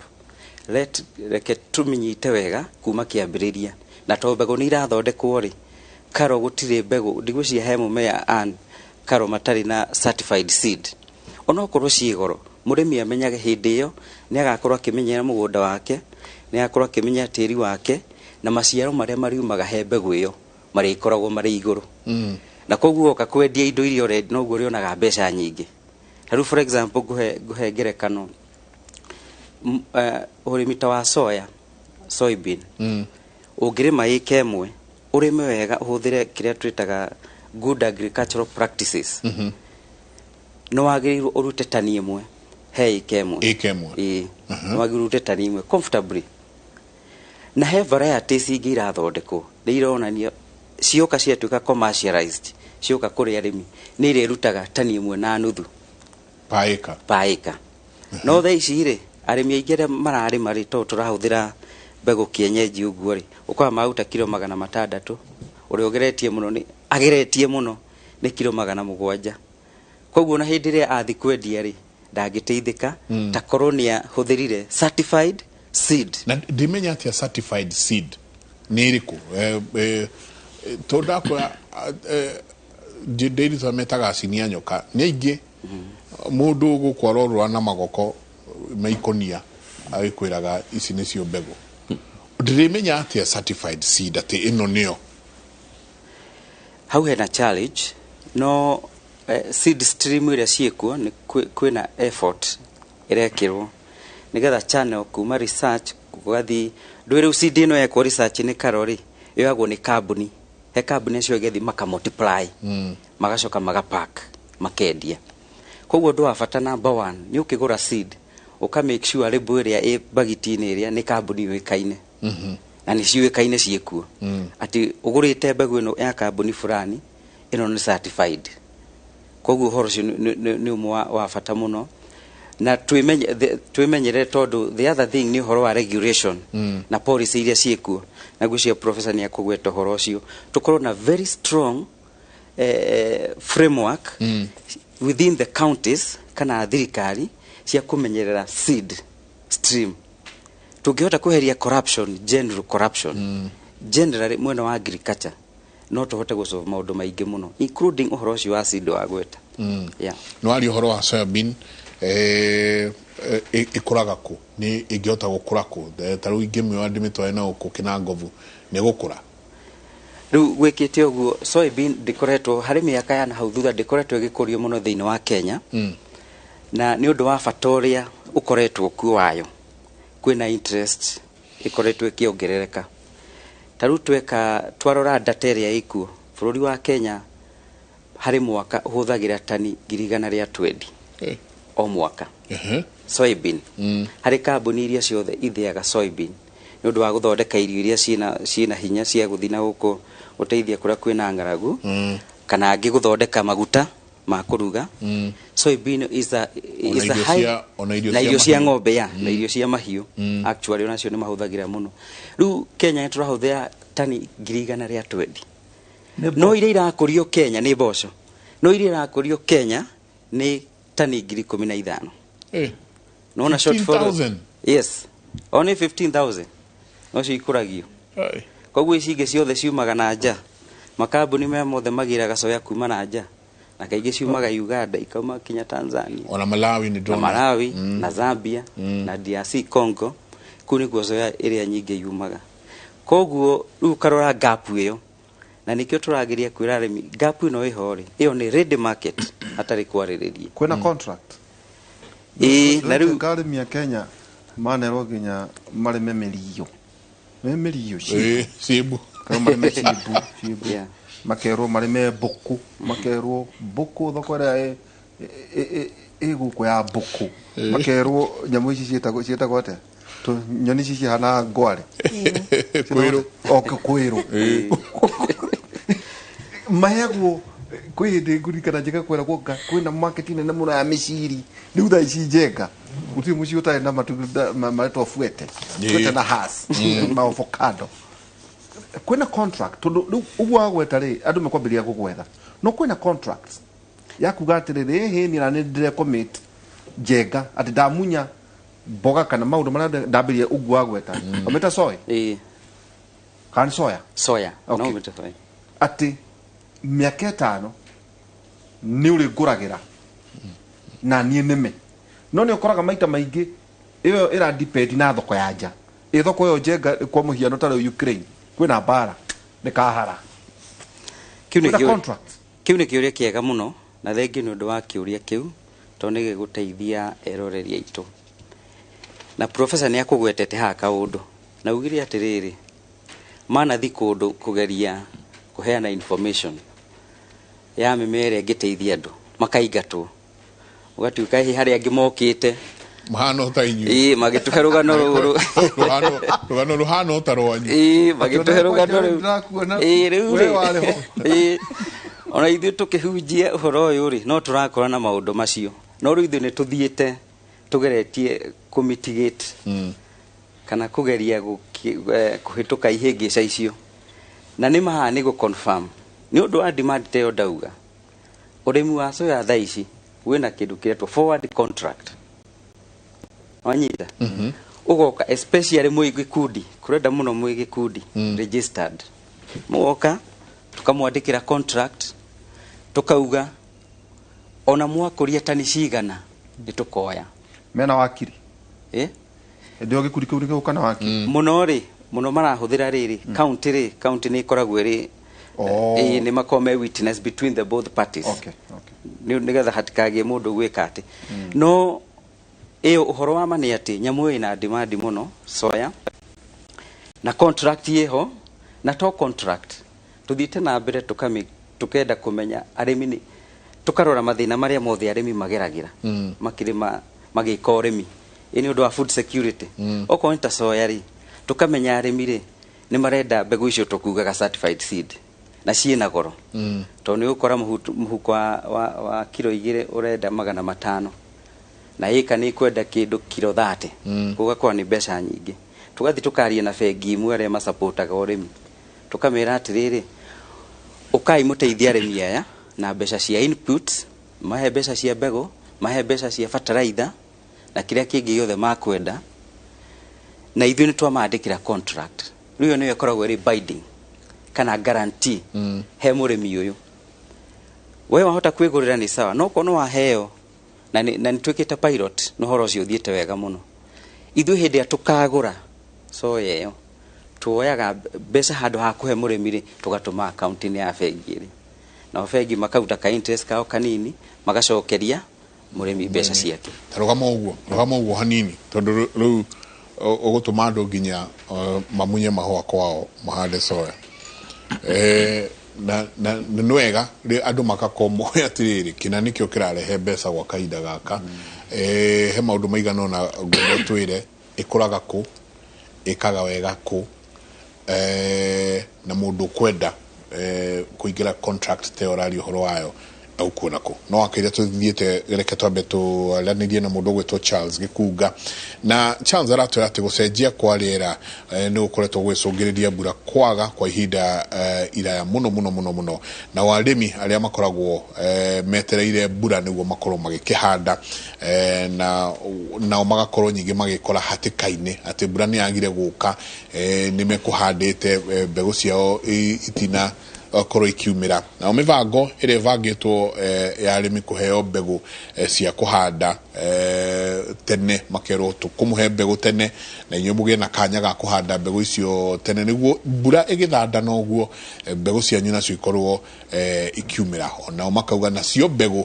reke tũmĩnyite wega kuma kĩambĩrĩria. Na tondũ mbegũ nĩ irathondekwo rĩ, KALRO gũtirĩ mbegũ, ndigwĩciria he mũmea an KALRO matarĩ na certified seed, onokorwo ciĩ goro. Mũrĩmi amenyage hĩndĩ ĩyo nĩ agakorwo akĩmenyera mũgũnda wake, nĩ agakorwo akĩmenya tĩri wake, na maciaro marĩa mariumaga he mbegũ ĩyo marĩkoragwo marĩ igũrũ. Na koguo woka kwendia indo iria ũrendia, noguo ũrĩonaga mbeca nyingĩ. Ta rĩu, for example, ngũhe ngerekano, ũrĩmi ta wa soya, soybean, ũngĩrĩma ĩka ĩmwe, ũrĩme wega, ũhũthĩre kĩrĩa twĩtaga good agricultural practices, nĩ wagĩrĩirwo ũrute tani 1 he ĩka 1. Ĩka 1. Ĩĩ, nĩ wagĩrĩirwo ũrute tani 1 comfortably. Na he varieties ingĩ irathondekwo, nĩ ironania cioka ciatuĩka commercialized, cioka kũrĩ arĩmi, nĩ irĩrutaga tani 1.5 per acre. Per acre. No thaa ici rĩ, arĩmi aingĩ arĩa mararĩma rĩ, tondũ tũrahũthĩra mbegũ kienyeji ũguo rĩ, ũkoraga maruta kiro 600, ũrĩa ũgeretie mũno nĩ ageretie mũno nĩ kiro 700. Koguo na hĩndĩ ĩrĩa athi kwendia rĩ, ndangĩteithĩka ta korwo nĩ ahũthĩrire certified seed. Na ndimenya atĩa certified seed nĩ ĩrĩkũ, tondũ ndakora ndĩrita metaga acinia nyoka nĩ aingĩ, mũndũ gũkũ arorũra na magoko maikonia agĩkwĩraga ici nĩcio mbegũ. Ndĩrĩmenya atĩa certified seed atĩ ĩno nĩyo? Hau hena challenge. No seed stream ĩrĩa ciĩkuo nĩ kwĩna effort ĩrekĩrwo nĩgetha channel kuma research gũgathiĩ ndũĩ. Rĩu seed ĩno yekwo research nĩ KALRO rĩ, Yoyagwo nĩ kambuni, he kambuni acio ĩgĩthiĩ maka multiply, magacoka magapack, makendia. Koguo ũndũ wa bata number one nĩ ũkĩgũra seed, ũka make sure label ĩrĩa ĩ bagiti-inĩ ĩrĩa nĩ kambuni yũĩkaine, na nĩ ciũĩkaine ciĩkuo, atĩ ũgũrĩte mbegũ ĩno ya kambuni fulani, ĩno nĩ certified. Koguo ũhoro ũcio nĩ ũmwe wa bata mũno na twĩmenyerere, tondũ the other thing nĩ ũhoro wa regulation na policy iria ciĩkuo, na ngwĩciria professor nĩ akũgweta ũhoro ũcio. Tũkorwo na very strong framework within the counties kana thirikari cia kũmenyerera seed stream. Tũngĩhota kweheria corruption, general corruption generally mwena wa agriculture, no tũhote gũsolve maũndũ maingĩ mũno, including ũhoro ũcio wa seed wa gweta. Yeah. Nĩ waria ũhoro wa soybean, ĩkũraga kũ? Nĩ ĩngĩhota gũkũra kũ? Ta rĩu ingĩmĩoya ndĩmĩtware na gũkũ Kĩnangobu, nĩ gũkũra? Rĩu gwĩkĩte ũguo, soybean ndĩkoretwo harĩ mĩaka ya nahau thutha, ndĩkoretwo ĩgĩkũrio mũno thĩinĩ wa Kenya, na nĩ ũndũ wa bata ũrĩa ũkoretwo kuo wayo, kwĩna interest ĩkoretwo ĩkĩongerereka. Ta rĩu tweka twarora data ĩrĩa ĩkuo, bũrũri wa Kenya harĩ mwaka ũhũthagĩra tani 120,000 o mwaka soybean. Harĩ kambuni iria ciothe ithĩaga soybean nĩ ũndũ wa gũthondeka irio iria ciĩna hinya cia gũthiĩ na gũkũ gũteithia kũrĩa kwĩna ng'aragu, kana angĩ gũthondeka maguta ma kũruga. Soybean is a Ona is a irio high ona irio na cia irio cia mahiũ. ng'ombe ya na irio cia mahiũ, actually onacio nĩ mahũthagĩra mũno. Rĩu Kenya nĩ tũrahũthĩra tani 120,000, no iria irakũrio Kenya nĩ mboco, no iria irakũrio Kenya nĩ tani 15,000. Nona shortfall. 15,000? Yes, only 15,000 nocio ikũragio. Koguo ici ingĩ ciothe ciumaga na nja. Makambuni maya mothe magĩraga soya kuma na nja, na kaingĩ ciumaga Uganda, ikauma kinya Tanzania. Ona Malawi nĩ na ndĩrona. Malawi na Zambia na DRC Congo, kũu nĩkuo soya ĩrĩa nyingĩ yumaga. Koguo rĩu ũkarora gap ĩyo, na nĩkĩo tũrageria kwĩra arĩmi gap ĩno ĩho rĩ, ĩyo nĩ ready market hatarĩ kwarĩrĩria. Kwĩna contract. Ĩĩ, na rĩu arĩmi a Kenya manerwo nginya marĩme mĩrio, nĩ mĩrio? Ĩĩ, ciĩmbu. Makerwo marĩme ciĩmbu, makerwo marĩme mbũkũ, makerwo mbũkũ thoko ĩrĩa ĩ gũkũ ya mbũkũ, makerwo nyamũ ici ciĩtagwo atĩa? Nyoni ici cihana ngware. Kwĩrũ. Okay, kwĩrũ maheagwo. Kwĩ hĩndĩ ngũririkana Njenga kwĩragwo nga kwĩna market nene mũno ya mĩciri. Rĩu thaa ici Njenga gũtirĩ mũciĩ ũtarĩ na matunda maretwo fuete, fuete na has ma avocado. Kwĩna contract, tondũ rĩu ũguo wagweta rĩ, andũ mekwambĩrĩria gũgwetha, no kwĩna contract ya kuga atĩrĩrĩ, ĩhĩ niĩ na nĩ ndĩrecommit Njenga atĩ ndamunya mboga kana maũndũ marĩa ndambĩrĩria ũguo wagweta, wamĩta soy kana nĩ soya? Soya. Okay. No mĩte soya. Atĩ mĩaka 5 nĩ ũrĩ ngũragĩra na niĩ nĩme, no nĩ ũkoraga maita maingĩ ĩyo ĩra depend na thoko ya nja. Ĩ thoko ĩyo Njenga, kwa mũhiano ta rĩu Ukraine kwĩna mbara, nĩ kahara. Kĩu nĩ Kwĩna contract. Kĩu nĩ kĩũria kĩega mũno, na thengiũ nĩ ũndũ wa kĩũria kĩu, tondũ nĩ gĩgũteithia eroreri aitũ. Na professor nĩ akũgwetete haha kaũndũ na ugire atĩrĩrĩ, manathi kũndũ kũgeria kũheana information ya mĩmera ĩrĩa ĩngĩteithia andũ, makaingatwo, ũgatuĩka hihi harĩa angĩ mokĩte Mahana ta inyuĩ. Ĩĩ, magĩtũhe rũgano rũrũ. Rũgano rũhana ta rwanyu. Ĩĩ, magĩtũhe rũgano rũu. Ĩĩ, rĩu We rĩ warĩ ho. Ĩĩ, ona ithuĩ tũkĩhunjia ũhoro ũyũ rĩ, no tũrakora na maũndũ macio, no rĩu ithuĩ nĩ tũthiĩte tũgeretie kũmitigate kana kũgeria kũhĩtũka ihĩngĩca icio, na nĩ maha nĩ gũ-confirm nĩ ũndũ wa demand ta ĩyo ndauga. Ũrĩmi wa soya thaa ici wĩna kĩndũ kĩretwo forward contract, wanyita? Ũgoka especially mwĩ gĩkundi, kũrenda mũno mwĩ gĩkundi registered, mũgoka tũkamwandĩkĩra contract, tũkauga ona mwakũria tani cigana nĩ tũkoya. Mena wakiri? Eh? Hĩndĩ ĩyo gĩkundi kĩu nĩ gĩgũka na wakiri? Mũno rĩ, mũno marahũthĩra rĩrĩ county rĩ, county nĩ ĩkoragwo ĩrĩ nĩ makoragwo me witness between the both parties. Nĩgetha hatikagĩe mũndũ gwĩka atĩ no ĩyo. Ũhoro wa ma nĩ atĩ nyamũ ĩyo ĩna demand mũno, soya, na contract ĩho. Na to contract tuthiĩte na mbere tukenda kumenya arĩmi nĩ tukarora mathĩna marĩa mothe arĩmi mageragĩra makĩrĩma magĩka ũrĩmi ĩ nĩ ũndũ wa food security. Okorwo nĩ ta soya rĩ, tukamenya arĩmi rĩ nĩ marenda mbegũ icio tũkugaga certified seed na ciĩna goro, tondũ nĩ ũgũkora mũhuko wa kiro 2 ũrenda 500 na ĩka nĩ kwenda kĩndũ kiro 30, gũgakorwo nĩ mbeca nyingĩ. Tũgathiĩ tũkaria na bengi imwe arĩa masapotaga ũrĩmi, tũkamera atĩrĩrĩ, ũkai mũteithie arĩmi aya na mbeca cia inputs, mahe mbeca cia mbegũ, mahe mbeca cia fertilizer na kĩrĩa kĩngĩ gĩothe makwenda, na ithuĩ nĩ twamandĩkĩra contract. Rĩu ĩyo nĩyo ĩkoragwo ĩrĩ binding kana guarantee he mũrĩmi ũyũ. We wahota kwĩgũrĩra nĩ sawa, no okorwo nĩ waheo na nĩ twĩkĩte pilot na ũhoro ũcio ũthiĩte wega mũno, ithuĩ hĩndĩ ĩrĩa tũkagũra soya ĩyo tuoyaga mbeca handũ ha kũhe mũrĩmi rĩ, tũgatũma akaunti-inĩ ya bengi rĩ, nao bengi makauta ka interest kao kanini magacokeria mũrĩmi mbeca ciake. Ta rũgama ũguo hanini, tondũ rĩu ũgũtũma andũ nginya mamunye mahũa kwao mahande soya. Na nĩ wega andũ makakorwo moĩ atĩrĩrĩ, kĩna nĩkĩo kĩrarehe mbeca gwa kahinda gaka. He maũndũ maigana ũna ngwenda ũtwĩre ĩkũraga kũ, ĩkaga wega kũ, na mũndũ ũkwenda kũingĩra contract ta ĩyo ũraria ũhoro wayo ũkuona kũ. No akĩrĩa tũthiĩte reke twambe twaranĩrie na mũndũ ũgwĩtwo Charles Gĩkunga. Na Charles aratwĩra atĩ gũcenjia kwa rĩera nĩ gũkoretwo gũgĩcũngĩrĩria mbura kwaga kwa ihinda iraya mũno mũno mũno mũno, na arĩmi arĩa makoragwo metereire mbura nĩguo makorwo magĩkĩhanda, na nao magakorwo nyingĩ magĩkora hatĩka-inĩ atĩ mbura nĩ yagire gũka, nĩ mekũhandĩte mbegũ ciao itina korwo ikiumĩra. Nao mĩbango ĩrĩa ĩbangĩtwo ya arĩmi kũheo mbegũ cia kũhanda tene, makerwo tũkũmũhe mbegũ tene na inyuĩ mũgĩe na kanya ga kũhanda mbegũ icio tene nĩguo mbura ĩgĩthanda noguo mbegũ cianyu nacio ikorwo ikiumĩra. Onao makauga nacio mbegũ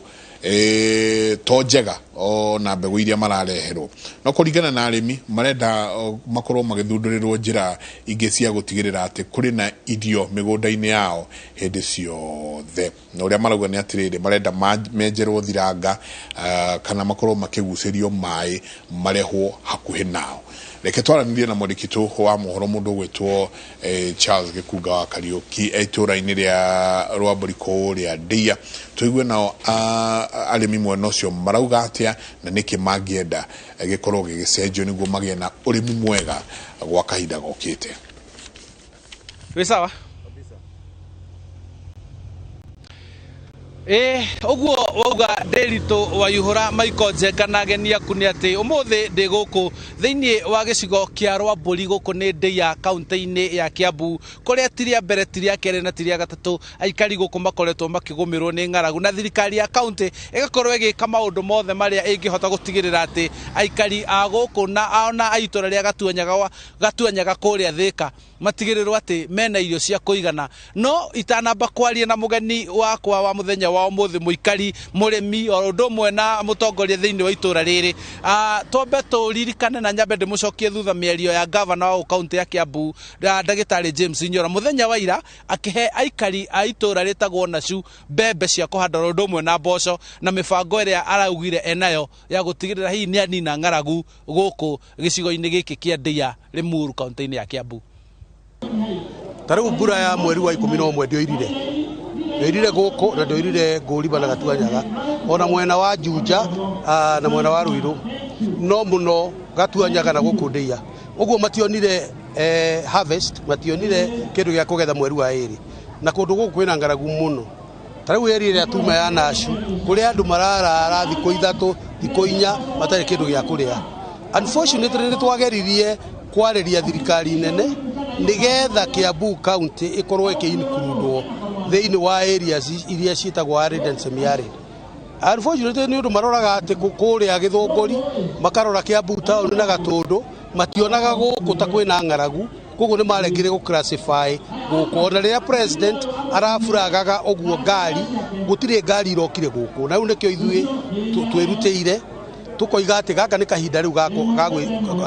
to njega ona mbegũ iria marareherwo, no kũringana na arĩmi marenda makorwo magĩthundũrĩrwo njĩra ingĩ cia gũtigĩrĩra atĩ kũrĩ na irio mĩgũnda-inĩ yao hĩndĩ ciothe. Na ũrĩa marauga nĩ atĩrĩrĩ, marenda menjerwo thiranga kana makorwo makĩgucĩrio maĩ marehwo hakuhĩ nao. Reke twaranĩrie na mwandĩki wa mohoro mũndũ ũgwĩtwo Charles Gĩkunga wa Kariũki itũũra-inĩ rĩa Rwambũri kũrĩa Ndĩa, tũigue nao arĩmi mwena ũcio marauga atĩa na nĩkĩ mangĩenda gĩkorwo gĩgĩcenjio nĩguo magĩe na ũrĩmi mwega gwa kahinda gokĩte. Wĩ sawa? Ũguo wauga Ndĩritũ Waihũra Michael Njenga na ageni aku nĩ atĩ ũmũthĩ ndĩ gũkũ thĩinĩ wa gĩcigo kĩa Rwambũri gũkũ nĩ Ndĩa kaunti-inĩ ya Kiambu, kũrĩa ti rĩa mbere ti rĩa kerĩ na ti rĩa gatatũ aikari gũkũ makoretwo makĩgũmĩrwo nĩ ng'aragu, na thirikari ya kaunti ĩgakorwo ĩgĩka maũndũ mothe marĩa ĩngĩhota gũtigĩrĩra atĩ aikari a gũkũ na ona a itũra rĩa Gatuanyaga kũrĩa Thĩka matigĩrĩrwo atĩ mena irio cia kũigana. No itanamba kwaria na mũgeni wakwa wa mũthenya wa ũmũthĩ, mũikari mũrĩmi o ũndũ ũmwe na mũtongoria thĩinĩ wa itũra rĩrĩ, twambe tũririkane na nyambe ndĩmũcokie thutha mĩario ya gavana wa kaunti ya Kiambu ndagĩtarĩ James Nyoro mũthenya wa ira akĩhe aikari a itũra rĩtagwo Nacu mbembe cia kũhanda o ũndũ ũmwe na mboco na mĩbango ĩrĩa araugire enayo ya gũtigĩrĩra hihi nĩ anina ng'aragu gũkũ gĩcigo-inĩ gĩkĩ kĩa Ndĩa Limuru kaunti-inĩ ya Kiambu. Ta rĩu mbura ya mweri wa 11 ndĩoirire gũkũ na ndĩoirire Ngũriba na Gatuanyaga ona mwena wa Juja na mwena wa Ruiru, no mũno Gatuanyaga na gũkũ Ndĩa. Ũguo mationire harvest, mationire kĩndũ gĩa kũgetha mweri wa 2, na kũndũ gũkũ kwĩna ng'aragu mũno. Ta rĩu area ĩrĩa tuma ya Nacu kũrĩa andũ mararara thikũ 3 thikũ 4 matarĩ kĩndũ gĩa kũrĩa. Unfortunately nĩ twageririe kwarĩria thirikari nene nigetha Kiambu County ikorwo ĩkĩ-include thĩinĩ wa areas iria ciĩtagwo arid and semi-arid. Unfortunately nĩ ũndũ maroraga atĩ kũrĩa Gĩthũngũri makarora Kiambu town na Gatũndũ mationaga gũkũ ta kwĩna ng'aragu, koguo nĩ maregire gũ classify gũkũ. Ona rĩrĩa president araburagaga ũguo ngari, gũtirĩ ngari irokire gũkũ, na rĩu nĩkĩo ithuĩ twĩrutĩire tũkoiga atĩ gaka nĩ kahinda rĩu ga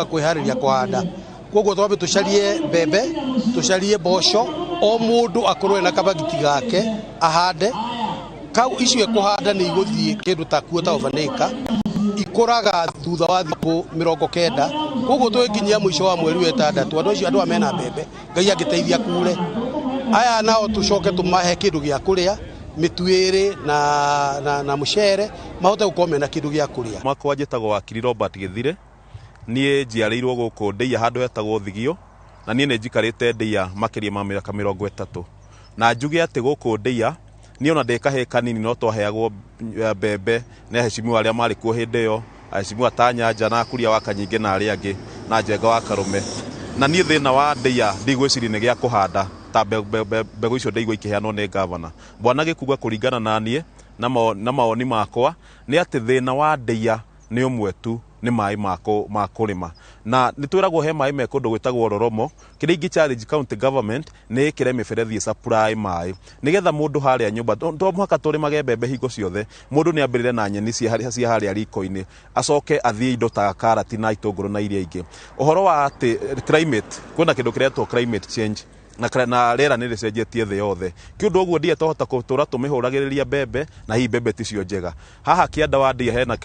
kwĩharĩria kũhanda. Koguo twambe tucarie mbembe, tucarie mboco, o mundu akorwo ena kabagiti gake ahande. Kau icio ekuhanda ni iguthie kindu ta quarter of an acre, ikuraga thutha wa thikũ 90. Koguo twĩkinyia mũico wa mweri wa ĩtandatũ, andũ acio andũ mena mbembe Ngai angĩteithia kure. Aya nao tucoke tumahe kindu gĩa kũrĩa, mĩtu ĩrĩ na mũcere, mahote gũkorwo mena kindu gĩa kũrĩa. Mwaka wa njĩtagwo Wakiri Robert Gĩthire, niĩ njiarĩirwo gũkũ Ndeiya handũ hetagwo Thigio, na niĩ nĩ njikarĩte Ndeiya makĩria ma mĩaka 30. Na njuge atĩ gũkũ Ndeiya niĩ ona ndĩ kahĩĩ kanini no twaheagwo mbembe nĩ aheshimiwa arĩa marĩ kuo hĩndĩ ĩyo, aheshimiwa ta Nyanja na Kuria wa Kanyingĩ na arĩa angĩ na Njenga wa Karũme. Na niĩ thĩna wa Ndeiya ndigwĩciria nĩ gĩa kũhanda ta mbegũ icio ndaigua ikĩheanwo nĩ gavana. Bwana Gĩkunga kũringana na niĩ na mawoni makwa nĩ atĩ thĩna wa Ndeiya nĩ ũmwe tu, nĩ maĩ ma kũrĩma. Na nĩ twĩragwo he maĩ me kũndũ gwĩtagwo Roromo, kĩrĩa ingĩ challenge county government nĩ ĩkĩre mĩberethi ĩsupply maĩ nĩgetha mũndũ harĩa nyũmba, to mũhaka tũrĩmage mbembe hingo ciothe, mũndũ nĩ ambĩrĩre na nyeni cia harĩa riko-inĩ, acoke athiĩ indo ta karati na itũngũrũ na iria ingĩ. Ũhoro wa atĩ climate, kwĩna kĩndũ kĩretwo climate change na rĩera nĩ rĩcenjetie thĩ yothe. Kĩũndũ ũguo ndiĩ twahota gũtũra tũmĩhũragĩrĩria mbembe na hihi mbembe ticio njega. Haha kĩanda wa Ndeiya hena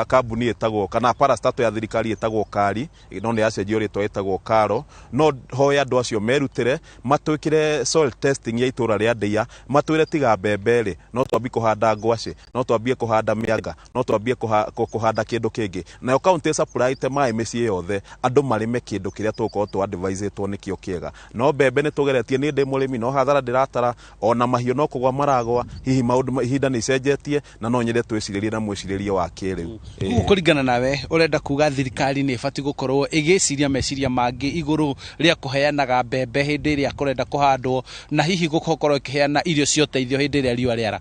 kambuni ĩtagwo kana parastato ya thirikari ĩtagwo Kari, no nĩ yacenjio rĩtwa ĩtagwo Karo. No hoya andũ acio merutĩre matwĩkĩre soil testing ya itũra rĩa Ndeiya, matwĩre tiga mbembe rĩ, no twambie kũhanda ngwacĩ, no twambie kũhanda mĩanga, no twambie kũhanda kĩndũ kĩngĩ. Nayo county ĩsupplyĩte maĩ mĩciĩ yothe, andũ marĩme kĩndũ kĩrĩa tũgũkorwo tũ advisetwo nĩkĩo kĩega. No mbembe nĩ tũgeretie, niĩ ndĩ mũrĩmi no hathara ndĩratara, ona mahiũ no kũgwa maragwa, hihi maũndũ ihinda nĩ icenjetie na no nyende twĩcirĩrie na mwĩcirĩrie wa kĩrĩu. Ũguo kũringana nawe ũrenda kuga thirikari nĩ ĩbatiĩ gũkorwo ĩgĩciria meciria mangĩ igũrũ rĩa kũheanaga mbembe hĩndĩ ĩrĩa kũrenda kũhandwo, na hihi gũkorwo ĩkĩheana irio cia ũteithio hĩndĩ ĩrĩa riũa rĩara.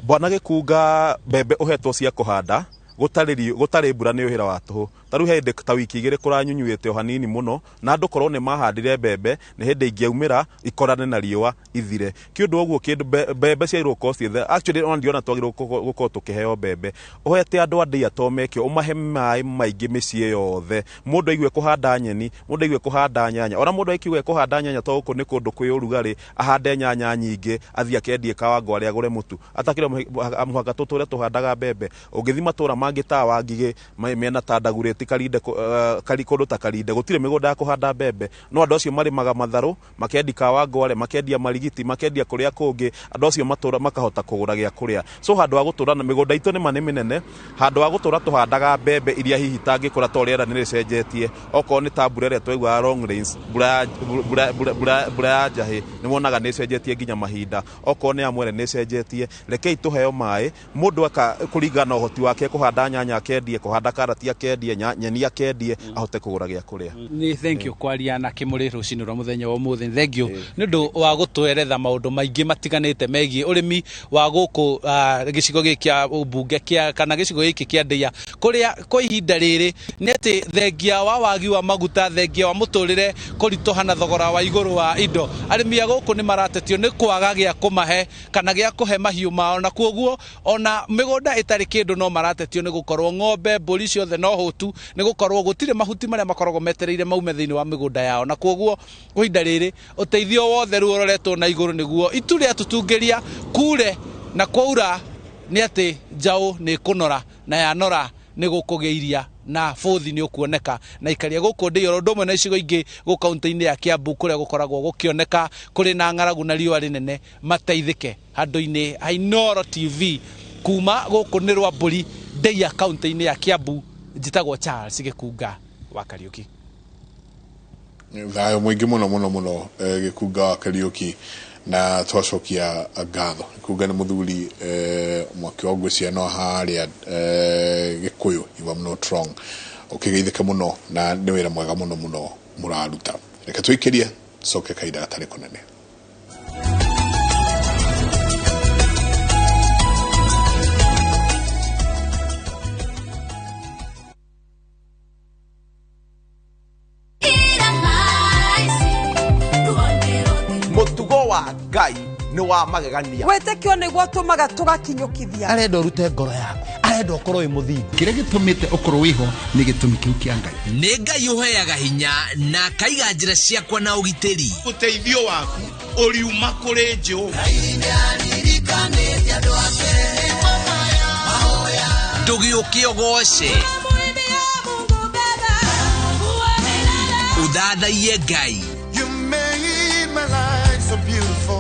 Bwana Gĩkunga, mbembe ũhetwo cia kũhanda gũtarĩ mbura nĩ wĩra wa tũhũ. Ta rĩu hĩndĩ ta wiki igĩrĩ kũranyunyuĩte o hanini mũno, na andũ korwo nĩ mahandire mbembe nĩ hĩndĩ ingĩaumĩra ikorane na riũa ithire. Kĩũndũ ũguo kĩndũ mbembe ciagĩrĩirwo gũkorwo ciĩ actually ona ndiona twagĩrĩirwo gũkorwo tũkĩheo mbembe. Ũhete andũ a Ndeiya to mekĩo, ũmahe maĩ maingĩ mĩciĩ yothe. Mũndũ aigue kũhanda nyeni, mũndũ aigue kũhanda nyanya, ona mũndũ aigue kũhanda nyanya to gũkũ nĩ kũndũ kwĩ ũrugarĩ, ahande nyanya nyingĩ, athiĩ akendie Kawangware agũre mũtu. Atakĩrĩ mũhaka tũtũre tũhandaga mbembe. Ũngĩthiĩ matũra mangĩ ta Wangigĩ, mĩena ta Ndagurĩti, Karinde, kũndũ ta Karinde, gũtirĩ mĩgũnda ya kũhanda mbembe. No andũ acio marĩmaga matharũ, makendia Kawangware, makendia marigiti, makendia kũrĩa kũngĩ, andũ acio matũra makahota kũgũra gĩa kũrĩa. So handũ ha gũtũra na mĩgũnda itũ nĩ ma nĩ mĩnene, handũ ha gũtũra tũhandaga mbembe iria hihi itangĩkũra to rĩera nĩ rĩcenjetie. Okorwo nĩ ta mbura ĩrĩa twaiguaga long rains, mbura ya njahĩ, nĩ wonaga nĩ ĩcenjetie nginya mahinda. Okorwo nĩ ya mwere nĩ ĩcenjetie. Rekei tũheo maĩ, mũndũ aka kũringana na ũhoti wake kũhanda nyanya akendie, kũhanda karati akendie, nyeni akendie, ahote kũgũra gĩa kũrĩa. Nĩ thank you kwaria na Kĩmũrĩ rũcinĩ rwa mũthenya wa ũmũthĩ. Thank you nĩ ũndũ wa gũtweretha maũndũ maingĩ matiganĩte megiĩ ũrĩmi wa gũkũ gĩcigo gĩkĩ kĩa ũmbunge kĩa kana gĩcigo gĩkĩ kĩa Ndeiya, kũrĩa kwa ihinda rĩrĩ nĩ atĩ thengia wa wagi wa maguta, thengia wa mũtũrĩre kũritũha na thogora wa igũrũ wa indo, arĩmi a gũkũ nĩ maratetio nĩ kwaga gĩa kũmahe kana gĩa kũhe mahiũ mao, na kuoguo ona mĩgũnda ĩtarĩ kĩndũ no maratetio nĩ gũkorwo ng'ombe, mbũri ciothe no hũtu, nĩ gũkorwo gũtirĩ mahuti marĩa makoragwo metereire maume thĩinĩ wa mĩgũnda yao. Na kuoguo kwa ihinda rĩrĩ ũteithio wothe rĩu ũroretwo na igũrũ nĩguo itu rĩatũtungĩria kure, na kwaura nĩ atĩ njaũ nĩ kũnora, na yanora nĩ gũkũgĩa iria na bũthi nĩ ũkuoneka. Na ikaria gũkũ Ndeiya oro ũndũ ũmwe na icigo ingĩ gũkũ kaunti-inĩ ya Kiambu kũrĩa gũkoragwo gũkĩoneka kũrĩ na ng'aragu na riũa rĩnene, mateithĩke handũ-inĩ ha Inooro TV. Kuma gũkũ nĩ Rwambũri, Ndeiya, kaunti-inĩ ya Kiambu, njĩtagwo Charles Gĩkunga wa Kariũki. Thayũ mũingĩ mũno mũno mũno, Gĩkunga wa Kariũki, na twacokia ngatho. Gĩkunga nĩ mũthuri mwaki wa ngwĩciria no harĩa Gĩkũyũ, if I'm not wrong. Ũkĩgeithĩka mũno na nĩ wĩra mwega mũno mũno mũraruta. Reke tũikĩrie, tũcoke kahinda gatarĩ kũnene. Mũtugo wa Ngai nĩ wa magegania. Wĩtĩkio nĩguo ũtũmaga tũgakinyũkithia. Arenda ũrute ngoro yaku. Arenda ũkorwo wĩ mũthingu. Kĩrĩa gĩtũmĩte ũkorwo wĩho nĩ gĩtũmi kĩu kĩa Ngai. Nĩ Ngai ũheaga hinya na akaiga njĩra ciakwa na ũgitĩri. Ũteithio waku ũriuma kũrĩ Jehova. Ndũgĩũke ũgoce. Ũthathaiye Ngai.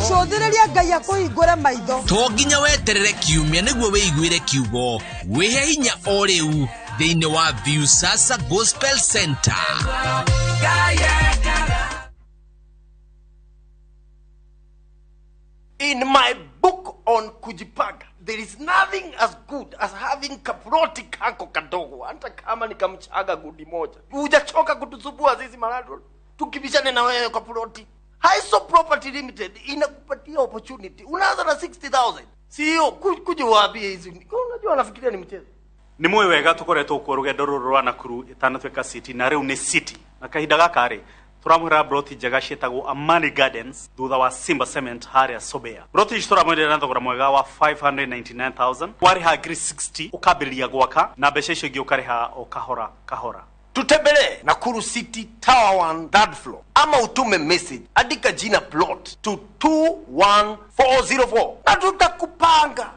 Cũthĩrĩria Ngai akũhingũre maitho. To nginya weterere kiumia nĩguo wĩiguĩre kiugo. Wĩhe hinya o rĩu thĩinĩ wa Viusasa Gospel Center. In my book on kujipanga, there is nothing as good as having kaploti kako kadogo, hata kama ni kamchanga gundi moja. Hujachoka kutusubua sisi malandlord, tukibishane na wewe kwa ploti. Haiso Property Limited inakupatia opportunity. Unaanza na 60,000. Sio kuja waambie hizi. Unajua wanafikiria ni mchezo. Nĩ mũĩ wega tũkoretwo kuo rũgendo rũrũ rwa Nakuru ĩtanatuĩka city na rĩu nĩ city. Na kahinda gaka rĩ tũramwĩra broti njega ciĩtagwo Amani Gardens thutha wa Simba Cement harĩa Sobea. Broti ici tũramwenderia na thogora mwega wa 599,000. Warĩha ngiri 60 ũkambĩrĩria gwaka na mbeca icio ingĩ ũkarĩha o kahora kahora. Tutembelee Nakuru City Tower 1 third floor, ama utume message, andika jina plot to 21404 na tutakupanga.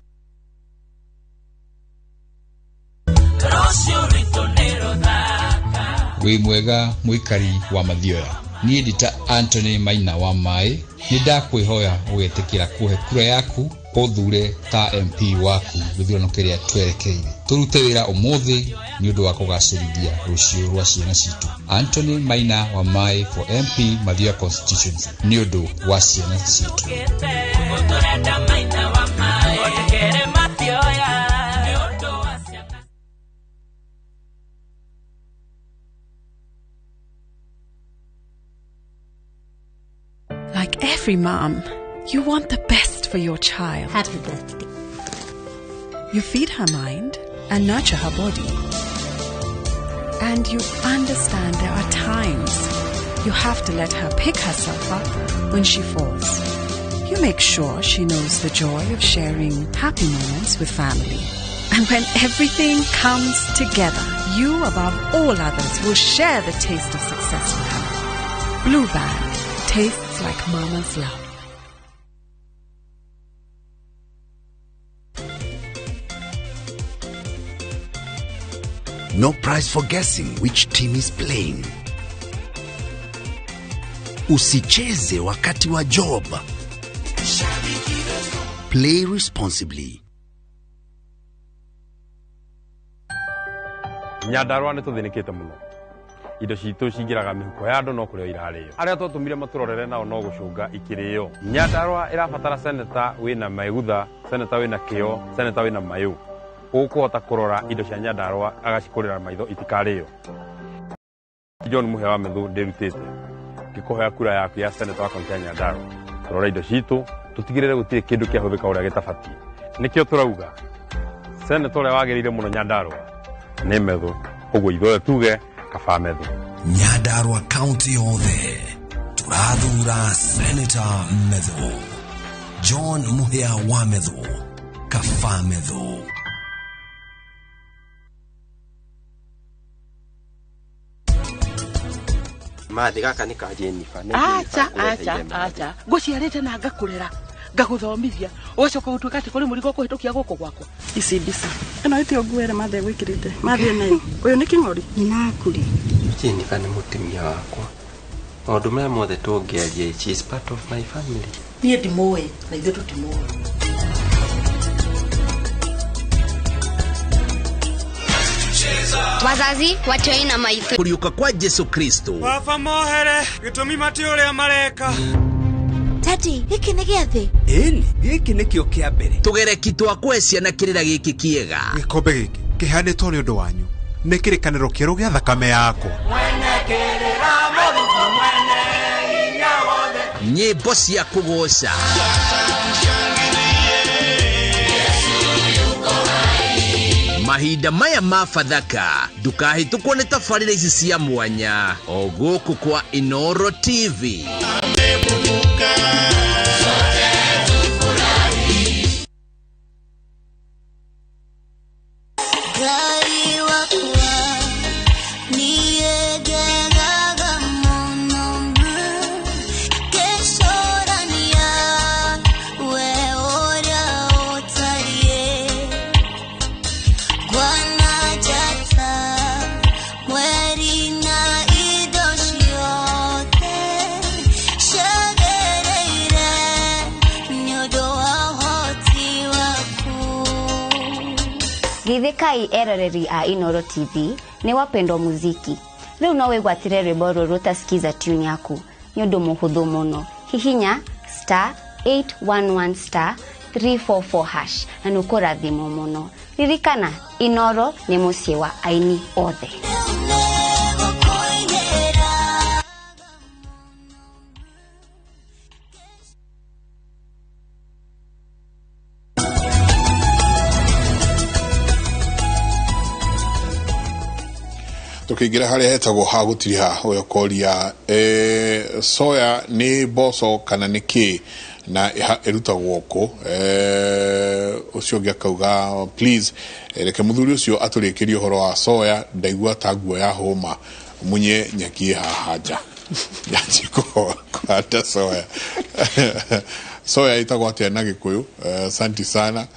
Wĩ mwega mwikari wa Mathioya. Niĩ ndĩ ta Anthony Maina wa Maĩ, nĩ ndakwĩhoya ũgetĩkĩra kũhe kura yaku ũthure ta MP waku gĩthurano kĩrĩa twerekeire. Tũrute wĩra ũmũthĩ nĩ ũndũ wa kũgacĩrithia rũciũ rwa ciana citũ. Anthony Maina wa Maĩ for MP Mathioya constituency nĩ ũndũ wa ciana citũ. Like every mom, you want the best for your child. Happy birthday. You feed her mind and nurture her body. And you understand there are times you have to let her pick herself up when she falls. You make sure she knows the joy of sharing happy moments with family. And when everything comes together, you above all others will share the taste of success with her. Blue Band tastes like mama's love. No prize for guessing which team is playing. Usicheze wakati wa job. Play responsibly. Nyandarua nĩ tũthĩnĩkĩte mũno. Indo citũ cingĩraga mĩhuko ya andũ no kũrĩo irarĩo. Arĩa twatũmire matũrorere nao no gũcũnga ikĩrĩo. Nyandarua ĩrabatara seneta wĩna maigutha, seneta wĩna kĩo, seneta wĩna mayũ. Ũkũhota kũrora indo cia Nyandarua agacikũrĩra maitho itikarĩo. John Muhia wa Methu ndĩrutĩte ngĩkũhoya kura yaku ya seneta wa kaunti ya Nyandarua. Tũrore indo citũ tũtigĩrĩre gũtirĩ kĩndũ kĩahũthĩka ũrĩa gĩtabatiĩ. Nĩkĩo tũrauga seneta ũrĩa wagĩrĩire mũno Nyandarua nĩ Methu, ũguo ithuothe tuge kaba Methu. Nyandarua County yothe tũrathura Senator Methu. John Muhia wa Methu, kaba Methu. Mathi gaka nĩ ka Jennifer. Acha acha acha ngũciarĩte na ngakũrera ngagũthomithia ũgacoka gũtuĩka atĩ kũrĩ mũrigo ũkũhĩtũkia gũkũ gwakwa. Ici mbica ĩno ĩtĩ nguo ĩrĩa mathe gwĩkĩrĩte mathiĩ nayo ũyũ nĩ kĩng'ori nyina akuri. Jennifer nĩ mũtumia wakwa, maũndũ marĩa mothe tũngĩaria, she is part of my family. Niĩ ndimũĩ na ithuĩ tũtimũĩ. Wazazi watoi na maitho. Kũriũka kwa Jesu Kristo. Baba mohere gĩtũmi mati ũrĩa mareka. Tati, gĩkĩ nĩ gĩathĩ? Ĩni, gĩkĩ nĩkĩo kĩa mbere. Tũgereki twa kũhe ciana kĩrĩra gĩkĩ kĩega. Gĩkombe gĩkĩ kĩheanĩtwo nĩ ũndũ wanyu. Nĩ kĩrĩkanĩro kĩerũ gĩa thakame yakwa. Mwene kĩrĩra Mũrungu mwene hinya wothe. Nyĩmbo cia kũgoca. Mahinda maya ma Bathaka ndukahĩtũkwo nĩ tabarĩra ici cia mwanya o gũkũ kwa Inooro TV. Geithĩkai eroreri a Inoro TV nĩ wapendwa muziki. Rĩu no wĩgwatĩre rwĩmbo rũrũ ta skiza tune yaku. Nĩ ũndũ mũhũthũ mũno. Hihinya star 811 star 344 hash na nĩ ũkũrathimwo mũno. Ririkana, Inoro nĩ mũciĩ wa aini othe. Tukiingira haria hetagwo ha gutiriha uyo koria soya ni mboco kana ni ki na ĩrutagwo kũ. Ũcio ũngĩ akauga please, reke mũthuri ũcio atũrĩkĩrie ũhoro wa soya, ndaigua ta nguo ya hũma munye nyeki haha nja nyanjie kũhanda soya. Soya ĩtagwo atĩa na Gĩkũyũ? Asante sana.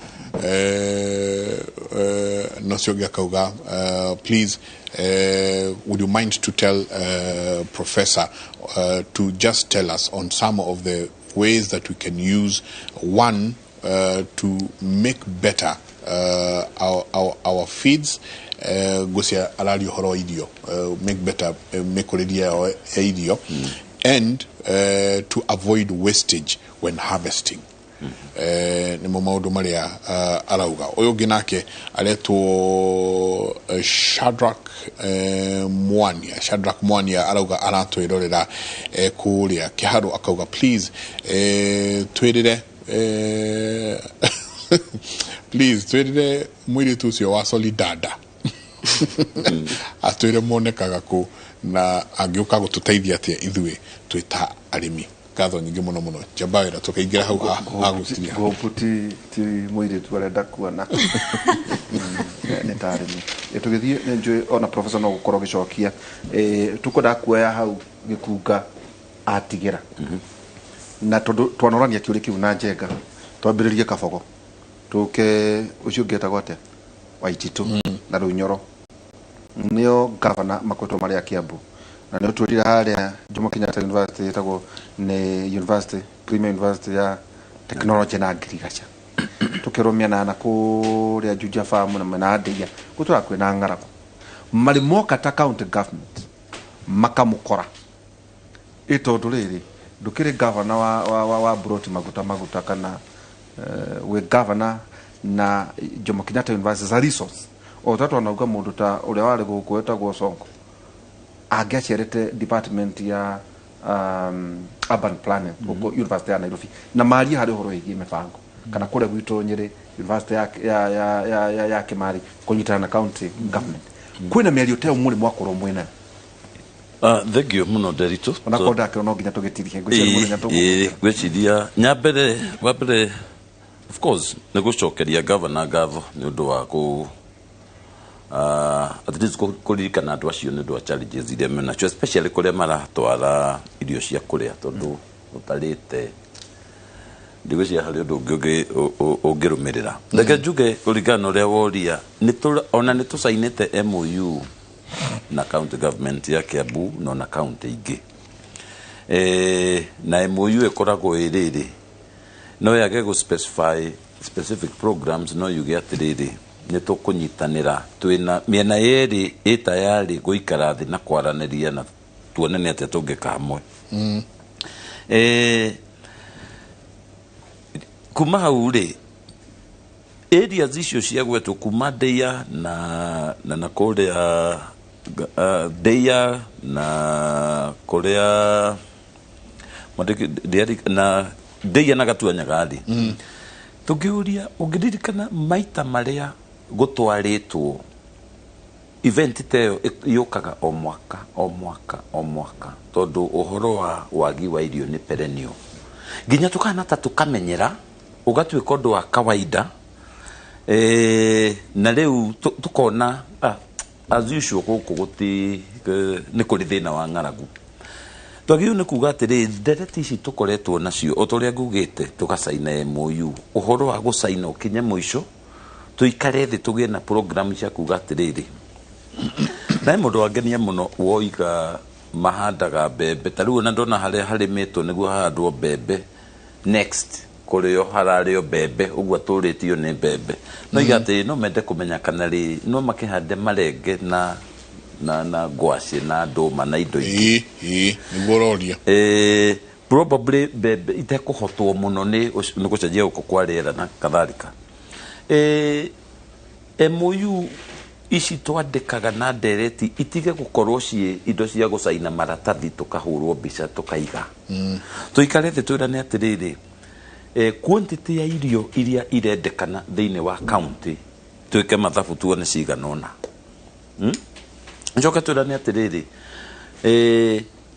Na ũcio ũngĩ akauga please, would you mind to tell Professor to just tell us on some of the ways that we can use one to make better our feeds. Gucia araria ũhoro wa irio, make better mĩkũrĩrie yao ya irio, and to avoid wastage when harvesting. Nĩmo maũndũ marĩa arauga. Ũyũ ũngĩ nake aretwo Shadrack Mwania. Shadrack Mwania arauga aratwĩrorera kũrĩa Kĩharũ, akauga please, twĩrĩre please twĩrĩre mũirĩtu ũcio wa Solidada atwĩre monekaga kũ na angĩũka gũtũteithia atĩa ithuĩ twĩ ta arĩmi. Ngatho nyingĩ mũno mũno, njamba wĩra tũkaingĩra hau ha gũtiria. Ngũmbu ti mũirĩtu arenda kuona nĩ ta arĩmi. Tũgĩthiĩ nĩ njũĩ ona professor no gũkorwo gĩcokia, tũkwendaga kuoya hau gĩkunga atigĩra na tondũ twanorania kĩũria kĩu na Njenga, twambĩrĩrie Kabogo tũke ũcio ũngĩ etagwo atĩa Waititũ na Rũnyoro, nĩo gavana makoretwo marĩ a Kiambu, na nĩo twĩrire harĩa Jomo Kenyatta University ĩtagwo nĩ university premier university ya technology na ngirigaca, tũkerwo mĩena ya nakũrĩa Juja Farm na mwena wa Ndeia gũtũra kwĩna ng'aragu, marĩ moka ta county government makamũkora ĩ tondũ rĩrĩ ndũkĩrĩ gavana wa Broti maguta kana wĩ gavana na Jomo Kenyatta University as a resource. O ta twanauga mũndũ ta ũrĩa warĩ gũkũ etagwo Sonko angĩacerete department ya urban planning gũkũ University ya Nairobi na marie harĩ ũhoro wĩgiĩ mĩbango, kana kũrĩa gwitũ Nyĩrĩ University ya Kĩmari kũnyitana na county government. Kwĩna mĩario ta ĩyo mũrĩ mwakorwo mwĩnayo? Thank you mũno Nderitu. Onakorwo ndakĩrwo no nginya tũgĩtirihie ngwĩciria mũthenya tũgũka. Ngwĩciria nyambere wa mbere of course nĩ gũcokeria governor ngatho nĩ ũndũ wa kũ at least kũririkana andũ acio nĩ ũndũ wa challenges iria menacio, especially kũrĩa maratwara irio cia kũrĩa, tondũ ũtarĩte ndigwĩciria harĩ ũndũ ũngĩ ũngĩrũmĩrĩra. Reke njuge kũringana na ũrĩa woria, ona nĩ tũcainĩte MOU na county government ya Kiambu na ona county ingĩ. Na MOU ĩkoragwo ĩ rĩrĩ, no yage gũ specify specific programs, no yuge atĩrĩrĩ nĩ tũkũnyitanĩra twĩna mĩena yerĩ ĩ tayarĩ gũikara thĩ na kwaranĩria na tuone nĩ atĩa tũngĩka hamwe. Kuma hau rĩ, areas icio ciagwetwo kuma Ndeia na kũrĩa Ndeia na kũrĩa na Ndeia na Gatuanyaga rĩ, tũngĩũria ũngĩririkana maita marĩa gũtwarĩtwo event ta ĩyo yũkaga o mwaka o mwaka o mwaka, tondũ ũhoro wa wagi wa irio nĩ perennial, nginya tũkahana ta tũkamenyera ũgatuĩka ũndũ wa kawaida. Na rĩu tũkona as usual gũkũ gũti nĩ kũrĩ thĩna wa ng'aragu. Twagĩrĩirwo nĩ kuga atĩrĩ, ndereti ici tũkoretwo nacio o ta ũrĩa ngugĩte, tũgacaina MOU, ũhoro wa gũcaina ũkinye mũico, tũikare thĩ tũgĩe na program cia kuga atĩrĩrĩ. Na he mũndũ wangenia mũno woiga mahandaga mbembe, ta rĩu ona ndona harĩa harĩmĩtwo nĩguo hahandwo mbembe next. Kũrĩo hararĩo mbembe ũguo atũrĩtio nĩ mbembe no iga atĩ no mende kũmenya kana rĩ no makĩhande marenge na na na ngwacĩ na ndũma na indo ingĩ. Ĩĩ, nĩguo ũroria. Probably mbembe itekũhotwo mũno nĩ nĩ gũcenjia gũkũ kwa rĩera na kadhalika. MOU ici twandĩkaga na ndereti itige gũkorwo ciĩ indo cia gũcaina maratathi tũkahũrwo mbica tũkaiga. Tũikare thĩ twĩrane atĩrĩrĩ, quantity ya irio iria irendekana thĩinĩ wa county twĩke mathabu tuone cigana ũna. Njoke twĩrane atĩrĩrĩ,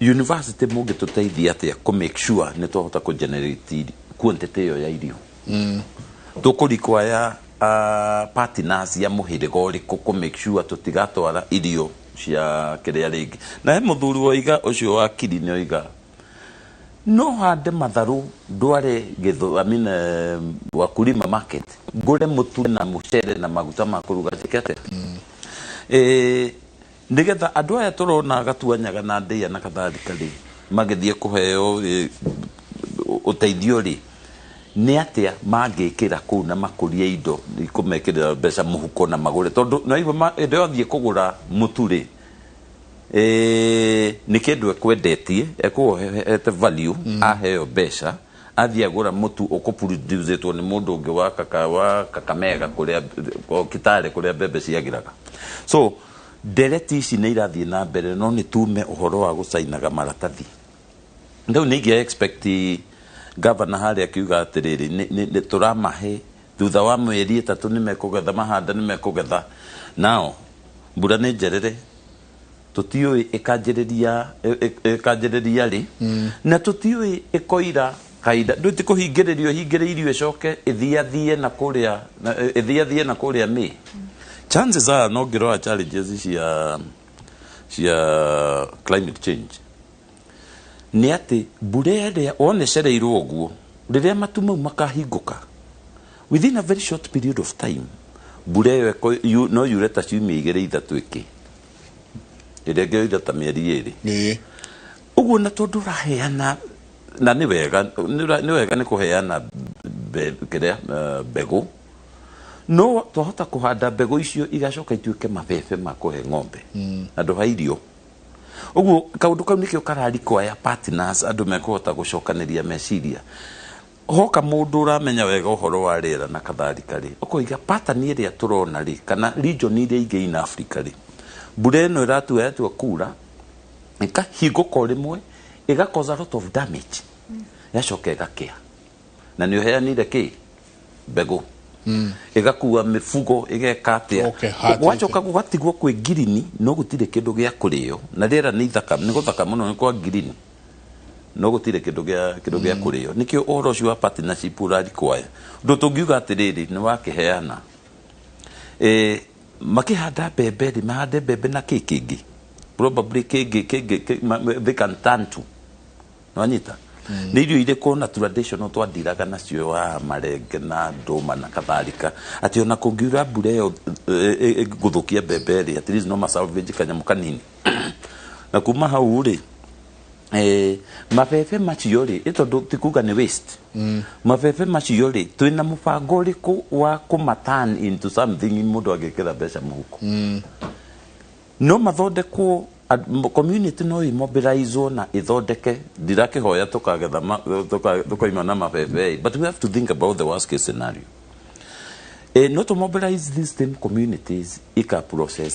university mũngĩtũteithia atĩa kũ make sure nĩ twahota kũ generate quantity ĩyo ya irio. Tũkũ require partners ya mũhĩrĩga ũrĩkũ kũ make sure tũtigatwara irio cia kĩrĩa rĩngĩ. Na he mũthuri woiga ũcio wa kiri nĩ oiga no hande matharũ ndware gĩthũ, I mean, Wakulima market ngũre mũtu na mũcere na maguta ma kũruga njĩke atĩa. Nĩgetha andũ aya tũrona gatuanyaga na ndĩa na kadhalika rĩ magĩthiĩ kũheo ũteithio rĩ nĩ atĩa mangĩkĩra kũu na makũrie indo ikũmekĩrĩra mbeca mũhuko na magũre tondũ no igua hĩndĩ ĩyo athiĩ kũgũra mũtu rĩ nĩ kĩndũ ekwendetie ekũhete value. Aheo mbeca athiĩ agũra mũtu ũkũproducĩtwo nĩ mũndũ ũngĩ wa kaka wa Kakamega kũrĩa o Kitale kũrĩa mbembe ciagĩraga. So ndereti ici nĩ irathiĩ na mbere no nĩ tume ũhoro wa gũcainaga maratathi. Rĩu nĩ ingĩa expect governor harĩa akiuga atĩrĩrĩ nĩ tũramahe thutha wa mĩeri 3 nĩ mekũgetha mahanda nĩ mekũgetha nao mbura nĩ njerere tũtiũĩ ĩkanjĩrĩria ĩkanjĩrĩria rĩ na tũtiũĩ ĩkoira kahinda ndũ ti kũhingĩrĩrio hingĩrĩirio ĩcoke ĩthiathie na kũrĩa ĩthiathie na kũrĩa mĩ chances are no ngĩrora challenges cia climate change nĩ atĩ mbura ĩrĩa wona ĩcereirwo ũguo rĩrĩa matu mau makahingũka within a very short period of time mbura ĩyo no yure ta ciumia 2 3 ĩkĩ ĩrĩa ĩngĩ yoira ta mĩeri 2 ũguo na tondũ ũraheana na nĩ wega nĩ wega nĩ kũheana kĩrĩa mbegũ no twahota kũhanda mbegũ icio igacoka ituĩke mabebe ma kũhe ng'ombe handũ ha irio ũguo kaũndũ kau nĩkĩo kararikwaya partners andũ mekũhota gũcokanĩria meciria hoka mũndũ ũramenya wega ũhoro wa rĩera na kadhalika rĩ ũkoiga pattern ĩrĩa tũrona rĩ kana region iria ingĩ in Africa rĩ mbura ĩno ĩratua yatua kura ĩkahingũka o rĩmwe ĩga cause a lot of damage yacoka ĩgakĩa na nĩ ũheanire kĩ mbegũ ĩgakua mĩbugo ĩgeka atĩa. Okay, hatĩte. Gwacoka gũgatigwo kwĩ ngirini no gũtirĩ kĩndũ gĩa kũrĩo na rĩera nĩ ithaka nĩ gũthaka mũno nĩ kwa ngirini no gũtirĩ kĩndũ gĩa kũrĩo nĩkĩo ũhoro ũcio wa partnership ũrarikwaya ũndũ tũngiuga atĩrĩrĩ nĩ wakĩheana makĩhanda mbembe rĩ mahande mbembe na kĩ kĩngĩ probably kĩngĩ they can turn to nĩwanyita nĩ irio irĩkũ na traditional twandiraga nacio wa marenge na ndũma na kadhalika atĩ ona kũngiura mbura ĩyo ĩgũthũkia mbembe rĩ at least no masalvage kanyamũ kanini na kuma hau rĩ mabebe macio rĩ ĩ tondũ ti kuga nĩ waste mabebe macio rĩ twĩna mũbango ũrĩkũ wa kũma turn into something mũndũ angĩkĩra mbeca mũhuko no mathondekwo community no imobilizwo na ithondeke ndirakĩhoya tũkagetha tũkaima na mabebe but we have to think about the worst case scenario. No to mobilize these same communities ika process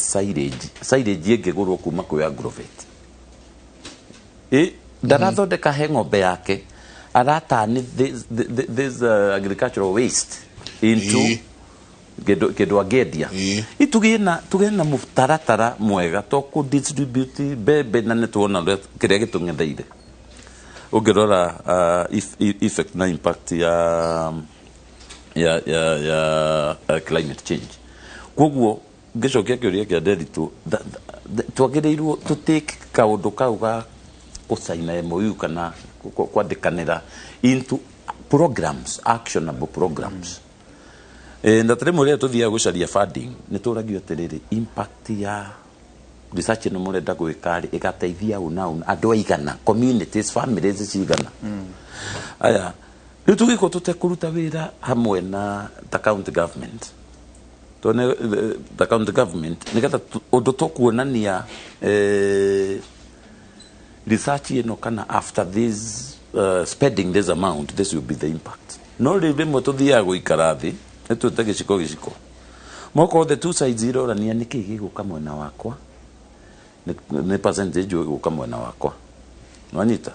silage ĩngĩgũrwo kuma kwĩ agrovet ndarathondeka he ng'ombe yake aratani this agricultural waste into kĩndũ angĩendia tũgĩe na mũtaratara mwega to kũ distribute mbembe na nĩ tuona ũrĩa kĩrĩa gĩtũng'etheire ũngĩrora effect na impact ya climate change koguo ngĩcokia kĩũria kĩa Nderitu twagĩrĩirwo to take kaũndũ kau ga gũcaina MOU kana kwandĩkanĩra into programs, actionable programs. Na rĩmwe rĩrĩa tũthiaga gũcaria funding nĩ tũragio atĩrĩrĩ impact ya research ĩno mũrenda gwĩka rĩ ĩgateithia ũna ũna andũ aigana communities families cigana aya Rĩu tũgĩkorwo tũtekũruta wĩra hamwe na the county government, tuone the county government nĩgetha ũndũ tũkuonania research ĩno kana after this spending this amount, this will be the impact. No rĩu rĩmwe tũthiaga gũikara thĩ nĩ twĩte gĩciko gĩciko moko, the two sides irorania nĩkĩ gĩgũka mwena wakwa, nĩ percentage ĩgũka mwena wakwa, nwanyita?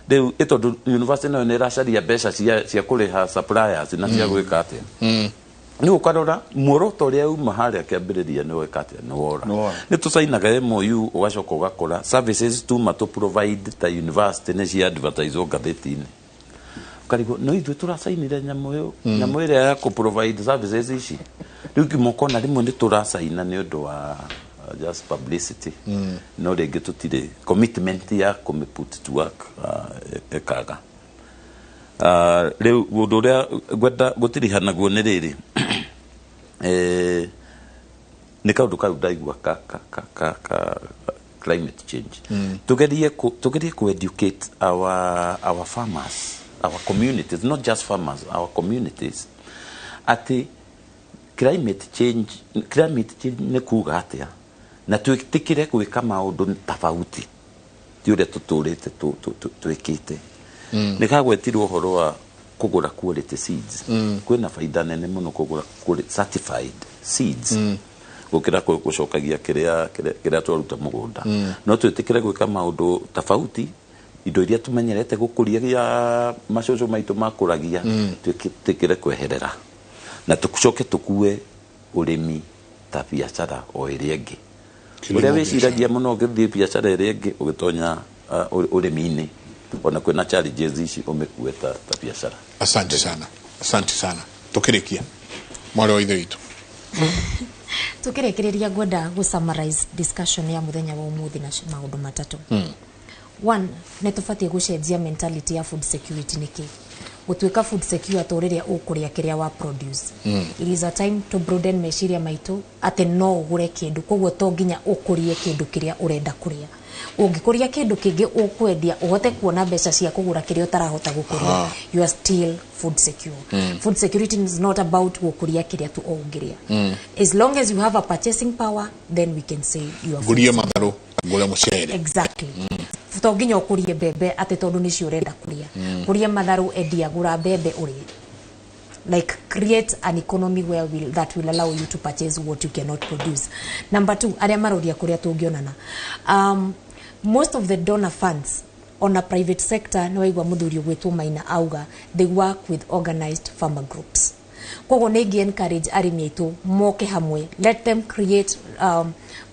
Rĩu ĩ tondũ university nayo nĩ ĩracaria mbeca cia kũrĩha suppliers na cia gwĩka atĩa, nĩ ũkarora muoroto ũrĩa uma harĩa kĩambĩrĩria nĩ weka atĩa, nĩ wora. Nĩ tũcainaga MOU, ũgacoka ũgakora services tuma tũ provide ta university nĩ cia advertise ngathĩti-inĩ, ũkarigwo no ithuĩ tũracainire nyamũ ĩyo, nyamũ ĩrĩa ya kũ provide services ici. Rĩu ngima ũkona rĩmwe nĩ tũracaina nĩ ũndũ wa just publicity, no rĩngĩ tũtirĩ commitment ya kũmĩ put to work, ĩkaga. Rĩu ũndũ ũrĩa ngwenda gũtiriha naguo nĩ rĩrĩ, nĩ kaũndũ kau ndaigua ka climate change. Tugerie ku educate our farmers, our communities, not just farmers, our communities, atĩ climate change nĩ kuga atĩa, na twĩtĩkĩre gwĩka maũndũ tofauti ti ũrĩa tũtũrĩte twĩkĩte. Nĩ kagwetirwo ũhoro wa kũgũra quality seeds. Kwĩna baida nene mũno kũgũra certified seeds gũkĩra gũcokagia kĩrĩa twaruta mũgũnda. No twĩtĩkĩre gwĩka maũndũ tofauti, indo iria tũmenyerete gũkũria gĩa macũcũ maitũ makũragia, twĩtĩkĩre kweherera na tũcoke tũkue ũrĩmi ta biacara o ĩrĩa ĩngĩ. Kilimo. Ũrĩa wĩciragia mũno ũgĩthiĩ biacara ĩrĩa ĩngĩ, ũgĩtonya ũrĩmi-inĩ ona kwĩna challenges ici, ũmĩkue ta biacara. Asante sana, asante sana. Tukirikia, mwarĩ wa ithe witũ. Tukĩrĩkĩrĩria, ngwenda gũ summarize discussion ya mũthenya wa ũmũthĩ na maũndũ matatũ. One, nĩ tũbatiĩ gũcenjia mentality ya food security. Nĩkĩ gũtuĩka food secure to rĩrĩa ũkũrĩa kĩrĩa wa produce? It is a time to broaden meciria maitũ atĩ no ũgũre kĩndũ, koguo to nginya ũkũrie kĩndũ kĩrĩa ũrenda kũrĩa. Ũngĩkũria kĩndũ kĩngĩ ũkwendia ũhote kuona mbeca cia kũgũra kĩrĩa ũtarahota gũkũria, you are still food secure. Food security is not about gũkũria kĩrĩa tu ũngĩrĩa. As long as you have a purchasing power, then we can say you are food Ngũrie secure. matharũ, ngũre mũcere. Exactly. To nginya ũkũrie mbembe atĩ tondũ nĩcio ũrenda kũrĩa. Kũria matharũ, endia, gũra mbembe ũrĩe. Like, create an economy where will, that will allow you to purchase what you cannot produce. Number two, arĩa maroria kũrĩa tũngĩonana, most of the donor funds on a private sector, nĩ waigua mũthuri ũgwĩtwo Maina auga they work with organized farmer groups. Koguo nĩ ingĩ encourage arĩmi aitũ moke hamwe, let them create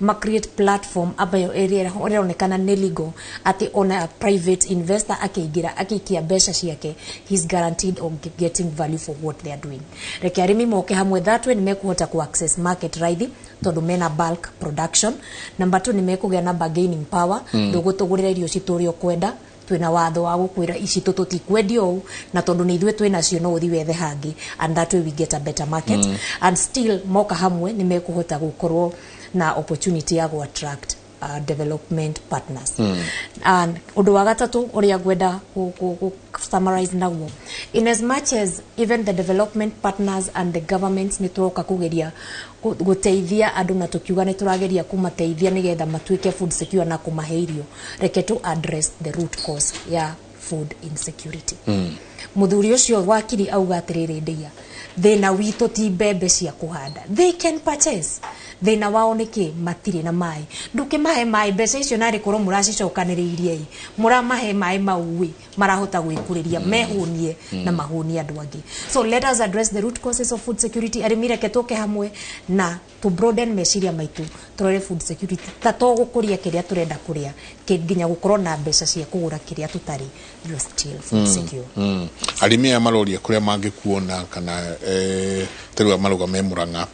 ma create platform ambayo ĩrĩa ĩronekana nĩ legal, atĩ ona private investor akĩingĩra akĩikia mbeca ciake, he's guaranteed of getting value for what they are doing. Reke arĩmi moke hamwe. That way nĩ mekũhota ku access market raithi tondũ mena bulk production. Number two, nĩ mekũgĩa na bargaining power. Ndũgũtũgũrĩra irio citũ ũrĩa ũkwenda, twĩna watho wa gũkwĩra ici tũtikwendia ũũ, na tondũ nĩ ithuĩ twĩnacio no ũthi wethe hangĩ, and that way we get a better market. And still moka hamwe nĩ mekũhota gũkorwo na opportunity ya gũ attract development partners. And ũndũ wa gatatũ ũrĩa ngwenda ku summarize naguo, in as much as even the development partners and the governments nĩ tũroka kũgeria gũteithia andũ na tũkiuga nĩ tũrageria kũmateithia nĩgetha matuĩke food secure na kũmahe irio, reke tu address the root cause ya food insecurity. Mũthuri ũcio wakiri auga atĩrĩrĩ, ndeia thĩna witũ ti mbembe cia kũhanda, they can purchase. Thĩna wao nĩ kĩ? Matirĩ na maĩ. Ndũkĩmahe maĩ, mbeca icio narĩ korwo mũracicokanĩrĩirie ĩ mũramahe maĩ mau ĩ marahota gwĩkũrĩria mehũnie na mahũnie andũ angĩ. So let us address the root causes of food security. Arĩmi, reke tũke hamwe na to broaden meciria maitũ, tũrore food security ta to gũkũria kĩrĩa tũrenda kũrĩa, nginya gũkorwo na mbeca cia kũgũra kĩrĩa tũtarĩ, you are still food secure. Arĩmi aya maroria kũrĩa mangĩkuona kana tarĩu marauga me Mũrang'a.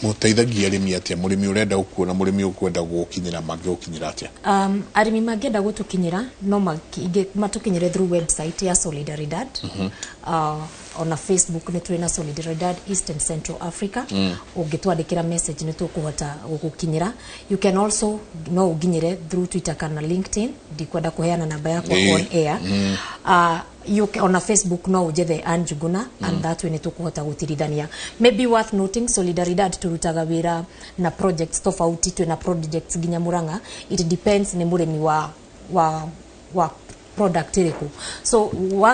Mũteithagia arĩmi atĩa? Mũrĩmi ũrenda gũkuona, mũrĩmi ũkwenda gũgũkinyĩra, mangĩgũkinyĩra atĩa? Arĩmi mangĩenda gũtũkinyĩra no matũkinyĩre through website ya Solidaridad. Ona Facebook nĩ tũrĩ na Solidaridad East and Central Africa. Ũngĩtwandĩkĩra message nĩ tũkũhota gũgũkinyĩra. You can also, no ũnginyĩre through Twitter kana LinkedIn. Ndikwenda kũheana namba yakwa on air. You can, ona Facebook no ũnjethe Ann Njuguna and that way nĩ tũkũhota gũtirithania. Maybe worth noting, Solidaridad tũrutaga wĩra na projects tofauti. Twĩna projects nginya Murang'a. It depends nĩ mũrĩmi wa product ĩrĩkũ. So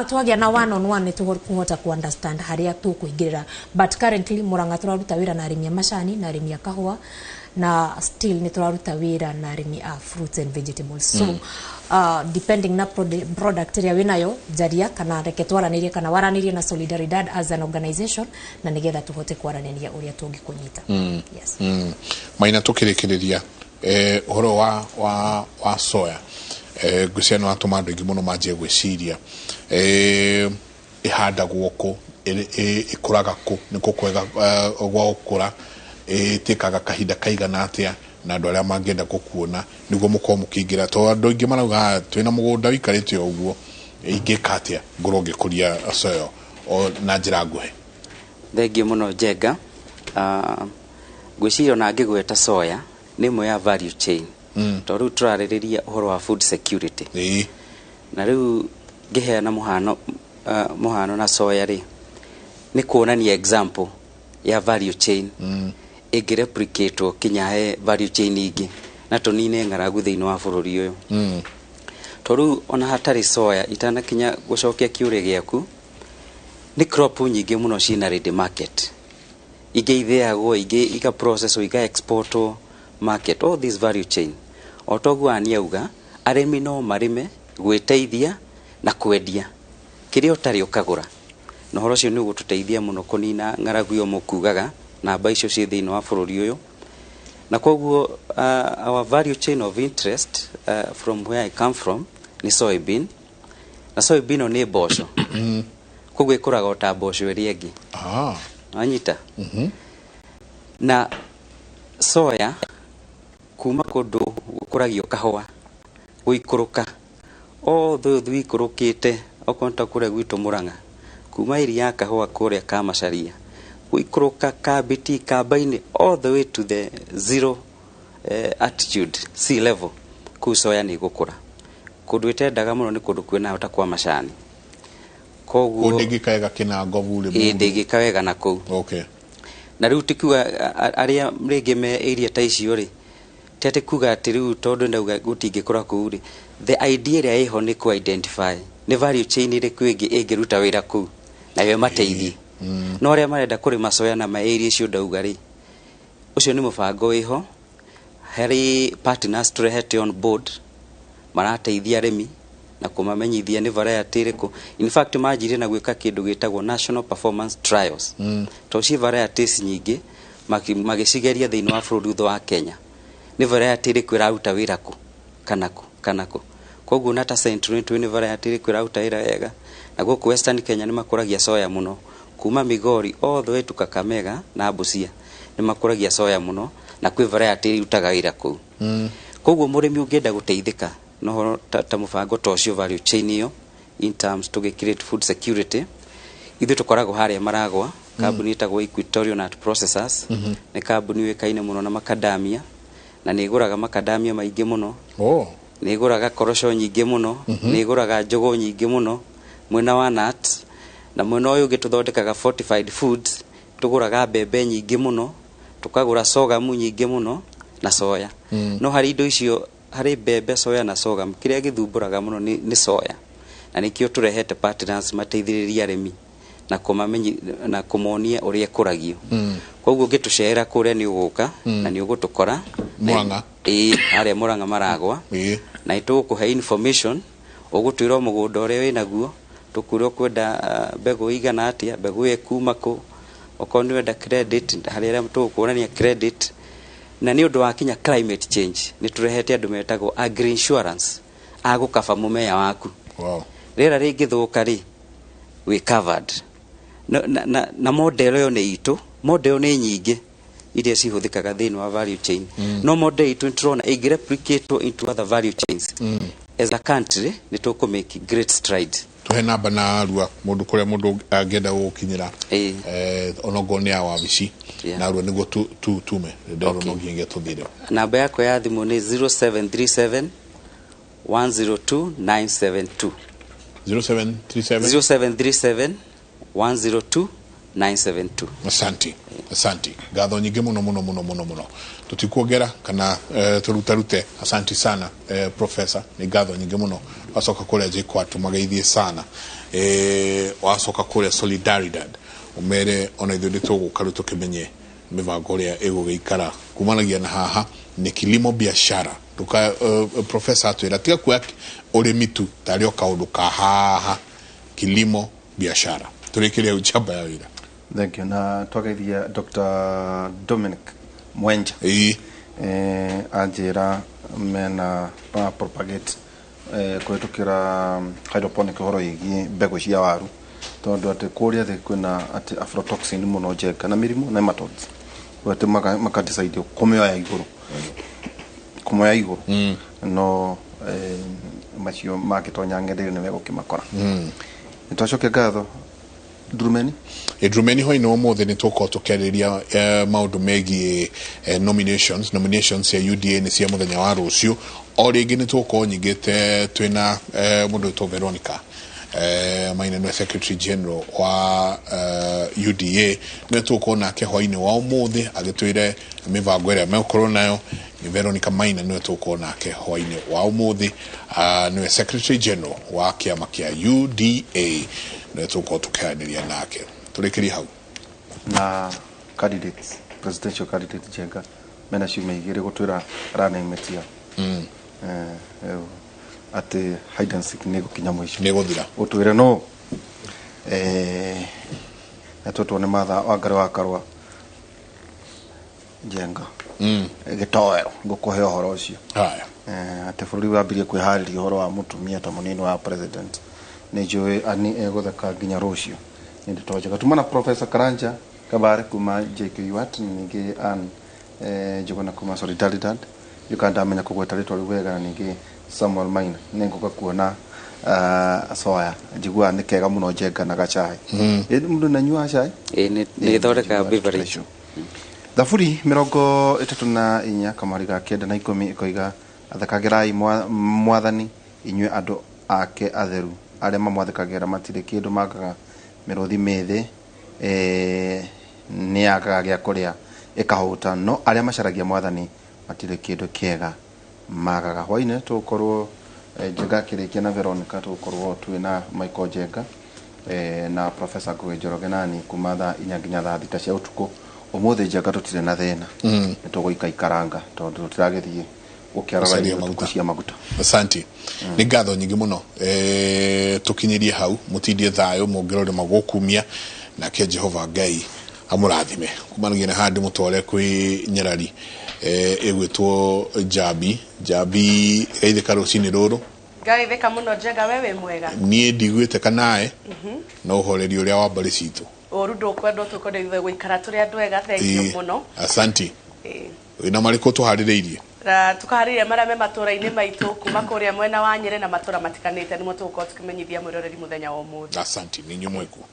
twagĩa na one on one nĩ tũkũhota ku understand harĩa tũkũingĩrĩra, but currently Murang'a tũraruta wĩra na arĩmi a macani na arĩmi a kahũa, na still nĩ tũraruta wĩra na arĩmi a fruits and vegetables. So depending na product ĩrĩa wĩnayo, njaria kana reke twaranĩrie kana waranĩrie na Solidaridad as an organization, na nĩgetha tũhote kwaranĩria ũrĩa tũngĩkũnyita. Yes. Maina, tũkĩrĩkĩrĩria ũhoro wa soya, ngwĩciria nĩ watũma andũ aingĩ mũno manjie gwĩciria ĩhandagwo kũ, ĩkũraga kũ, nĩ kũ kwega gwa gũkũra, ĩtĩkaga kahinda kaigana atĩa, na andũ arĩa mangĩenda gũkuona nĩguo mũkorwo mũkĩingĩra, tondũ andũ aingĩ marauga, "Ah, twĩna mũgũnda ũikarĩte o ũguo, ingĩka atĩa ngorwo ngĩkũria soya?" O na njĩra nguhĩ. Thengiũ mũno, Njenga. Ngwĩciria ona ngĩgweta soya nĩ ĩmwe ya value chain, tondũ rĩu tũrarĩrĩria ũhoro wa food security. Na rĩu ngĩheana mũhano na soya rĩ, nĩ kuonania example ya value chain ĩngĩreplicatwo kinya he value chain ingĩ na tũnine ng'aragu thĩinĩ wa bũrũri ũyũ. Tondũ rĩu ona hatarĩ soya, itanakinya gũcokia kĩũria gĩaku, nĩ crop nyingĩ mũno ciĩna ready market, ingĩ itheagwo, ingĩ iga process, iga exportwo market, all this value chain. O toguo ani auga, arĩmi no marĩme gwĩteithia na kwendia kĩrĩa ũtarĩ ũkagũra, na ũhoro ũcio nĩ ũgũtũteithia mũno kũnina ng'aragu ĩyo mũkugaga namba icio ciĩ thĩinĩ wa bũrũri ũyũ. Na koguo our value chain of interest, from where I come from, nĩ soybean, na soybean ĩno nĩ mboco, koguo ĩkũraga o ta mboco ĩrĩa ĩngĩ. Wanyita? Na soya kuma kũndũ gũkũragio kahũa gũikũrũka othe ũthiĩ ũikũrũkĩte, okorwo nĩ ta kũrĩa gwitũ Mũrang'a, kuma area ya kahũa kũrĩa Kamacaria gũikũrũka Kambiti, Kambainĩ, all the way to the zero altitude, sea level, kũu soya nĩ ĩgũkũra. Kũndũ ĩtendaga mũno nĩ kũndũ kwĩna ta kwa macani. Koguo Kũndũ ĩngĩkaega kĩnango burĩ? Ĩ, ndĩngĩka wega na kũu. Na rĩu ti kuga arĩa rĩngĩ me area ta icio rĩ, ti atĩ kuga atĩ rĩu tondũ ndauga gũtingĩkũra kũu rĩ, the idea ĩrĩa ĩho nĩ ku identify nĩ value chain ĩrĩkũ ĩngĩ ĩngĩruta wĩra kũu nayo ĩmateithie. No arĩa marenda kũrĩma soya na ma area icio ndauga rĩ, ũcio nĩ mũbango wĩho harĩ partners tũrehete on board marateithia arĩmi na kũmamenyithia nĩ variety ĩrĩkũ. In fact, manjirie na gwĩka kĩndũ gĩtagwo national performance trials, tondũ ciĩ varieties nyingĩ magĩcigeria thĩinĩ wa bũrũri ũyũ wa Kenya, nĩ variety ĩrĩkũ ĩraruta wĩra kũ kana kũ kana kũ. Koguo na ta Central nĩ nĩ variety ĩrĩkũ ĩraruta wĩra wega, na gũkũ Western Kenya nĩ makũragia soya mũno, kuma Migori all the way to Kakamega na Busia nĩ makũragia soya mũno, na kwĩ variety ĩrutaga wĩra kũu. Koguo mũrĩmi ũngĩenda gũteithĩka na ũhoro ta mũbango ta ũcio, value chain ĩyo, in terms to create food security, ithuĩ tũkoragwo harĩa Maragwa, kambuni ĩtagwo Equatorial Nut Processors. Nĩ kambuni yũĩkaine mũno na macadamia, na nĩ ĩgũraga macadamia maingĩ mũno. Nĩ ĩgũraga korosho nyingĩ mũno. Nĩ ĩgũraga njũgũ nyingĩ mũno mwena wa nut, na mwena ũyũ ũngĩ tũthondekaga fortified foods, tũgũraga mbembe nyingĩ mũno, tũkagũra sorghum nyingĩ mũno na soya. No harĩ indo icio, harĩ mbembe, soya na sorghum, kĩrĩa gĩthumbũraga mũno nĩ soya, na nĩkĩo tũrehete partners mateithĩrĩrie arĩmi na kũmamenyi na kũmonia ũrĩa ĩkũragio. Koguo ũngĩtũcerera kũrĩa nĩ ũgũka na nĩ ũgũtũkora. Mũrang'a. Ĩĩ, harĩa Mũrang'a Maragwa. Na nĩtũgũkũhe information, ũgũtwĩra o mũgũnda ũrĩa wĩnaguo, tũkwĩre ũkwenda mbegũ igana atĩa, mbegũ ĩyo ĩkuma kũ, okorwo nĩ ũrenda credit, harĩ arĩa tũgũkuonania credit. Na nĩ ũndũ wa kinya climate change, nĩ tũrehete andũ metagwo agri insurance agũkaba mũmea waku. Rĩera rĩngĩthũka rĩ, wĩ covered. Na model ĩyo nĩ itũ, model nĩ nyingĩ iria cihũthĩkaga thĩinĩ wa value chain. No model itũ nĩtũrona ĩngĩreplicatwo into other value chains, as a country nĩ tũkũ make great stride. Tuhe namba na rua mũndũ kũrĩa mũndũ angĩenda gũgũkinyĩra, onokorwo nĩ ya wabici, na rua nĩguo tume ndero no nginya tũthire. Namba yakwa ya thimũ nĩ 0737 102 972. 0737 0737 102 972. Asanti, asanti, ngatho nyingĩ mũno mũno mũno mũno mũno, tũtikuongera kana tũrutarute. Asanti sana, professor, nĩ ngatho nyingĩ mũno. Wacoka kũrĩa JKUAT mageithie sana, wacoka kũrĩa Solidaridad umere ona ithuĩ nĩ tũgũka rĩu tũkĩmenye mĩbango ĩrĩa ĩgũgĩikara kumanagia na haha nĩ kilimo biashara. Nduka professor atwĩra tiga kuoya ũrĩmi tu tarĩ o kaũndũ ka haha, kilimo biashara. Tũrĩkĩrie njamba ya wĩra. Thank you. Na twageithia Dr. Dominic Mwenja. Anjĩra mena ma propagate kũhĩtũkĩra hydroponic ũhoro wĩgiĩ mbegũ cia waru, tondũ atĩ kũrĩa thĩ kwĩna atĩ aflatoxin mũno njenga na mĩrimũ nematodes. Rĩu atĩ maka decide kũmĩoya igũrũ, kũmoya igũrũ, no macio mangĩtonya ng'enda-inĩ nĩ megũkĩmakora. Nĩ twacokia ngatho Ndurumeni. Ndurumeni hwainĩ wa ũmũthĩ nĩ tũgũkorwo tũkĩarĩrĩria maũndũ megiĩ nominations cia UDA nĩ cia mũthenya wa rũciũ. O rĩngĩ nĩ tũgũkorwo nyingĩte twĩna mũndũ wĩtwo Veronica Maina, nĩwe Secretary General wa UDA, nĩwe tũgũkorwo nake hwainĩ wa ũmũthĩ agĩtwĩre mĩbango ĩrĩa megũkorwo nayo. Nĩ Veronica Maina nĩwe tũgũkorwo nake hwainĩ wa ũmũthĩ, nĩwe Secretary General wa kĩama kĩa UDA, nĩwe tũgũkorwo tũkĩaranĩria nake. Tũrĩkĩrie hau. Na candidates, presidential candidate Njenga mena ciumia igĩrĩ gũtwĩra running mate yao. Atĩ hide and seek nĩ gũkinya mũico, nĩ gũthira, ũtwĩre no na tũtwo nĩ Martha Wangari wa Karua Njenga. Gĩtoero ngũkũhe ũhoro ũcio. Haya. Atĩ bũrũri wambirie kwĩharĩria ũhoro wa mũtumia ta mũnini wa president. Nĩ njũĩ ani egũtheka nginya rũciũ. Nĩ ndeto njega. Tuma na Professor Karanja Kabare kuma JKUAT, ningĩ Ann Njuguna kuma Solidaridad, njuka ndamenya kũgweta rĩtwa rĩu wega, na ningĩ Samuel Maina. Nĩ ngũka kuona soya njiguaga nĩ kega mũno Njenga na gacai. Mũndũ nanyuaga cai? Ĩĩ, nĩ ĩthondekaga beverage. Thaburi 34 kamwari ga 9 na 10 ikoiga athekagĩrai mwathani inyuĩ andũ ake atheru, arĩa mamwathĩkagĩra matirĩ kĩndũ magaga. Mĩrũthi mĩthĩ nĩ yagaga gĩa kũrĩa ĩkahũta, no arĩa macaragia mwathani matirĩ kĩndũ kĩega magaga. Hwainĩ tũgũkorwo Njenga akĩrĩkia na Veronica, tũgũkorwo twĩna Michael Njenga na Professor Ngugi Njoroge nani kuma thaa 4 nginya thaa 6 cia ũtukũ. Ũmũthĩ Njenga tũtirĩ na thĩna, nĩ tũgũikaikaranga tondũ tũtiragĩthiĩ gũkĩarora maguta cia maguta. Asante. Nĩ ngatho nyingĩ mũno. Tũkinyĩrie hau, mũtindie thayũ, mũngĩrore magũkumia, nake Jehova Ngai amũrathime. Kumanagia na handũ mũtware kwĩ nyarari ĩgwĩtwo Njambi. Njambi geithĩka rũcinĩ rũrũ. Ngageithĩka mũno Njenga, we wĩ mwega? Niĩ ndiguĩte kanae na ũhoreri ũrĩa wa mbarĩ citũ. Ũru ndũkwendwo, tũkwenda ithuĩ gũikara tũrĩ andũ ega. Thengiũ mũno. Asanti. Wĩna marĩkũ tũharĩrĩirie? Tũkaharĩria marĩa me matũra-inĩ maitũ kuma kũrĩa mwena wa Nyĩrĩ na matũra matiganĩte, nĩmo tũgũkorwo tũkĩmenyithia mwĩroreri mũthenya wa ũmũthĩ. Asanti, nĩ inyuĩ mwĩkuo.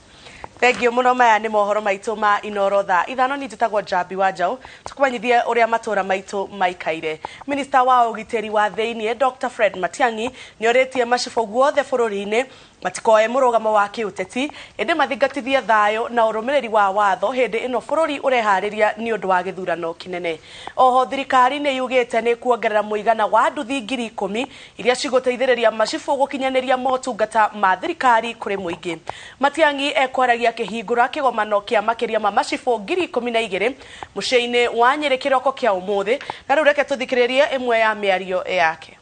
Thengiũ mũno. Maya nĩ mohoro maitũ ma Inooro thaa 5. Niĩ njĩtagwo Njambi wa Njaũ, tũkũmenyithie ũrĩa matũra maitũ maikaire. Minista wa ũgitĩri wa thĩiniĩ Dr. Fred Matiang'i nĩ orĩtie macibũ guothe bũrũri-inĩ matikoe mũrũgamo wa kĩũteti, ĩndĩ mathingatithie thayũ na ũrũmĩrĩri wa watho hĩndĩ ĩno bũrũri ũreharĩria nĩ ũndũ wa gĩthurano kĩnene. Oho thirikari nĩ yugĩte nĩ kuongerera mũigana wa nduthi 10,000 iria cigũteithĩrĩria macibũ gũkinyanĩria motungata ma thirikari kũrĩ mũingĩ. Matiang'i ekwaragia kĩhingũra kĩgomano kĩa makĩria ma macibũ 12,000 mũciĩ-inĩ wa Nyĩrĩ kĩroko kĩa ũmũthĩ. Na rĩu reke tũthikĩrĩrie ĩmwe ya mĩario yake.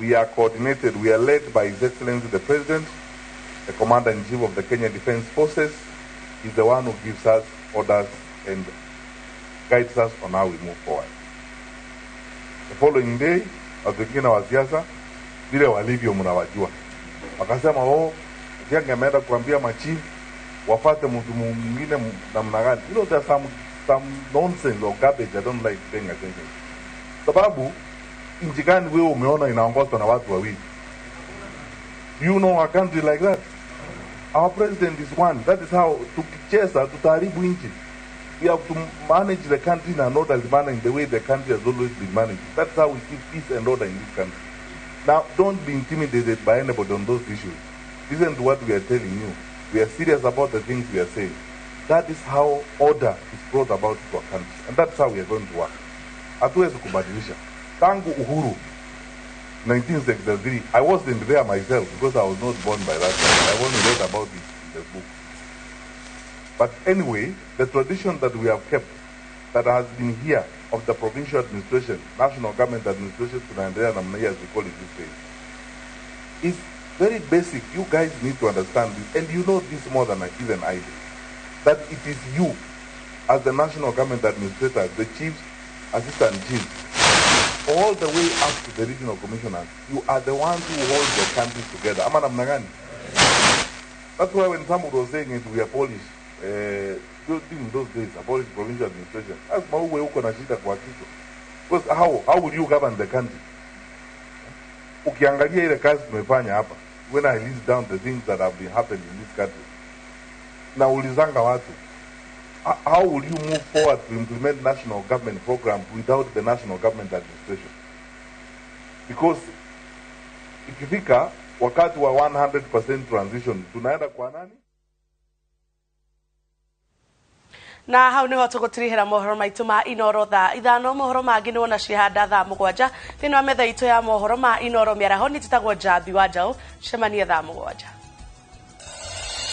We are coordinated, we are led by His Excellency the President, the Commander-in-Chief of the Kenya Defence Forces. Is the one who gives us orders and guides us on how we move forward. The following day, watu wengine wa siasa, vile walivyo mnawajua, wakasema oh, Matiang'i ameenda kuambia machief wafate mtu mwingine namna gani. You know, there's some nonsense or garbage I don't like paying attention. Sababu nchi gani wewe umeona inaongozwa na watu wawili? You know a country like that? Our president is one. That is how tukicheza tutaharibu nchi. We have to manage the country in an orderly manner, in the way the country has always been managed. That's how we keep peace and order in this country. Now, don't be intimidated by anybody on those issues. Listen to what we are telling you. We are serious about the things we are saying. That is how order is brought about to our country. And that's how we are going to work. Hatuwezi kubadilisha. Tangu uhuru 1963, I wasn't there myself because I was not born by that time. I only read about it in the book. But anyway, the tradition that we have kept, that has been here of the provincial administration, national government administration, tunaendelea namna hii as we call it these days, is very basic. You guys need to understand this, and you know this more than even I do, that it is you, as the national government administrators, the chiefs, assistant chiefs, all the way up to the regional commissioners, you are the ones who hold the country together. Ama namna gani? That's why when somebody was saying it, we abolish, during those days, abolish provincial administration. Lazima uwe uko na shida kwa kichwa. Because how will you govern the country? Ukiangalia ile kazi tumefanya hapa, when I list down the things that have been happening in this country, naulizanga watu, how will you move forward to implement national government programs without the national government administration? Because ikifika wakati wa 100% transition, tunaenda kwa nani? Na hau niho tugutirihira mohoro maitu ma Inoro thaa 5. Mohoro mangi ni wona cihanda thaa 7 thiini wa metha itu ya mohoro ma Inoro miaraho. Ni njitagwo Njambi wa Njaũ, cemanie thaa 7.